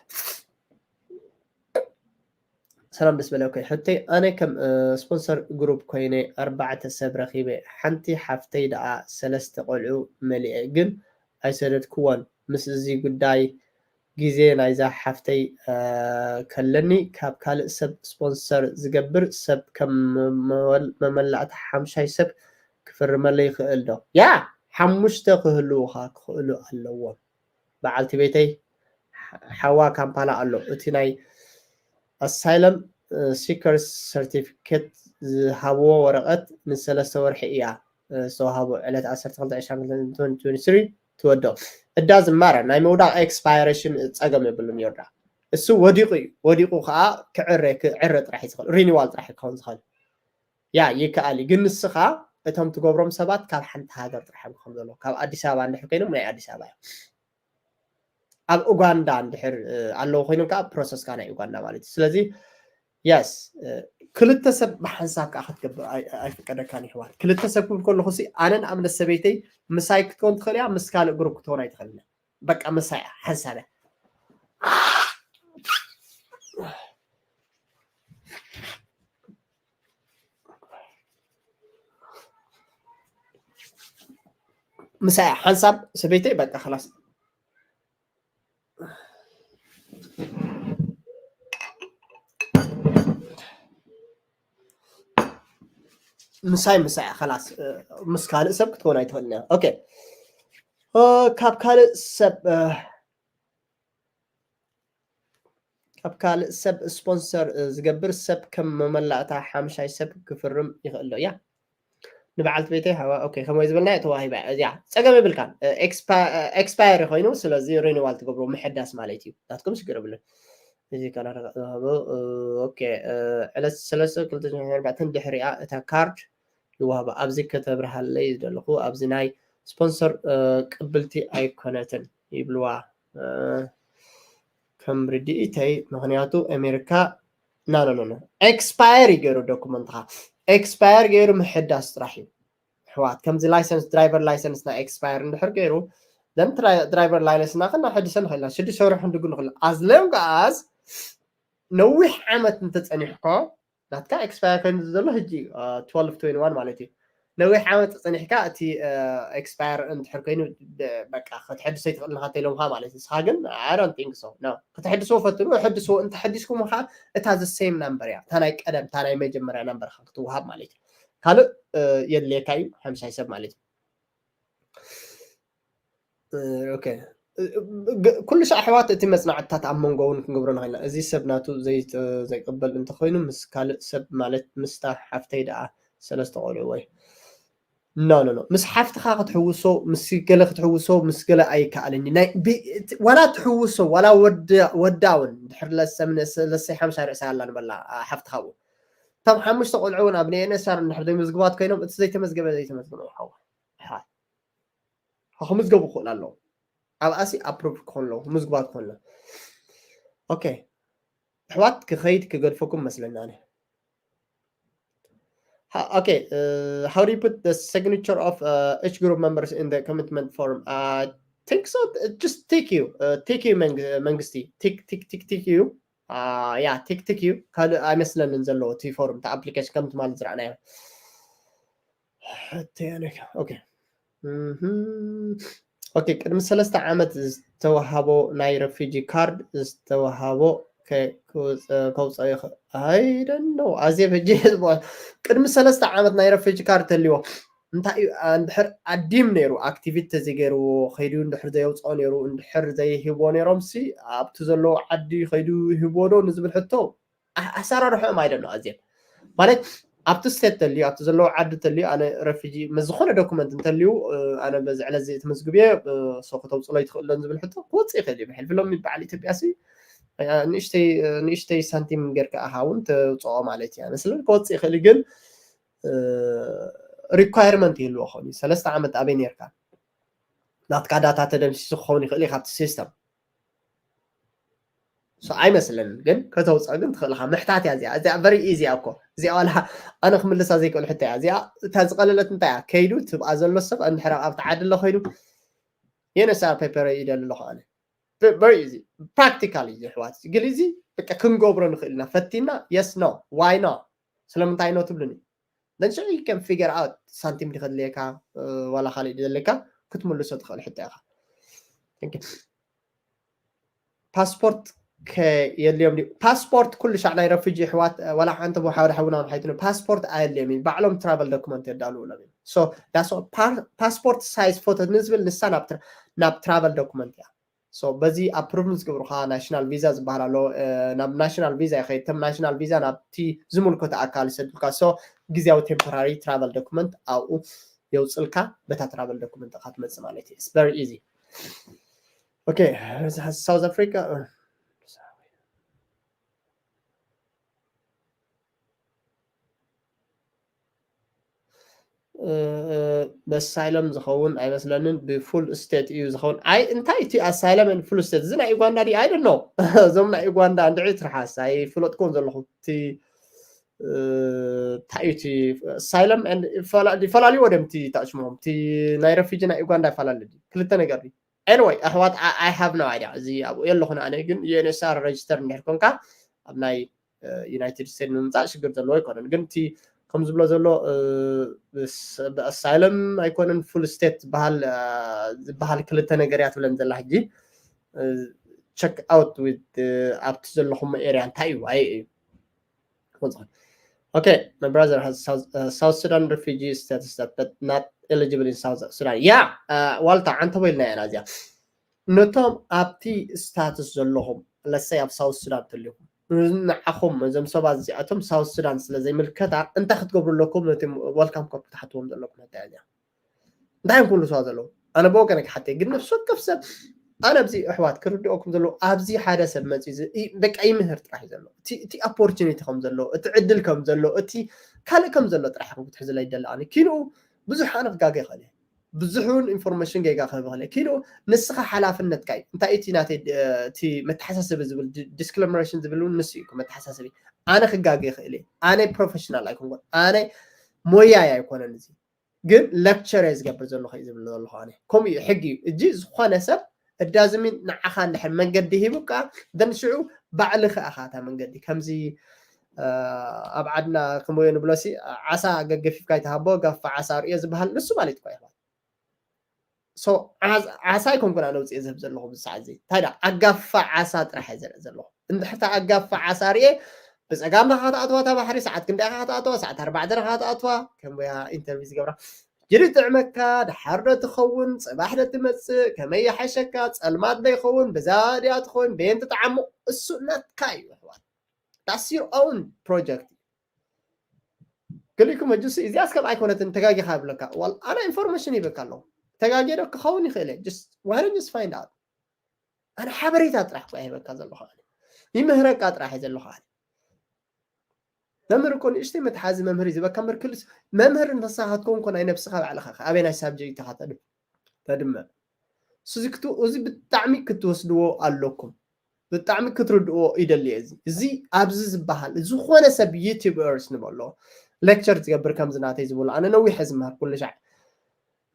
ሰላም ደስ በለ። ኦኬ፣ ሕቶይ ኣነ ከም ስፖንሰር ግሩፕ ኮይነ ኣርባዕተ ሰብ ረኺበ፣ ሓንቲ ሓፍተይ ደኣ ሰለስተ ቆልዑ መሊኤ ግን ኣይሰደድክዎን። ምስ እዚ ጉዳይ ግዜ ናይዛ ሓፍተይ ከለኒ ካብ ካልእ ሰብ ስፖንሰር ዝገብር ሰብ ከም መመላእታ ሓምሻይ ሰብ ክፍርመለይ ይኽእል ዶ? ያ፣ ሓሙሽተ ክህልውኻ ክኽእሉ ኣለዎም። በዓልቲ ቤተይ ሓዋ ካምፓላ ኣሎ። እቲ ናይ ኣሳይለም ሲከርስ ሰርቲፊኬት ዝሃብዎ ወረቐት ንሰለስተ ወርሒ እያ ዝተዋሃቦ። ዕለት ዓሰርተ ክልተ ዕስራ ትወዶ እዳ ዝማረ ናይ ምውዳቕ ኤክስፓይሬሽን ጸገም የብሉን። ይርዳ እሱ ወዲቑ እዩ። ወዲቑ ከዓ ክዕረ ክዕረ ጥራሕ እዩ ዝኽእል፣ ሪኒዋል ጥራሕ ክኸውን ዝኽእል። ያ ይከኣል እዩ። ግን ንስኻ እቶም ትገብሮም ሰባት ካብ ሓንቲ ሃገር ጥራሕ እዮም ክኾኑ ዘለዉ። ካብ ኣዲስ ኣበባ እንድሕር ኮይኖም ናይ ኣዲስ ኣበባ እዮም። ኣብ ኡጋንዳ እንድሕር ኣለዉ ኮይኖም ከዓ ፕሮሰስካ ናይ ኡጋንዳ ማለት እዩ። ስለዚ የስ ክልተ ሰብ ብሓንሳብ ከዓ ክትገብር ኣይፍቀደካን ይሕዋት። ክልተ ሰብ ክብል ከለኹ ሲ ኣነ ንኣብነት ሰበይተይ ምሳይ ክትከውን ትኽእል እያ፣ ምስ ካልእ ግሩፕ ክትከውን ኣይትኽእልን። በቃ ምሳይ ሓንሳብ እያ። ምሳይ ሓንሳብ ሰበይተይ በቃ ኸላስ ምሳይ ምሳይ ኸላስ ምስ ካልእ ሰብ ክትኮን ኣይትኽእልን እያ። ኦኬ፣ ካብ ካልእ ሰብ ካብ ካልእ ሰብ ስፖንሰር ዝገብር ሰብ ከም መመላእታ ሓምሻይ ሰብ ክፍርም ይኽእል ዶ? ያ ንበዓልቲ ቤተይ ሃዋ። ኦኬ፣ ከምኡ ዝበልና ተዋሂባ እዚኣ ጸገም የብልካን። ኤክስፓየር ኮይኑ ስለዚ ሪኒዋል ትገብሮ ምሕዳስ ማለት እዩ። ናትኩም ሽግር የብሉን። እዚ ካናዳ ዝሃቦ ኦኬ፣ ዕለት ሰለስተ ክልተ ኣርባዕተ ድሕሪኣ እታ ካርድ ይወሃባ። ኣብዚ ከተብርሃለይ ዝደለኹ ኣብዚ ናይ ስፖንሰር ቅብልቲ ኣይኮነትን ይብልዋ። ከም ርድኢተይ ምኽንያቱ ኣሜሪካ ና ኖ ኖ ኤክስፓየር እዩ ገይሩ ዶኩመንትኻ ኤክስፓየር ገይሩ ምሕዳስ ጥራሕ እዩ። ኣሕዋት ከምዚ ላይሰንስ ድራይቨር ላይሰንስ ናይ ኤክስፓየር እንድሕር ገይሩ ዘን ድራይቨር ላይሰንስ ናኸ እናሐድሰ ንኽእልና ሽዱሽተ ወርሒ ክንድጉ ንኽእል as long as ነዊሕ ዓመት እንተፀኒሕኮ ናትካ ኤክስፓየር ኮይኑ ዘሎ ሕጂ ትወልቭ ትዌንቲ ዋን ማለት እዩ። ነዊሕ ዓመት ፀኒሕካ እቲ ኤክስፓየር እንድሕር ኮይኑ በቃ ከተሐድሶ ይትኽእል ንካ ተኢሎምካ ማለት እዩ። ንስኻ ግን I don't think so no ከተሐድስዎ ፈትኑ ሕድስዎ እንተሐዲስኩም ከዓ እታ the same number እያ እታ ናይ ቀደም እታ ናይ መጀመርያ ናምበርካ ክትወሃብ ማለት እዩ። ካልእ የድልየካ እዩ ሓምሻይ ሰብ ማለት እዩ። ኦኬ ኩሉ ሻዕ ኣሕዋት እቲ መፅናዕትታት ኣብ መንጎ እውን ክንገብሮ ንኽእልና እዚ ሰብ ናቱ ዘይቅበል እንተኮይኑ ምስ ካልእ ሰብ ማለት ምስታ ሓፍተይ ደኣ ሰለስተ ቆልዑ ወይ ኖ ኖ ኖ ምስ ሓፍትኻ ክትሕውሶ ምስ ገለ ክትሕውሶ ምስ ገለ ኣይከኣልን እዩ። ናይ ቢ- እቲ- ዋላ ትሕውሶ ዋላ ወዳ- ወዳ እውን ድሕር ለሰም ለሰይ ሓምሳ ርእሳ ኣላ ንበላ ሓፍትኻ እውን እቶም ሓሙሽተ ቆልዑ እውን ኣብ ንኤንኤስኣር እንድሕር ዘይምዝግባት ኮይኖም እቲ ዘይተመዝገበ ዘይተመዝገበ ይሓዋ ክምዝገቡ ክኽእል ኣለዎ። ኣብኣሲ ኣፕሩቭ ክኾን ኣለዎ ምዝግባት ክኾን ኣለዎ። ኦኬ ኣሕዋት ክኸይድ ክገድፈኩም መስለና ኣነ። Ha- okay, uh, how do you put the signature of uh, each group members in the commitment form? I think so. Just T Q, uh, T Q መንግ- መንግስቲ ቲክ ቲክ ቲክ ቲክ እዩ። ያ ቲክ ቲክ እዩ። ካልእ ኣይመስለንን ዘለዎ እቲ ፎርም፣ እቲ ኣፕሊኬሽን ከምቲ ማለት ዝረኣናዮ። ኦኬ። ኦኬ፣ ቅድሚ ሰለስተ ዓመት ዝተዋሃቦ ናይ ረፊጂ ካርድ ዝተዋሃቦ ከውፀኦ ይኽእል? I don't know። ኣዜ በጂ ቅድሚ ሰለስተ ዓመት ናይ ረፊጂ ካርድ ተልዎ እንታይ እዩ? እንድሕር ኣዲም ነይሩ፣ ኣክቲቪቲ ተዘይገይርዎ ከይዱ እንድሕር ዘየውፅኦ ነይሩ፣ እንድሕር ዘይህቦ ነይሮም ሲ ኣብቲ ዘለዎ ዓዲ ከይዱ ይህቦ ዶ ንዝብል ሕቶ ኣሰራርሖም ኣይደኖ ኣዝየን ማለት ኣብቲ ስቴት ተልዩ ኣብቲ ዘለዎ ዓዲ ተልዩ ኣነ ረፊጂ ምስ ዝኾነ ዶኩመንት እንተልዩ ኣነ በዚ ዕለት እዚ ትምዝግብ እየ ሰው ከተውፅሎ ይትኽእለን ዝብል ሕቶ ክወፅእ ይኽእል እዩ ብሕልፊ ሎም ይበዓል ኢትዮጵያ ሲ ንእሽተይ ሳንቲም ጌርካ ኣኻ እውን ተውፅኦ ማለት እያ ስለ ክወፅእ ይኽእል ግን ሪኳየርመንት ይህልዎ ኾን ሰለስተ ዓመት ኣበይ ነርካ ናትካ ዳታ ተደምሲሱ ክኸውን ይኽእል እዩ ካብቲ ሲስተም ኣይመስለንን ግን ከተውፅኦ ግን ትኽእልካ ምሕታት እያ እዚኣ እዚኣ very easy እኮ እዚኣ ዋላ ኣነ ክምልሳ ዘይክእል ሕቶ እያ እዚኣ እታ ዝቀለለት እንታይ እያ ከይዱ ትብኣ ዘሎ ሰብ እንድሕር ኣብቲ ዓዲ ኣሎ ኮይኑ የነሳ ፔፐር ይደሊ ኣለኹ ኣነ very easy practical እዩ ኣሕዋት ግን እዚ በቃ ክንገብሮ ንኽእል ኢና ፈቲና yes no why no ስለምንታይ no ትብሉኒ then sure you can figure out ሳንቲም ድኸድልየካ ዋላ ካልእ ድዘለካ ክትምልሶ ትኽእል ሕቶ ኢኻ ፓስፖርት የድልዮም ድዩ ፓስፖርት ኩሉ ሻዕ ናይ ረፊጂ ኣሕዋት ዋላ ሓንቲ ሓደ ሓውና ሓይትነ ፓስፖርት ኣየድልዮም እዩ ባዕሎም travel document የዳልውሎም እዮም so that's why passport size photo ንዝብል ንሳ ናብ travel document እያ so በዚ approve ዝገብሩካ national visa ዝበሃል ኣሎ ናብ national visa ይኸይድ ከም national visa ናብቲ ዝምልከቶ ኣካል ይሰዱልካ so ግዜያዊ temporary travel document ኣብኡ የውፅልካ በታ travel document ኢኻ ትመፅእ ማለት እዩ very easy okay South Africa ብኣሳይለም ዝኸውን ኣይመስለንን ብፉል ስቴት እዩ ዝኸውን ኣይ እንታይ እቲ ኣሳይለም ፉል ስቴት እዚ ናይ ዩጋንዳ ድዩ ኣይደ ነው እዞም ናይ ዩጋንዳ እንድዒ ትርሓስ ኣይፍለጥክዎም ዘለኹ እቲ እንታይ እዩ እቲ ኣሳይለም ይፈላለዩ ወደም እቲ ታሽሞም እቲ ናይ ረፊጂ ናይ ዩጋንዳ ይፈላለ ክልተ ነገር ድዩ anyway ኣሕዋት I have no idea እዚ ኣብኡ የለኹን ኣነ ግን UNHCR register እንድሕር ኮንካ ኣብ ናይ United States ንምምፃእ ሽግር ዘለዎ ኣይኮነን ግን እቲ ከም ዝብሎ ዘሎ ብኣሳይለም ኣይኮነን full state ዝበሃል ክልተ ነገር እያ ትብለን ዘላ ሕጂ check out with ኣብቲ ዘለኹም area እንታይ እዩ ኣይ እዩ Okay, my brother has South, uh, South Sudan refugee status that, but not eligible in South Sudan. Yeah, uh, ዋልታ ዓንተ ወይልና ኢና እዚኣ ነቶም ኣብቲ ስታትስ ዘለኹም ለሰይ ኣብ ሳውት ሱዳን ተልኹም ንዓኹም እዞም ሰባት እዚኣቶም ሳውት ሱዳን ስለ ዘይምልከታ እንታይ ክትገብሩ ኣለኩም ነቲ ወልካም ኮፕ ክትሓትዎም ዘለኩም ሕታ እዚኣ እንታይ እዮም ክምልስዋ ዘለዉ ኣነ ብወገነ ክሓተ ግን ነፍሲ ወከፍ ሰብ ኣነ ኣብዚ ኣሕዋት ክርድኦኩም ዘለዉ ኣብዚ ሓደ ሰብ መፂ በቃ ይምህር ጥራሕ እዩ ዘሎ እቲ ኦፖርቹኒቲ ከም ዘሎ እቲ ዕድል ከም ዘሎ እቲ ካልእ ከም ዘሎ ጥራሕ ክትሕዝለ ይደሊ ኣነ ኪንኡ ብዙሕ ኣነ ክጋገ ይኽእል ብዙሕ እውን ኢንፎርሜሽን ጌጋ ክህብ ይኽእል ኪንኡ ንስኻ ሓላፍነትካ እዩ እንታይ እቲ ናተይ እቲ መተሓሳሰቢ ዝብል ዲስክሊሚኔሽን ዝብል እውን ንሱ እዩ መተሓሳሰቢ ኣነ ክጋገ ይኽእል እየ ኣነ ፕሮፌሽናል ኣይኮንኩን ኣነ ሞያይ ኣይኮነን እዚ ግን lecture እየ ዝገብር ዘለኹ እዩ ዝብል ዘለኹ ኣነ ከምኡ እዩ ሕጊ እዩ እጂ ዝኾነ ሰብ እዳዝሚ ንዓኻ እንድሕር መንገዲ ሂቡካ then ሽዑ ባዕልኻ ኢኻ እታ መንገዲ ከምዚ ኣብ ዓድና ከምኡ ንብሎ ሲ ዓሳ ገገፊፍካ ይትሃቦ ጋፋ ዓሳ ርእዮ ዝበሃል ንሱ ማለት እኳ ይኽእል so ዓሳ ኣይኮንኩን ኣነ ውፅእ ዝህብ ዘለኹ ብሳዕ እዚ እንታይ ዳ ኣጋፋ ዓሳ ጥራሕ እየ ዘርኢ ዘለኹ እንድሕር ኣጋፋ ዓሳ ርኤ ብፀጋም ዳኻ ትኣትዋ እታ ባሕሪ ሰዓት ክንደይ ኢኻ ክትኣትዋ ሰዓት ኣርባዕተ ዳኻ ትኣትዋ ከም ወያ ኢንተርቪው ዝገብራ ጅሪ ጥዕመካ ድሓር ዶ ትኸውን ፅባሕ ዶ ትመፅእ ከመይ ይሓሸካ ፀልማት ዶ ይኸውን ብዛ ድያ ትኸውን በየን ትጠዓሞ እሱ ናትካ እዩ ኣሕዋት that's your own project ገሊኩም ሕጂ እዚኣስ ከም ኣይኮነትን ተጋጊኻ ይብለካ ዋል ኣነ ኢንፎርሜሽን ይበካ ኣለኹ ተጋጊ ዶ ክኸውን ይኽእል እየ just why don't you just find out ኣነ ሓበሬታ ጥራሕ እኮ ይህበካ ዘለኹ ኣነ ይምህረካ ጥራሕ እየ ዘለኹ ኣነ መምህር እኮ ንእሽተይ መትሓዚ መምህር እዩ ዝበካ ምርክልስ መምህር እንተሳኻትኮ እንኮ ናይ ነብስኻ ባዕልኻ ኣበይ ናይ ሳብጀክት ኢኻ ተድምዕ እዚ ብጣዕሚ ክትወስድዎ ኣለኩም ብጣዕሚ ክትርድዎ ይደሊ እዚ እዚ ኣብዚ ዝበሃል ዝኾነ ሰብ ዩቲበርስ ንበሎ lecture ዝገብር ከምዚ ናተይ ዝበሉ ኣነ ነዊሕ ዝምሃር ኩሉ ሻዕ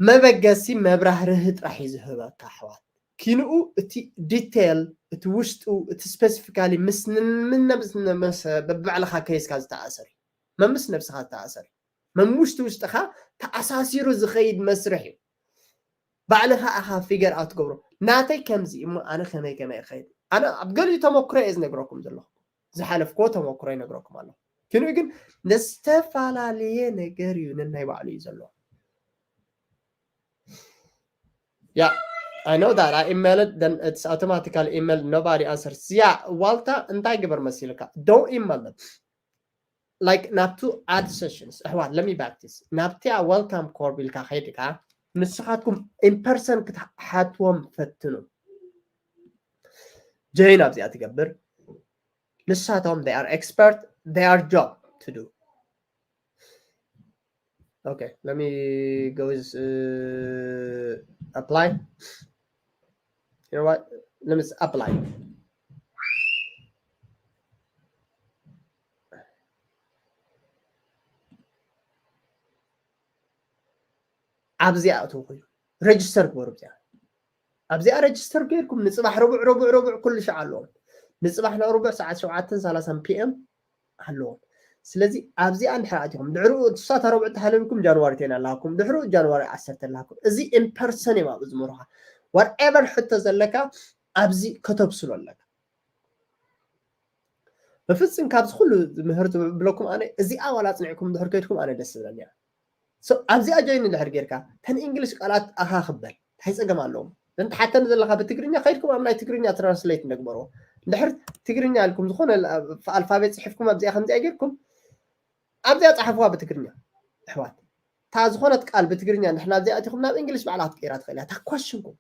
መበገሲ መብራህርህ ጥራሕ እዩ ዝህበካ ኣሕዋት። ኪንኡ እቲ detail እቲ ውሽጡ እቲ specifically ምስ ንምነ ምስ ንመሰ በባዕልኻ ከይስካ ዝተኣሰር እዩ። መምስ ነብስኻ ዝተኣሰር እዩ። መምውሽጢ ውሽጥኻ ተኣሳሲሩ ዝኸይድ መስርሕ እዩ። ባዕልኻ ኣኻ figure out ትገብሮ። ናተይ ከምዚ እሞ ኣነ ከመይ ከመይ እኸይድ? ኣነ ኣብ ገሊኡ ተመክሮ እየ ዝነግረኩም ዘለኹ። ዝሓለፍክዎ ተመክሮ ይነግረኩም ኣለኹ። ክንኡ ግን ዝተፈላለየ ነገር እዩ ነናይ ባዕሉ እዩ ዘለዎ። Yeah, I know that. I emailed, then it's automatically emailed. Nobody answers. Yeah, ዋልታ እንታይ ግበር መሲልካ? Don't email them. Like ናብቱ add sessions. ኣሕዋት let me back this. ናብቲ welcome corp ኢልካ ከይድካ ንስኻትኩም in person ክትሓትዎም ፈትኑ። Join ኣብዚኣ ትገብር። ንሳቶም they are expert, they are job to do. Okay, let me go is uh, apply. You know what? Let me apply. ኣብዚኣ ኣትዉ ኮይኑ register ግበሩ። ኣብዚኣ ኣብዚኣ register ጌርኩም ንፅባሕ ረቡዕ ረቡዕ ረቡዕ ኩሉ ሻዕ ኣለዎም። ንፅባሕ ንረቡዕ ሰዓት ሸውዓተን ሰላሳን ፒኤም ኣለዎም። ስለዚ ኣብዚኣ እንድሕር ኣቲኹም ድሕርኡ ንሳ እታ ረቡዕ ተሃለልኩም ጃንዋሪ ቴን ኣለኩም፣ ድሕርኡ ጃንዋሪ ዓሰርተ ኣለኩም። እዚ in person እዮም ኣብኡ ዝመሩኻ። Whatever ሕቶ ዘለካ ኣብዚ ከተብስሎ ኣለካ። ብፍፅም ካብዚ ኩሉ ምህርቲ ብለኩም ኣነ እዚኣ ዋላ ኣፅኒዕኩም ድሕር ከይድኩም ኣነ ደስ ዝብለኒ እያ። ኣብዚኣ join እንድሕር ጌርካ ተን English ቃላት ኣኻኽበል እንታይ ፀገም ኣለዎም? ዘንተሓተኒ ዘለካ ብትግርኛ ከይድኩም ኣብ ናይ ትግርኛ translate እንደግበርዎ። እንድሕር ትግርኛ ኢልኩም ዝኾነ ኣልፋቤት ፅሒፍኩም ኣብዚኣ ከምዚኣ ጌርኩም ኣብዚኣ ፀሓፍዋ ብትግርኛ። ኣሕዋት እታ ዝኾነት ቃል ብትግርኛ እንድሕር ናብዚኣ ኣቲኹም ናብ English ባዕላ ክትቀይራ ትኽእል እያ እታ question ኩም።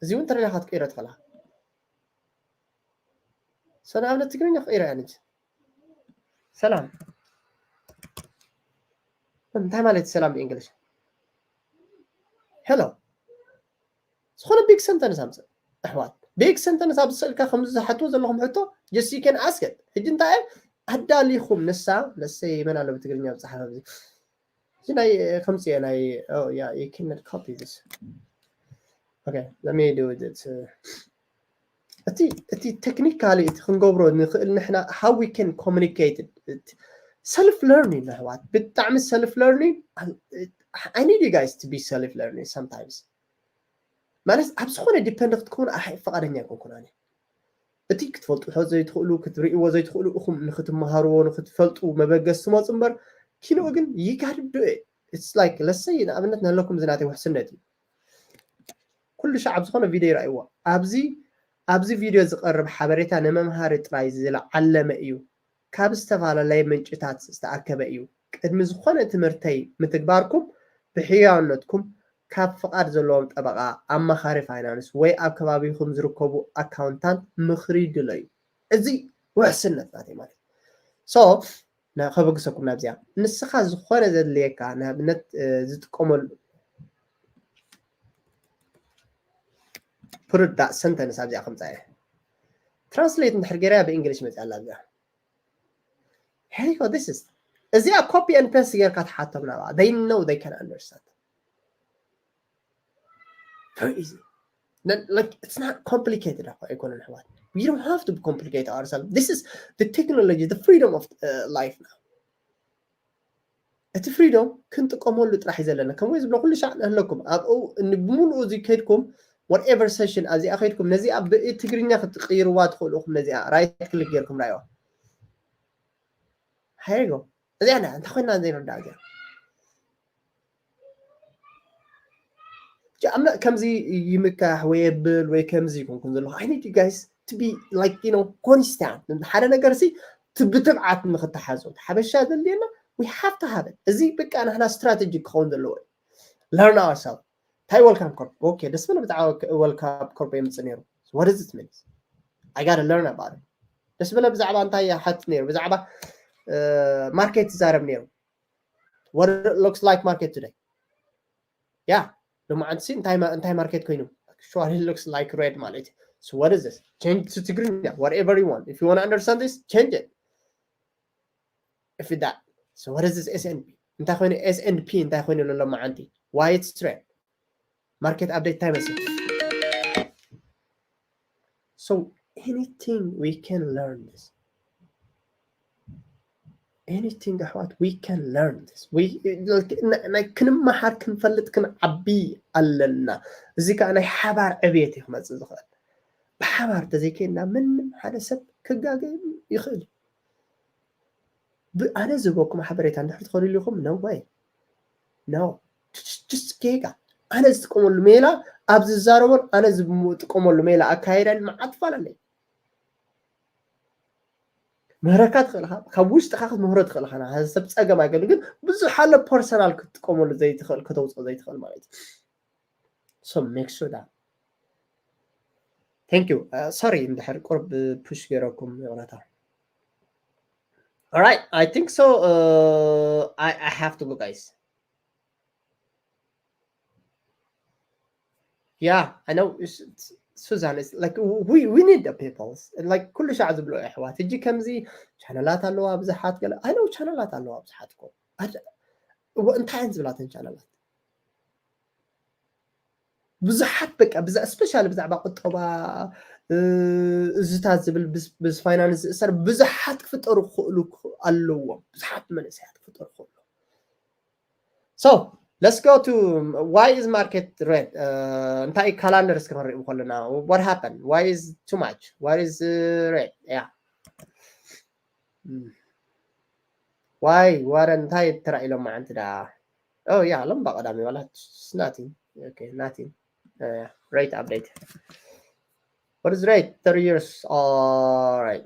እዚ እውን ተደሊኻ ክትቀይሮ ትኽእላ። So ንኣብነት ትግርኛ ክቀይሮ እያ ነች። ሰላም እንታይ ማለት ሰላም ብእንግሊሽ? Hello ዝኾነ big sentence ኣምፅእ ኣሕዋት። Big sentence ኣብ ስእልካ ከም ዝሓትዎ ዘለኹም ሕቶ just you can ask it። ሕጂ እንታይ ኣዳሊኹም ንሳ ለሰይ መን ኣሎ ብትግርኛ ብፅሓፍ ኣብዚ እዚ ናይ ከምፅኦ ናይ you cannot copy this. Okay, let me do it. እቲ እቲ technically እቲ ክንገብሮ ንኽእል ንሕና how we can communicate self learning ኣሕዋት ብጣዕሚ self learning. I need you guys to be self learning sometimes ማለት ኣብ ዝኾነ depend ክትከውን ኣይ ፈቃደኛ ኣይኮንኩን ኣነ። እቲ ክትፈልጥዎ ዘይትኽእሉ ክትርእይዎ ዘይትኽእሉ እኹም ንክትመሃርዎ ንክትፈልጡ መበገስ ትመፁ እምበር ኪንኡ ግን you gotta do it. It's like let's say ንኣብነት ንህለኩም ዝናተይ ውሕስነት እዩ። ኩሉ ሻዕ ኣብ ዝኾነ ቪድዮ ይረኣይዎ ኣብዚ ኣብዚ ቪድዮ ዝቐርብ ሓበሬታ ንመምሃሪ ጥራይ ዝለዓለመ እዩ። ካብ ዝተፈላለየ ምንጭታት ዝተኣከበ እዩ። ቅድሚ ዝኾነ ትምህርተይ ምትግባርኩም ብሕያውነትኩም ካብ ፍቓድ ዘለዎም ጠበቓ፣ ኣማኻሪ ፋይናንስ ወይ ኣብ ከባቢኹም ዝርከቡ ኣካውንታንት ምኽሪ ድለዩ። እዚ ውሕስነት ናተይ ማለት so ከበግሰኩም ናብዚኣ ንስኻ ዝኾነ ዘድልየካ ንኣብነት ዝጥቀመሉ put that sentence ኣብዚኣ ከምፃ እየ translate እንድሕር ገይረያ ብእንግሊሽ መፅያ ኣላ ኣብዚኣ Here you go. This is እዚኣ copy and paste ጌርካ ትሓቶም ናብኣ they know they can understand very easy. Then, like it's not complicated ኣይኮነን ኣሕዋት. We don't have to complicate ourselves. This is the technology, the freedom of uh, life now. እቲ freedom ክንጥቀመሉ ጥራሕ እዩ ዘለና። ከምኡ ዝብሎ ኩሉ ሻዕ ንህለኩም ኣብኡ ብሙሉኡ እዚ ከይድኩም whatever session ኣብዚኣ ከይድኩም ነዚኣ ብትግርኛ ክትቅይርዋ ትኽእሉ ኢኹም። ነዚኣ right click ጌርኩም ራእይዋ ሃይጎ እዚኣ ና እንታይ ኮይና ዘይረዳእ እዚኣ ጃምዕ ከምዚ ይምካሕ ወይ የብል ወይ ከምዚ ይኮንኩን ዘለኹ I need you guys to be like you know constant ሓደ ነገር ሲ ብትብዓት ንክተሓዞ ሓበሻ ዘድልየና we have to have it እዚ በቃ ናህና strategy ክኸውን ዘለዎ learn ourselves እንታይ welcome corp okay ደስ በለ ብዛዕባ welcome corp የምፅእ ነይሩ what is it mean I gotta learn about it ደስ በለ ብዛዕባ እንታይ ሓት ነይሩ ብዛዕባ market ይዛረብ ነይሩ what it looks like market today yeah ሎማዓንቲ ሲ እንታይ እንታይ market ኮይኑ surely looks like red ማለት እዩ so what is this change to ትግርኛ whatever you want if you want to understand this change it if you that So what is this S and P? እንታይ ኮይኑ S and P እንታይ ኮይኑ ኣሎ መዓንቲ? Why it's trend? Market update እንታይ መስል? So anything we can learn this. Anything ኣሕዋት we can learn this. We, ናይ ክንመሃር ክንፈልጥ ክንዓቢ ኣለና። እዚ ከዓ ናይ ሓባር ዕብየት እዩ ክመፅእ ዝኽእል። ብሓባር ተዘይከይድና ምንም ሓደ ሰብ ክጋገ ይኽእል እዩ። ኣነ ዝህበኩም ሓበሬታ እንድሕር ትኸዱ ኢኹም no way no just ጌጋ። ኣነ ዝጥቀመሉ ሜላ ኣብ ዝዛረቦን ኣነ ዝጥቀመሉ ሜላ ኣካየዳን መዓት ፋላለይ። ምህረካ ትኽእል ኢኻ፣ ካብ ውሽጥኻ ክትምህሮ ትኽእል ኢኻ። ሰብ ፀገም ኣይገሉ ግን ብዙሕ ኣሎ ፐርሰናል ክትጥቀመሉ ዘይትኽእል ከተውፅኦ ዘይትኽእል ማለት እዩ። So make sure that thank you. Sorry እንድሕር ቁርብ ፑሽ ገይረኩም ይቕረታ። All right, I think so. Uh, I, I have to go, guys. Yeah, I know. Susan, it's like we, we need the people. Like ኩሉ ሻዕ ዝብሎ ኣሕዋት ሕጂ ከምዚ ቻነላት ኣለዋ ብዙሓት ገለ I know ቻነላት ኣለዋ ብዙሓት እኮ እንታይ እየን ዝብላተን ቻነላት ብዙሓት በቃ ብዛ ስፔሻሊ ብዛዕባ ቁጠባ እዝታት ዝብል ምስ ፋይናንስ ዝእሰር ብዙሓት ክፍጠሩ ክኽእሉ ኣለዎም። ብዙሓት መንእሰያት ክፍጠሩ ክኽእሉ። So let's go to why is market red? እንታይ ካላንደር እስከ ክንሪኢ ከለና what happened? Why is too much? What is red? Yeah. Why? What እንታይ ተራኢሎም መዓንቲ ዳ? Oh yeah, ሎም ባቀዳሚ ዋላ nothing. Okay, nothing. Uh, rate update. What is rate? Thirty years. All right.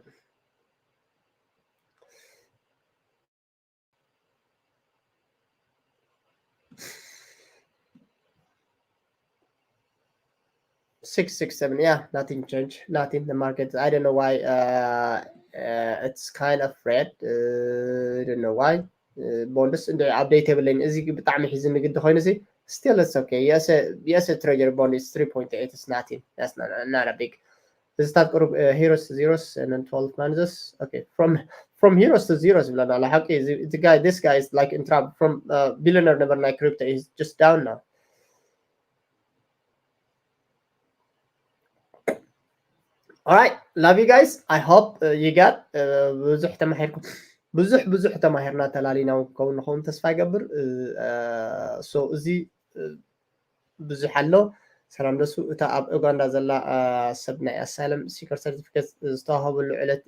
Six six seven, yeah, nothing changed, nothing. The market, I don't know why. Uh, uh, it's kind of red. Uh, I don't know why. ቦንድስ እንደ ኣፕዴት የብለኝ እዚ ብጣዕሚ ሒዚ ንግዲ ኮይኑ ሲ still it's okay. Yes, yes, treasury bond is three point eight. It's nothing. That's not, not a big. This is ቁሩብ heroes to zeros and then twelve months. Okay, from from heroes to zeros ብለና ኣሎ ሓቂ። The guy, this guy is like in trouble. From uh, billionaire number nine crypto is just down now. All right, love you guys. I hope uh, you got uh, ብዙሕ ተማሂርኩም ብዙሕ ብዙሕ ተማሂርና ተላሊና ክኸውን ንኸውን ተስፋ ይገብር። So እዚ ብዙሕ ኣሎ። ሰላም ደሱ፣ እታ ኣብ ኡጋንዳ ዘላ ሰብ ናይ ኣሳይለም ሲከር ሰርቲፊኬት ዝተዋሃበሉ ዕለት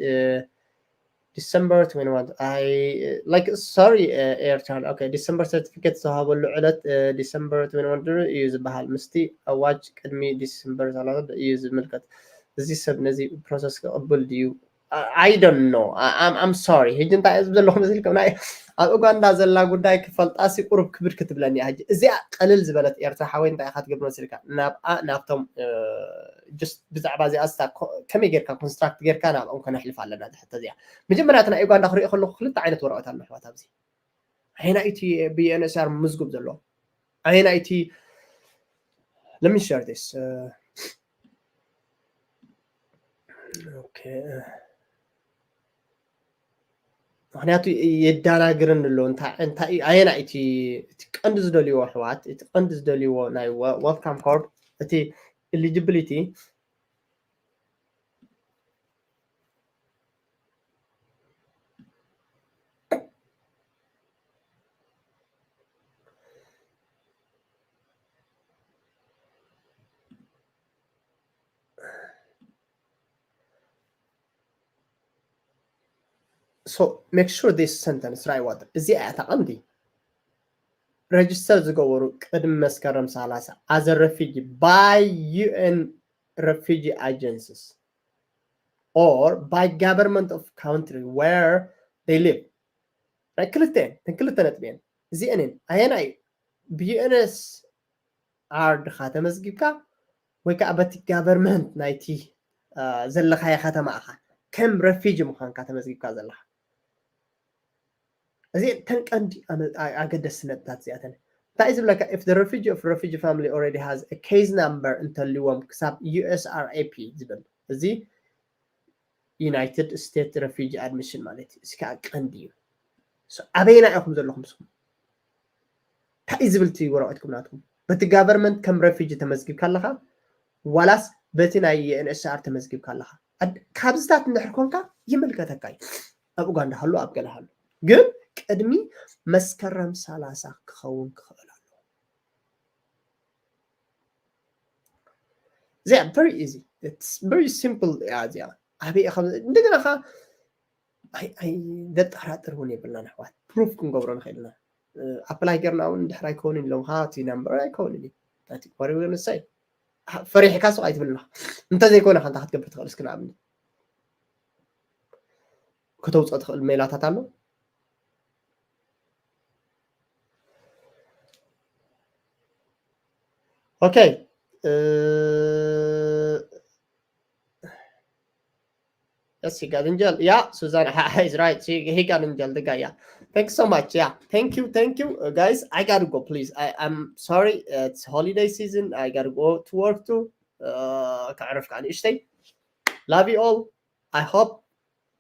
ዲሰምበር ትዌንቲ ዋን። I like sorry ኤርትራን okay ዲሰምበር ሰርቲፊኬት ዝተዋሃበሉ ዕለት ዲሰምበር ትዌንቲ ዋን እዩ ዝበሃል። ምስቲ ኣዋጅ ቅድሚ ዲሰምበር ሰላሳ እዩ ዝምልከት። እዚ ሰብ ነዚ ፕሮሰስ ክቕብል ድዩ? I don't know. I'm sorry. ሕጂ እንታይ እየ ዝብል ዘለኹ መሲልኩም ናይ ኣብ ኡጋንዳ ዘላ ጉዳይ ክፈልጣ ሲ ቁሩብ ክብድ ክትብለኒ እያ። ሕጂ እዚኣ ቀልል ዝበለት ኤርትራ ሓወይ እንታይ ኢኻ ትገብር መሲልካ ናብኣ ናብቶም just ብዛዕባ እዚኣ ስታ ከመይ ጌርካ ኮንስትራክት ጌርካ ናብኦም ከነሕልፍ ኣለና። ሕቶ እዚኣ መጀመርያ እቲ ናይ ኡጋንዳ ክሪኦ ከለኹ ክልተ ዓይነት ወረቐት ኣሎ ኣሕዋት ኣብዚ ኣየናይ እቲ ብኤንኤስኣር ምዝጉብ ዘሎ ኣየናይ እቲ let me share this. Uh, okay. ምክንያቱ የዳናግርን ኣሎ እንታይ እንታይ ኣየና እቲ እቲ ቀንዲ ዝደልይዎ ኣሕዋት እቲ ቀንዲ ዝደልይዎ ናይ welcome card እቲ eligibility So make sure this sentence right what እዚኣ እያ ተቐምዲ register ዝገበሩ ቅድሚ መስከረም ሰላሳ as a refugee by UN refugee agencies or by government of country where they live. ክልተ ክልተ ነጥቢ እየን እዚአን እየን ኣየናይ ብዩኤንኤስኣር ድኻ ተመዝጊብካ ወይ ከዓ በቲ ጋቨርመንት ናይቲ ዘለኻዮ ከተማ ኢኻ ከም ረፊጂ ምዃንካ ተመዝጊብካ ዘለኻ። እዚ ተን ቀንዲ ኣገደስቲ ነጥብታት እዚኣተን እንታይ ዝብለካ if the refugee of refugee family already has a case number እንተልዎም ክሳብ ዩኤስኣርኤፒ ዝብል እዚ ዩናይትድ ስቴትስ ረፊጂ ኣድሚሽን ማለት እዩ። እዚ ከዓ ቀንዲ እዩ። ኣበየና ኢኹም ዘለኹም ንስኹም? እንታይ እዩ ዝብል እቲ ወረቐትኩም ናትኩም? በቲ ጋቨርንመንት ከም ረፊጂ ተመዝጊብካ ኣለኻ ዋላስ በቲ ናይ ኤንኤችሲኣር ተመዝጊብካ ኣለኻ? ካብዚታት እንድሕር ኮንካ ይምልከተካ እዩ። ኣብ ኡጋንዳ ሃሉ ኣብ ገለ ሃሉ ግን ቅድሚ መስከረም ሰላሳ ክኸውን ክኽእል ኣሎ። እዚኣ very easy, it's very simple እያ። እዚኣ ኣበይ ኢኻ እንደገና ኻ ኣይ ኣይ ዘጠራጥር እውን የብልናን ኣሕዋት፣ ፕሩፍ ክንገብሮ ንኽእል ኢና። ኣፕላይ ጌርና እውን እንድሕር ኣይከውንን ኢሎም ካ እቲ ናምበር ኣይከውንን እዩ። እንታይ ትግበሪ እውን ንሳይ ፈሪሕካ ሱቕ ኣይትብልና። እንተዘይኮነ ከ እንታይ ክትገብር ትኽእል? እስኪ ንኣብነት ከተውፅኦ ትኽእል ሜላታት ኣሎ? Okay. Yes, he got in jail. Yeah, Susan is right. She, he got in jail, the guy. Yeah. Thanks so much. Yeah. Thank you. Thank you. Uh, guys, I gotta go, please. I, I'm sorry. Uh, it's holiday season. I gotta go to work too. Uh, love you all. I hope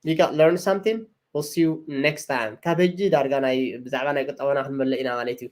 you got learned something. We'll see you next time. ካብ ሕጂ ዳርጋ ናይ ብዛዕባ ናይ ቁጠባና ክንመልእ ኢና ማለት እዩ።